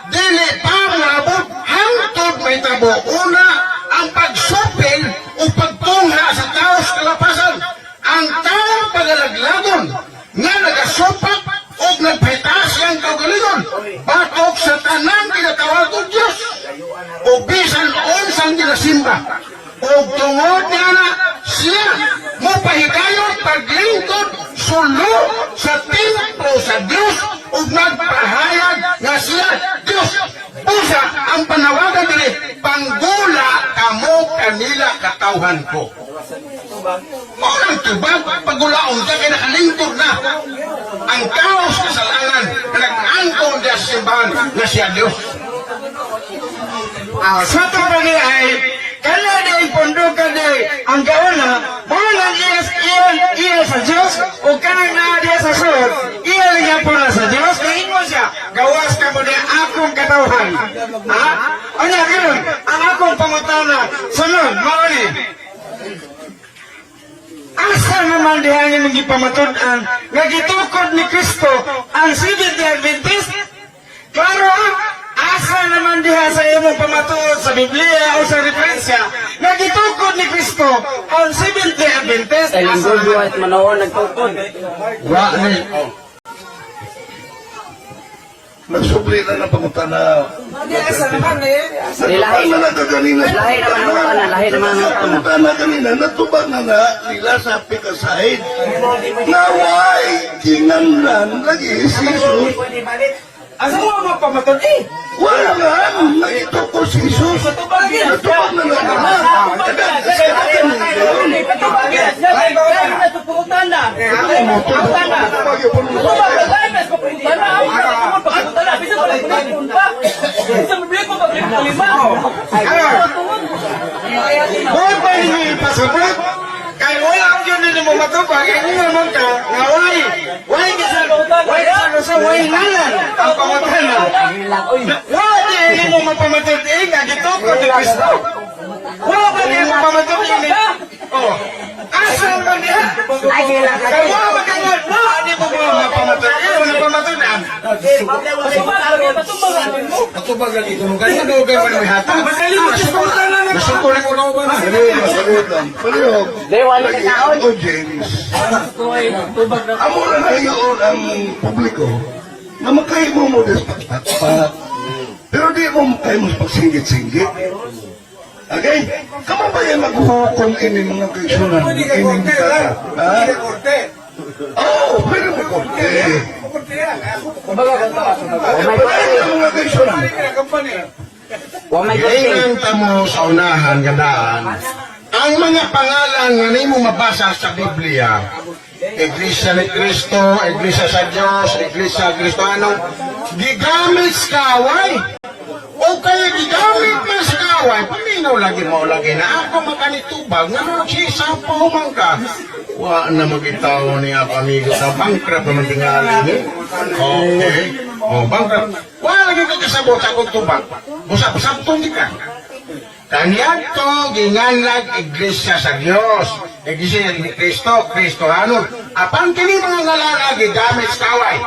dili pa moabot hangtod may tabo una ang pagsupil o pagtungha sa taos kalapasan, ang taong pagalaglagon nga nagasupak o nagpahitaas ang kaugalingon batok sa tanang ginatawag og Diyos o bisan unsang ginasimba, o tungod niya na siya mo pahigayon paglingkod sulo sa templo sa Dios ug nagpahayag nga siya Dios. Busa ang panawagan diri, panggula kamo kanila katawhan ko. Mao nang tubag pagulaon ka kay nakalingkod na ang taos kasalanan na nag-angkon diya sa simbahan nga siya Dios. Ah, sa ito pa ni ay, kaya di ang punduka di ang gauna, mao lang iya, iya, iya sa Diyos, o kanang naa diya sa sulod, iya lang po na sa Diyos, kaya ingon siya, gawas ka mo di akong katawhan. Ha? Ano, ganun, ang akong pangutana, sunod, mao ni. Asa naman diha ang imong gipamatud-an nga gitukod ni Kristo ang Seventh Day Adventist? Klaro ah, asa naman diha sa imong pamatuod sa Biblia o sa referensya nga gitukod ni Kristo ang Seventh Day Adventist? Sa Asa lingkod naman? at manoon nagtukod. Wa ni Nagsubli na ng pangutana. Natubag na na ka kanina. Lahi naman ang pangutana, lahi naman ang pangutana. Pangutana kanina, natubag na na nila sa Pikasay. Naway, kinanlan lagi si Jesus. Asa mo ang pamatud eh? Wala nga, naitukol si Jesus. Natubag na na na. Huwag pa ninyo ipasabot? Kay wala ang yun ninyo mo matubag, kay ingon man ka, nga way, way ka way ka sa way ngalan ang pangutana. Wala di mo mapamatod eh, nga gitukod ni Kristo. Wala ba di mo mapamatod eh? Oh, asa man diha? Kay wala ba ka nga, wala di mo mapamatod eh, wala pamatunan. Atubag lagi kuno kay dugay man may hatag. Nasuko rin ko na ba na? Palihog. Wala ka kaon. Ako, James. Amo na ngayon ang publiko na makahimo mo des pagpakpak. Pero di mo makahimo sa pagsingit-singit. Okay? Kamo ba yung maghuhukom ini mga kaisunan? Ini mga Ha? Oo, pwede mo korte. Pwede mga kaisunan. Wa may korte. Giingan tamo sa unahan gandaan. Ang mga pangalan nga nimo mabasa sa Biblia, Iglesia ni Cristo, Iglesia sa Dios, Iglesia Kristano, gigamit sa kaway. O kaya gigamit man sa kaway, paminaw lagi mo lagi na ako makanitubag, nga nung si pa man ka. Wa na magitaw ni ako amigo sa bankrupt naman tingali ni. Okay. O, bankrupt. Wa lagi ka kasabot sa akong tubag. Usap-usap di ka. Kaniadto ginganlag Iglesia sa Dios. Iglesia ni Kristo, Kristohanon. Apan kini mga ngalan gigamit sa kaway.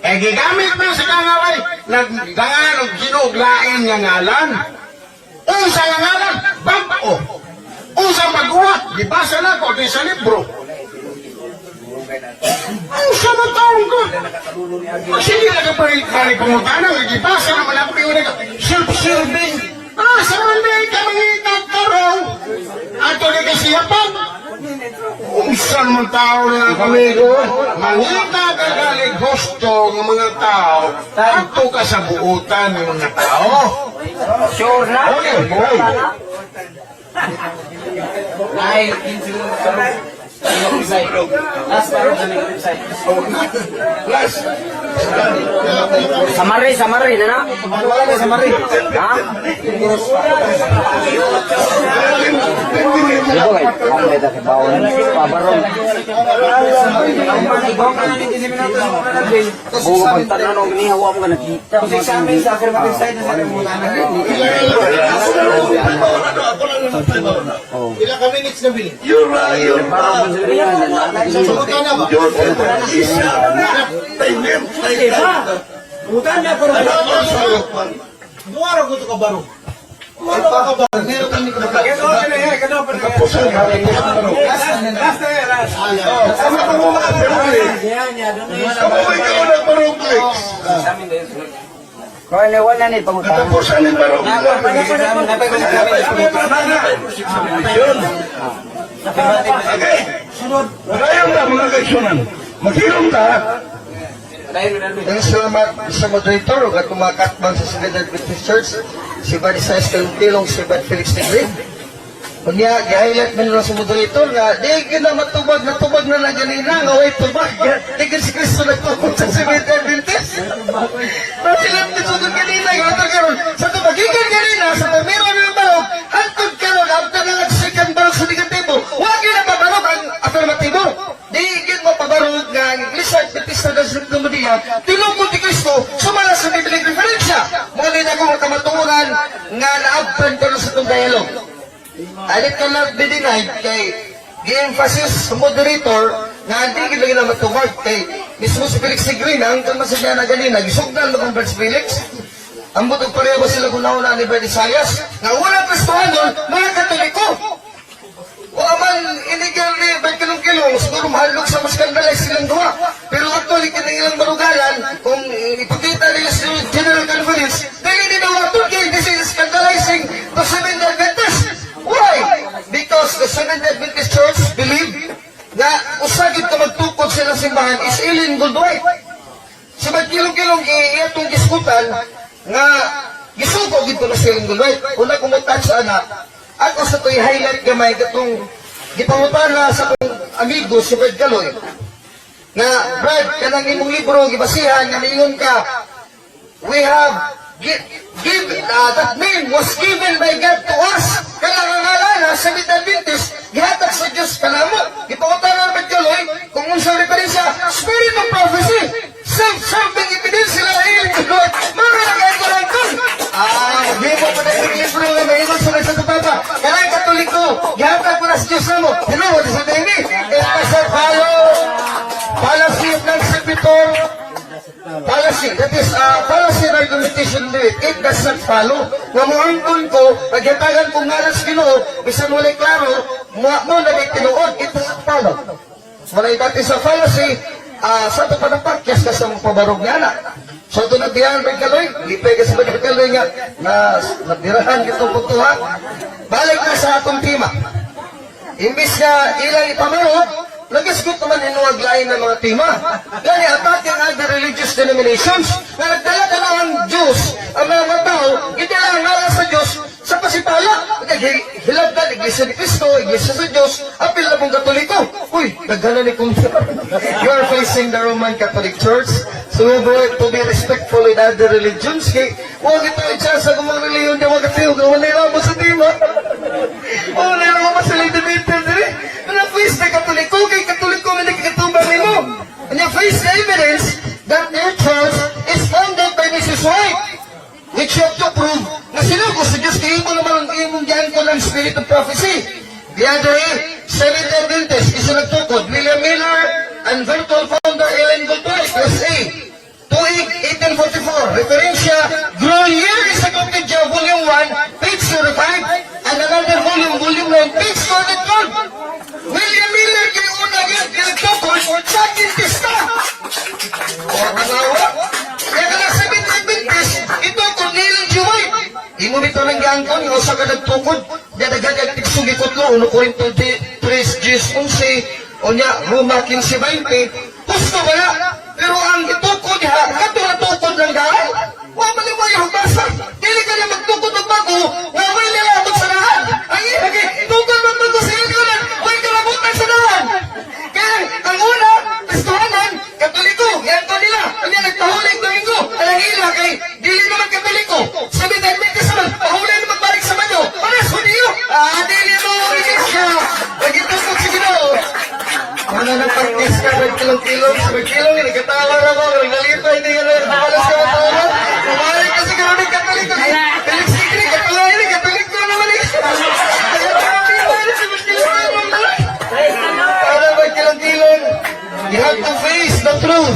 E gigamit man sa kangaway, nagdangan og ginuglain nga ngalan. Unsa nga ngalan? Bag-o. Unsa bag-o? Gibasa na ko sa libro. Ang sama taong ko. Sige na ka pa rin pangutana, gibasa naman ako yung self-serving. Ah, sa man ka mangitag tarong. Ato ni kasiyapan. Unsan man tao na kami ko, mangita ka galing gusto ng mga tao, ato ka sa buutan ng mga tao. Sure na. Okay, boy. Ay, last parang sa website. Last. Samari, samari na na. Wala na samari. Ha? Pabarong. Bugo pag tanong niya, wa mo ka nakita. Ilang ka minutes na bilin? Your is time, time, time. Butan na pero Duwara ko ito ka barong. Wala ka barong. Meron kami ka Kapusan ka. Last na yan, last. Sama ka mo mga Felix. Kamu ikaw na parong Felix. Kaya wala ni pangutana. Katapusan ni parong Yun. Okay. Ngayon na mga kaisunan. Maghilom ta. Ang salamat sa moderator ug atong mga katbang sa Seventh Adventist Church, si Brad Isaias Kalungtilong, si Brad Felix Tigre. Unya, gi-highlight man nila sa moderator nga, di gyud na matubag, natubag na na ganina, nga way tubag. Di gyud si Kristo nagtukod sa Seventh Adventist. Pero sila nagtukod ganina, nga karon sa tubagikan ganina, sa pamiro ng barog, hangtod karon, after na nagsikan barog sa negatibo, wa gyud na mabarog ang afirmatibo. Di gyud mapabarog nga ang Iglesia Adventista del Segundo Dia, tinukod ni Kristo, sumala sa biblical referensya. Mo ni ako nga kamatuoran nga naabtan karon sa itong dialogue. And it cannot be denied kay gi-emphasis sa moderator nga hindi gid lagi na matubag kay mismo si Felix Segrin ang kalmasadya na ganina gisugdan mo kang Brad Felix. Ambot og pareho ba sila gunaw na ni Brad Isaias nga wala Kristohanon, mga Katoliko. Wa man illegal ni Brad Kilong-Kilong, siguro mahallok sa maskandalize silang duha. Pero actually kining ilang barugalan kung ipakita nila sa General Conference, dili ni dawaton kay this is scandalizing the Seventh Adventist. Why? Because the Seventh Adventist Church believe na usa gid ka magtukod sa ilang simbahan is Ellen Goldwhite. Sa magkilong-kilong iyatong giskutan nga gisugo gid ko na si Ellen Goldwhite. Una ko mo touch ana, ako sa to'y highlight gamay katong gipangutana sa akong amigo si Brad Galoy. Nga Brad, kanang imong libro gibasihan nga miingon ka we have give that name was given by God to us. Kanang ang ngalan sa Seventh Adventist gihatag sa Dios kanamo. Gipangutana ni Kaloy kung unsa referensya, spirit of prophecy, self-serving evidence sila Ellen Lord. Mga nagkaikulanton. Ah, di mo pa na yung libro nga maingon sa sa Papa. Kanang Katoliko, gihatag ko na sa Diyos namo. Tinuod sa dini. It does follow. Fallacy of non-sequitur. Fallacy, that is fallacy of argumentation do it. It does not follow. Nga moangkon ko, pagyatagan ko ngalan sa Ginoo, bisan walay klaro, mo mo na di tinuod, it does not follow. Walay, that is a fallacy, sa ito pa napakyas ka sa mga pabarog niya na. So ito nagdiyan, Brad Kaloy, lipay ka sa Brad Kaloy nga, na nabirahan kitong puntuha. Balik na sa atong tema. Imbis nga ilang ipamarog, nagisgot naman inuwag lain ng mga tema. Gani, attacking other religious denominations, na nagdala ka na ang Diyos, ang mga tao, gidala ang ngalan sa Diyos sa pasipala. Hilabdan, Iglesia ni Cristo, Iglesia sa Diyos, apil na pong Katoliko. Uy, nagdala ni kung you are facing the Roman Catholic Church, so we have right to be respectful in other religions. Kay, huwag ito i-chance sa mga reliyon, di wag katiyo, wala na mo sa tema. Oh, na lang mo sila debater diri. Pero face the Katoliko, kay Katoliko man nagkatubang nimo. And you face the evidence that your church is founded by Mrs. White. Which you have to prove na sila ko sa Diyos kay imo naman ang imong giangkon ng spirit of prophecy. The other way, Seventh Adventist, isa nagtukod, William Miller and virtual founder Ellen Goldwhite, USA. Tuig 1844, referensya, Grolier Encyclopedia, Volume 1, page 05, and another volume, Volume 9, page 212. William Miller, kay una gyud nagtukod. Adventista. O, tanawa. Kaya ka lang Seventh Adventist, ito kung nilang G. White. Imo bitaw nang giangkon, yung usa ka nagtukod, dadagan kag tigsong gikutlo, 1 Corinto 3, 10, 11, unya, Roma 15, 20, gusto ba na? Pero ang itukod ha, kato na tukod lang dahil, wa man mo yung basa. Dili ka na magtukod og bago, nga way nilabot sa daan. Ang iya, tukod mag bago sa inyo lang, way kalabutan sa daan. Kaya ang una, Kristohanan, Katoliko, yan ko nila. Kanya nagpahuling Domingo. Ang ila kay dili naman Katoliko. Sabi na Adventist naman, pahulay naman balik sa manyo. Pares Hudiyo. Ah, dili mo iglesia. Nagitukod sa Ginoo. Ano nang practice ka, nagkilong-kilong, sa nagkilong, nagkatawa na ako, naglalipay, hindi ka na, nagpapalas ka matawa. Kumalik kasi ka namin Katoliko. Felix Sigri, Katoliko, Katoliko naman eh. Para magkilong-kilong, you have to face the truth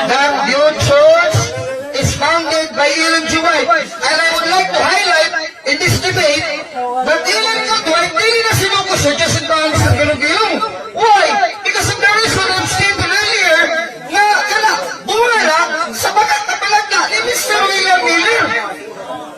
that your church is founded by Ellen G. White. And I would like to highlight in this debate that Ellen G. White dili na sinuko sa Diyos sa sa kilong-kilong. Why? Because of the reason I've stated earlier nga kana bunga na sa bagat na palagna ni Mr. William Miller.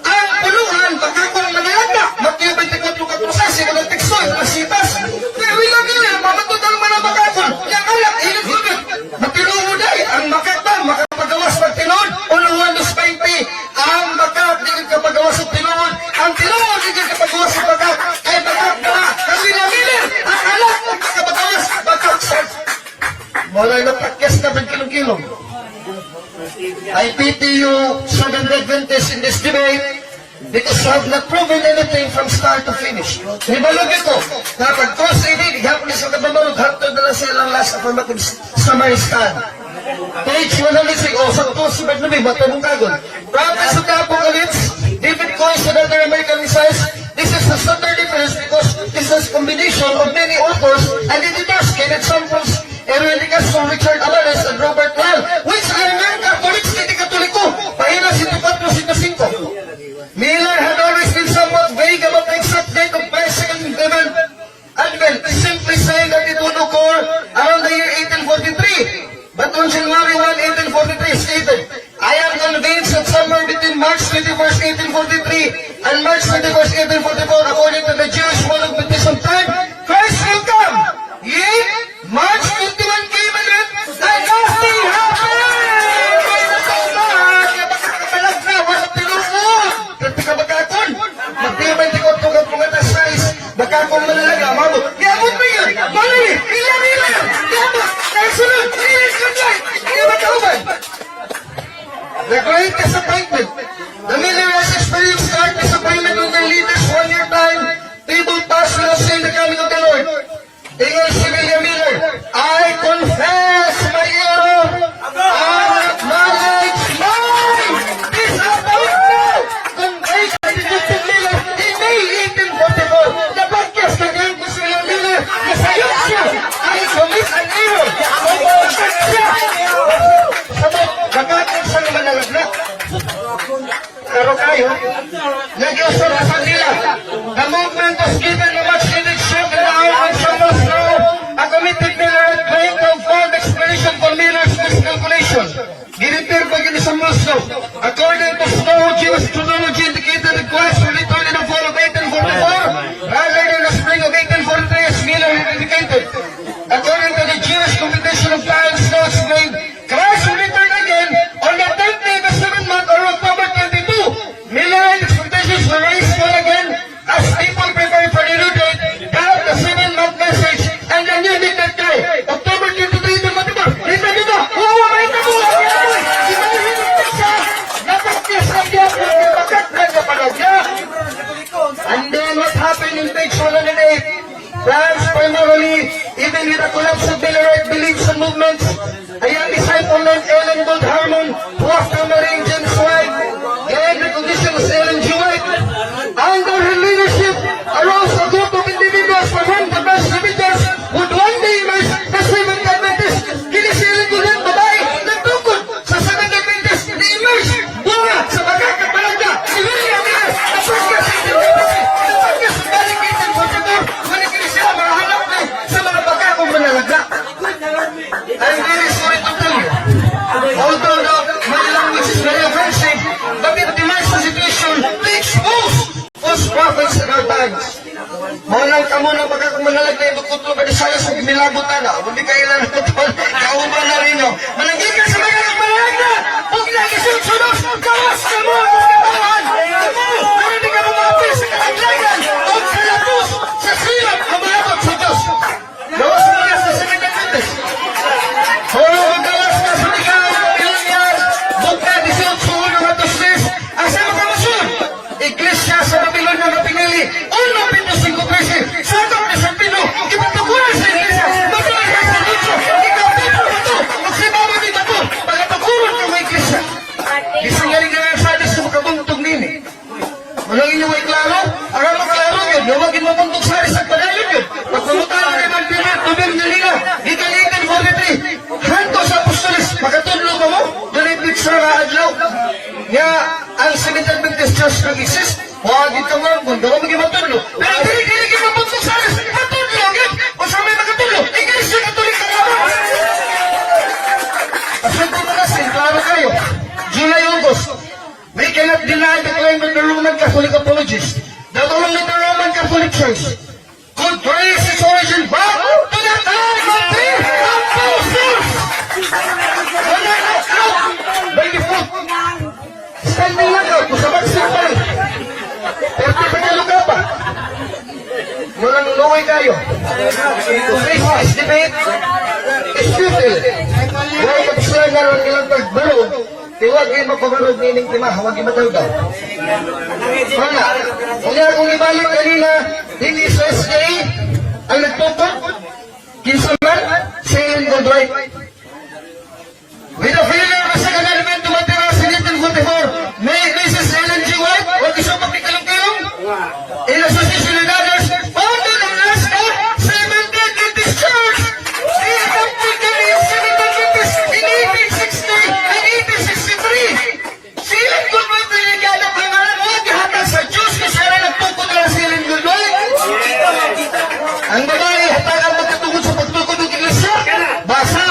Ang puluhan, pagkakong manalagna, Mateo 24 katrosas, ito ng teksto, ito ng sitas. Pero William Miller, mamatod ang mga makakon. Yang alak, ilang gubit. Matinuod ay, ang makakba, makapagawas pag tinuod. 1 Juan 2.20, ang makak, di kapagawas sa tinuod. Ang tinuod, di kapagawas sa bakak. Ay bakak na, ang William Miller, ang alak, makapagawas, bakak sa. Wala na pakyas na kilong-kilong. I pity you, Southern Adventists, in this debate because you have not proven anything from start to finish. Nibalog ito, na pag cross AD, hapon sa kababalog, hapon na lang silang last affirmative summary stand. Page 106, oh, sa to si Barnaby, matanong kagon. Prophets of the Apocalypse, David Coy's and other American Messiahs, this is the standard difference because this is a combination of many authors and editors, Kenneth Samples, Erwin De Castro, Richard Amares, and Robert Lyle, which are non-Catholics, hindi Katoliko. Pahina 104, 105. Miller had always been somewhat vague about the exact date of Christ's second event, Advent, simply saying that it would occur around the year 1843. But on January 1, 1843, stated, "I am convinced that somewhere between March 21st, 1843 and March 21st, 1844, according to the Jewish mode of baptism time, Christ will come." Yet, March 21 came and went, and nothing happened! Kaya nataunahan, kaya bakit kapalag na, walang tinuod. Grabe ka magkakon. Magtiyo 24 ka pungata size, bakakon manalaga, mabot. Giabot mo yun! Mali! Ila, ila! Giabot! Dahil sunod! Ila, ila! Hindi ba kauban? The Great Disappointment. The Millerites experienced stark disappointment when their leaders' one-year time table passed without seeing the coming of the Lord. Ingon si William Miller, "I confess my error and acknowledge my disappointment." Conveyed by Detective Miller in May 1844. Napakyas na niyan ko si William Miller. Nasayop siya. "I commit an error." Mabagkat siya. Sabot, kakakot sa naman nalaglag. Pero kayo, nag-usap sa nila. The movement was given a much needed shock in the hour when Samuel Snow, a committed Millerite, claimed to have found explanation for Miller's miscalculation. Girefer pa gini Samuel Snow. According to Snow, Jewish chronology indicated that Christ will return in the fall of 1844 rather than the spring of 1843 as Miller had indicated. According to the Jewish computation of time, Snow explained, Christ will return again on the 10th day of the seventh month or October 22. Millerite expectations were raised once again as people prepare for the new date, count the 7-month message, and the new midnight cry. October 23 to 24. Kita dito! Oo, may tabo! Siya! Napagkis ng Diablo, bakat na napalagya. And then what happened in page 108? France primarily, even with the collapse of Millerite beliefs and movements, a young disciple named Ellen Gould Harmon, who after marrying James White, gained recognition as Ellen G. White. Under her leadership arose a group of individuals from whom the best religions would one day emerge the Seventh Adventist. Kini si Ellen Gould Harmon, babae, nagtukod sa Seventh Adventist, ni-emerge, bunga sa magkakapalagda, si William Miller, napagkas napagkas balik 1844, manikini sila, makahanap na sa mga bakakong manalagla. Milabot na. Hindi kailan na ito. Kauban na rin, no? Mananggikan sa mga nagmalayag na! Huwag na isunod! Gawas na mo! Katawan! Kamo! Pero hindi ka mapapil sa kalaglagan! O sa lapos! Sa silap! Ang sa Diyos! Gawas mo na sa Seventh Adventist! Puro magawas na sa ikaw, Babilonia, buka 18, 1, 2, 3, asa makamusyon? Iglesia sa Babilonia nga pinili, 1 Pedro 5:13, sakop ni San Pedro, ipatukuran sa iglesia, magiging sa Diyos, ikaw Pedro ba ito? Magsibawa ni ba ito? Pagatukuran ka mga iglesia. Bisan nga rin nga sa sa makabuntog nini. Walang inyo ay klaro? Ang ano klaro yun? Huwag mabuntog sa isang padayon yun. Pagpamutan ni Ivan Pirro, tubig na nila, gikan 1843, hanto sa apostoles, makatudlo ba mo? Doon ay pizza nga adlaw. Nga, ang Seventh Adventist Church nag-exist, huwag ito nga, kung daw maging matudlo. Pero dili, dili kayo mabuntog sa alis, matudlo, yun. O sa may makatudlo, Iglesia Katolika naman. Asunto mo kasi, klaro kayo. July, August, we cannot deny the claim of the Roman Catholic apologists that only the Roman Catholic Church could trace its origin back to the time of the apostles. Wala na out by the foot. Standing lang out, kung sa vaccine pa rin. Pero pa lugar pa. Walang luway kayo. To face this debate is futile. Huwag kapasya nga ron nilang pagbarog, tiwag ay mapabarog nining tima, huwag imatawdaw. Wala. Kung akong ibalik kanina, hindi sa SDA ang nagtukod, kinsa man, si Ellen Goodwright. With the failure of the Second Advent to materialize in 1844, may Mrs. Ellen G. White, huwag isupag ni Kalong-Kilong, in association with others, founded ang Alaska Seventh Adventist Church. I-adopted kami yung Seventh Adventist in 1860 and 1863. Si Ellen Goodwright na naghanap ng ngalan, huwag gihatag sa Diyos kasi siya rin nagtukod lang si Ellen Goodwright. Ang babae, hatagan magkatungod sa pagtukod ng iglesia. Basa.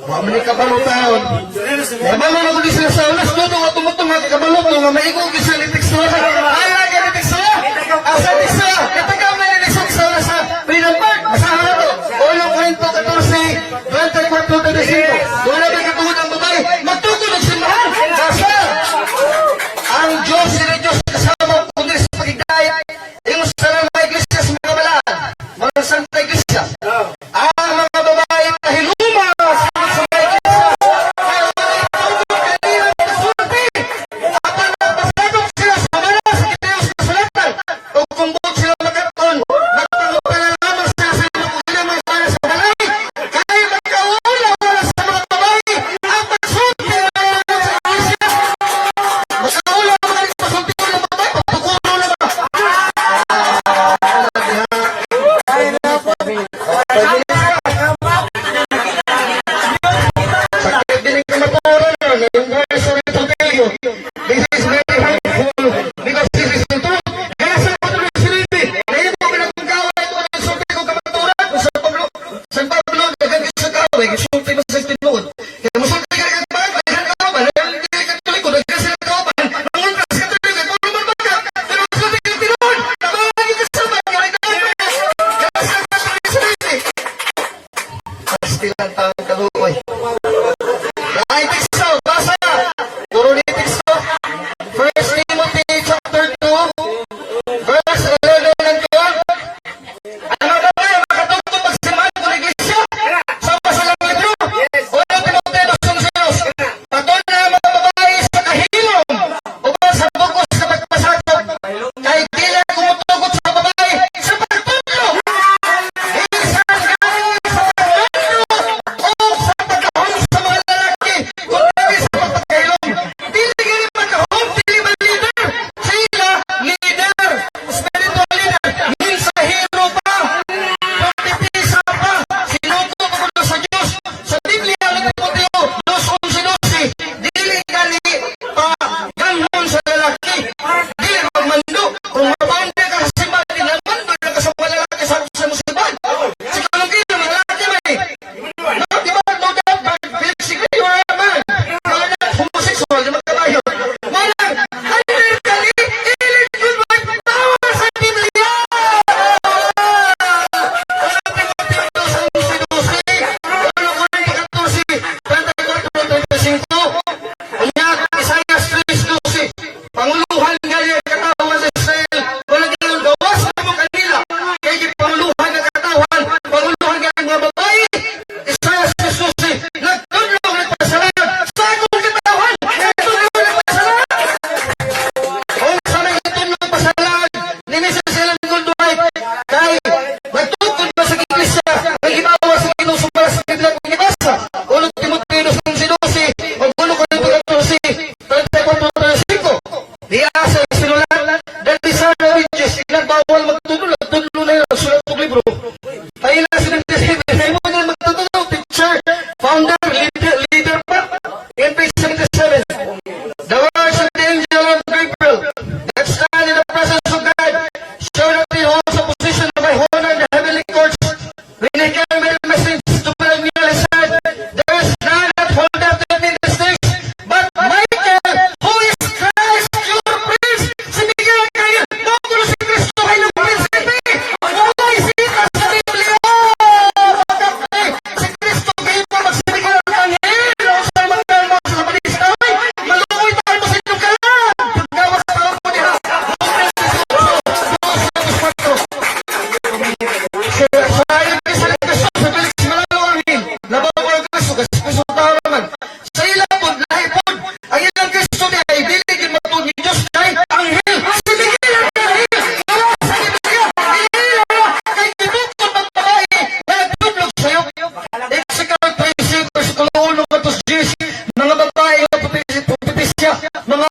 Wa man ni kabalo taon. Kabalo na kundi sila sa ulas. Dodo nga tumutong nga kabalo to nga maigo gyud sila ni teksto. Ala ka ni teksto. Asa teksto? Katagaw na ni sa sa Freedom Park. Basahan na to. 1 Corinto 14, 24, 35. Wala ba katungod ang babae? Magtukod og simbahan. Basa. Ang Diyos, sila Diyos kasama kundi sa pagigdayat. Yung sa mga iglesia sa mga balaan. Mga Santa Iglesia. Ang mga babae pahilumas sa mga iglesia. Kaya walay tungod kanila kasulti. Apan nagpasagop sila sa malas. resultado naman. Sa ilang pod, lahi pod. Ang ilang Kristo ni ay dili gid matuod ni Diyos kay anghel. Si Miguel ang anghel. Gawa sa Biblia. Ila kay gitukod ng babae na nagtudlog sa'yo. Ezekiel 13, versikulo 1 katos 10, mga babae nga propesya, mga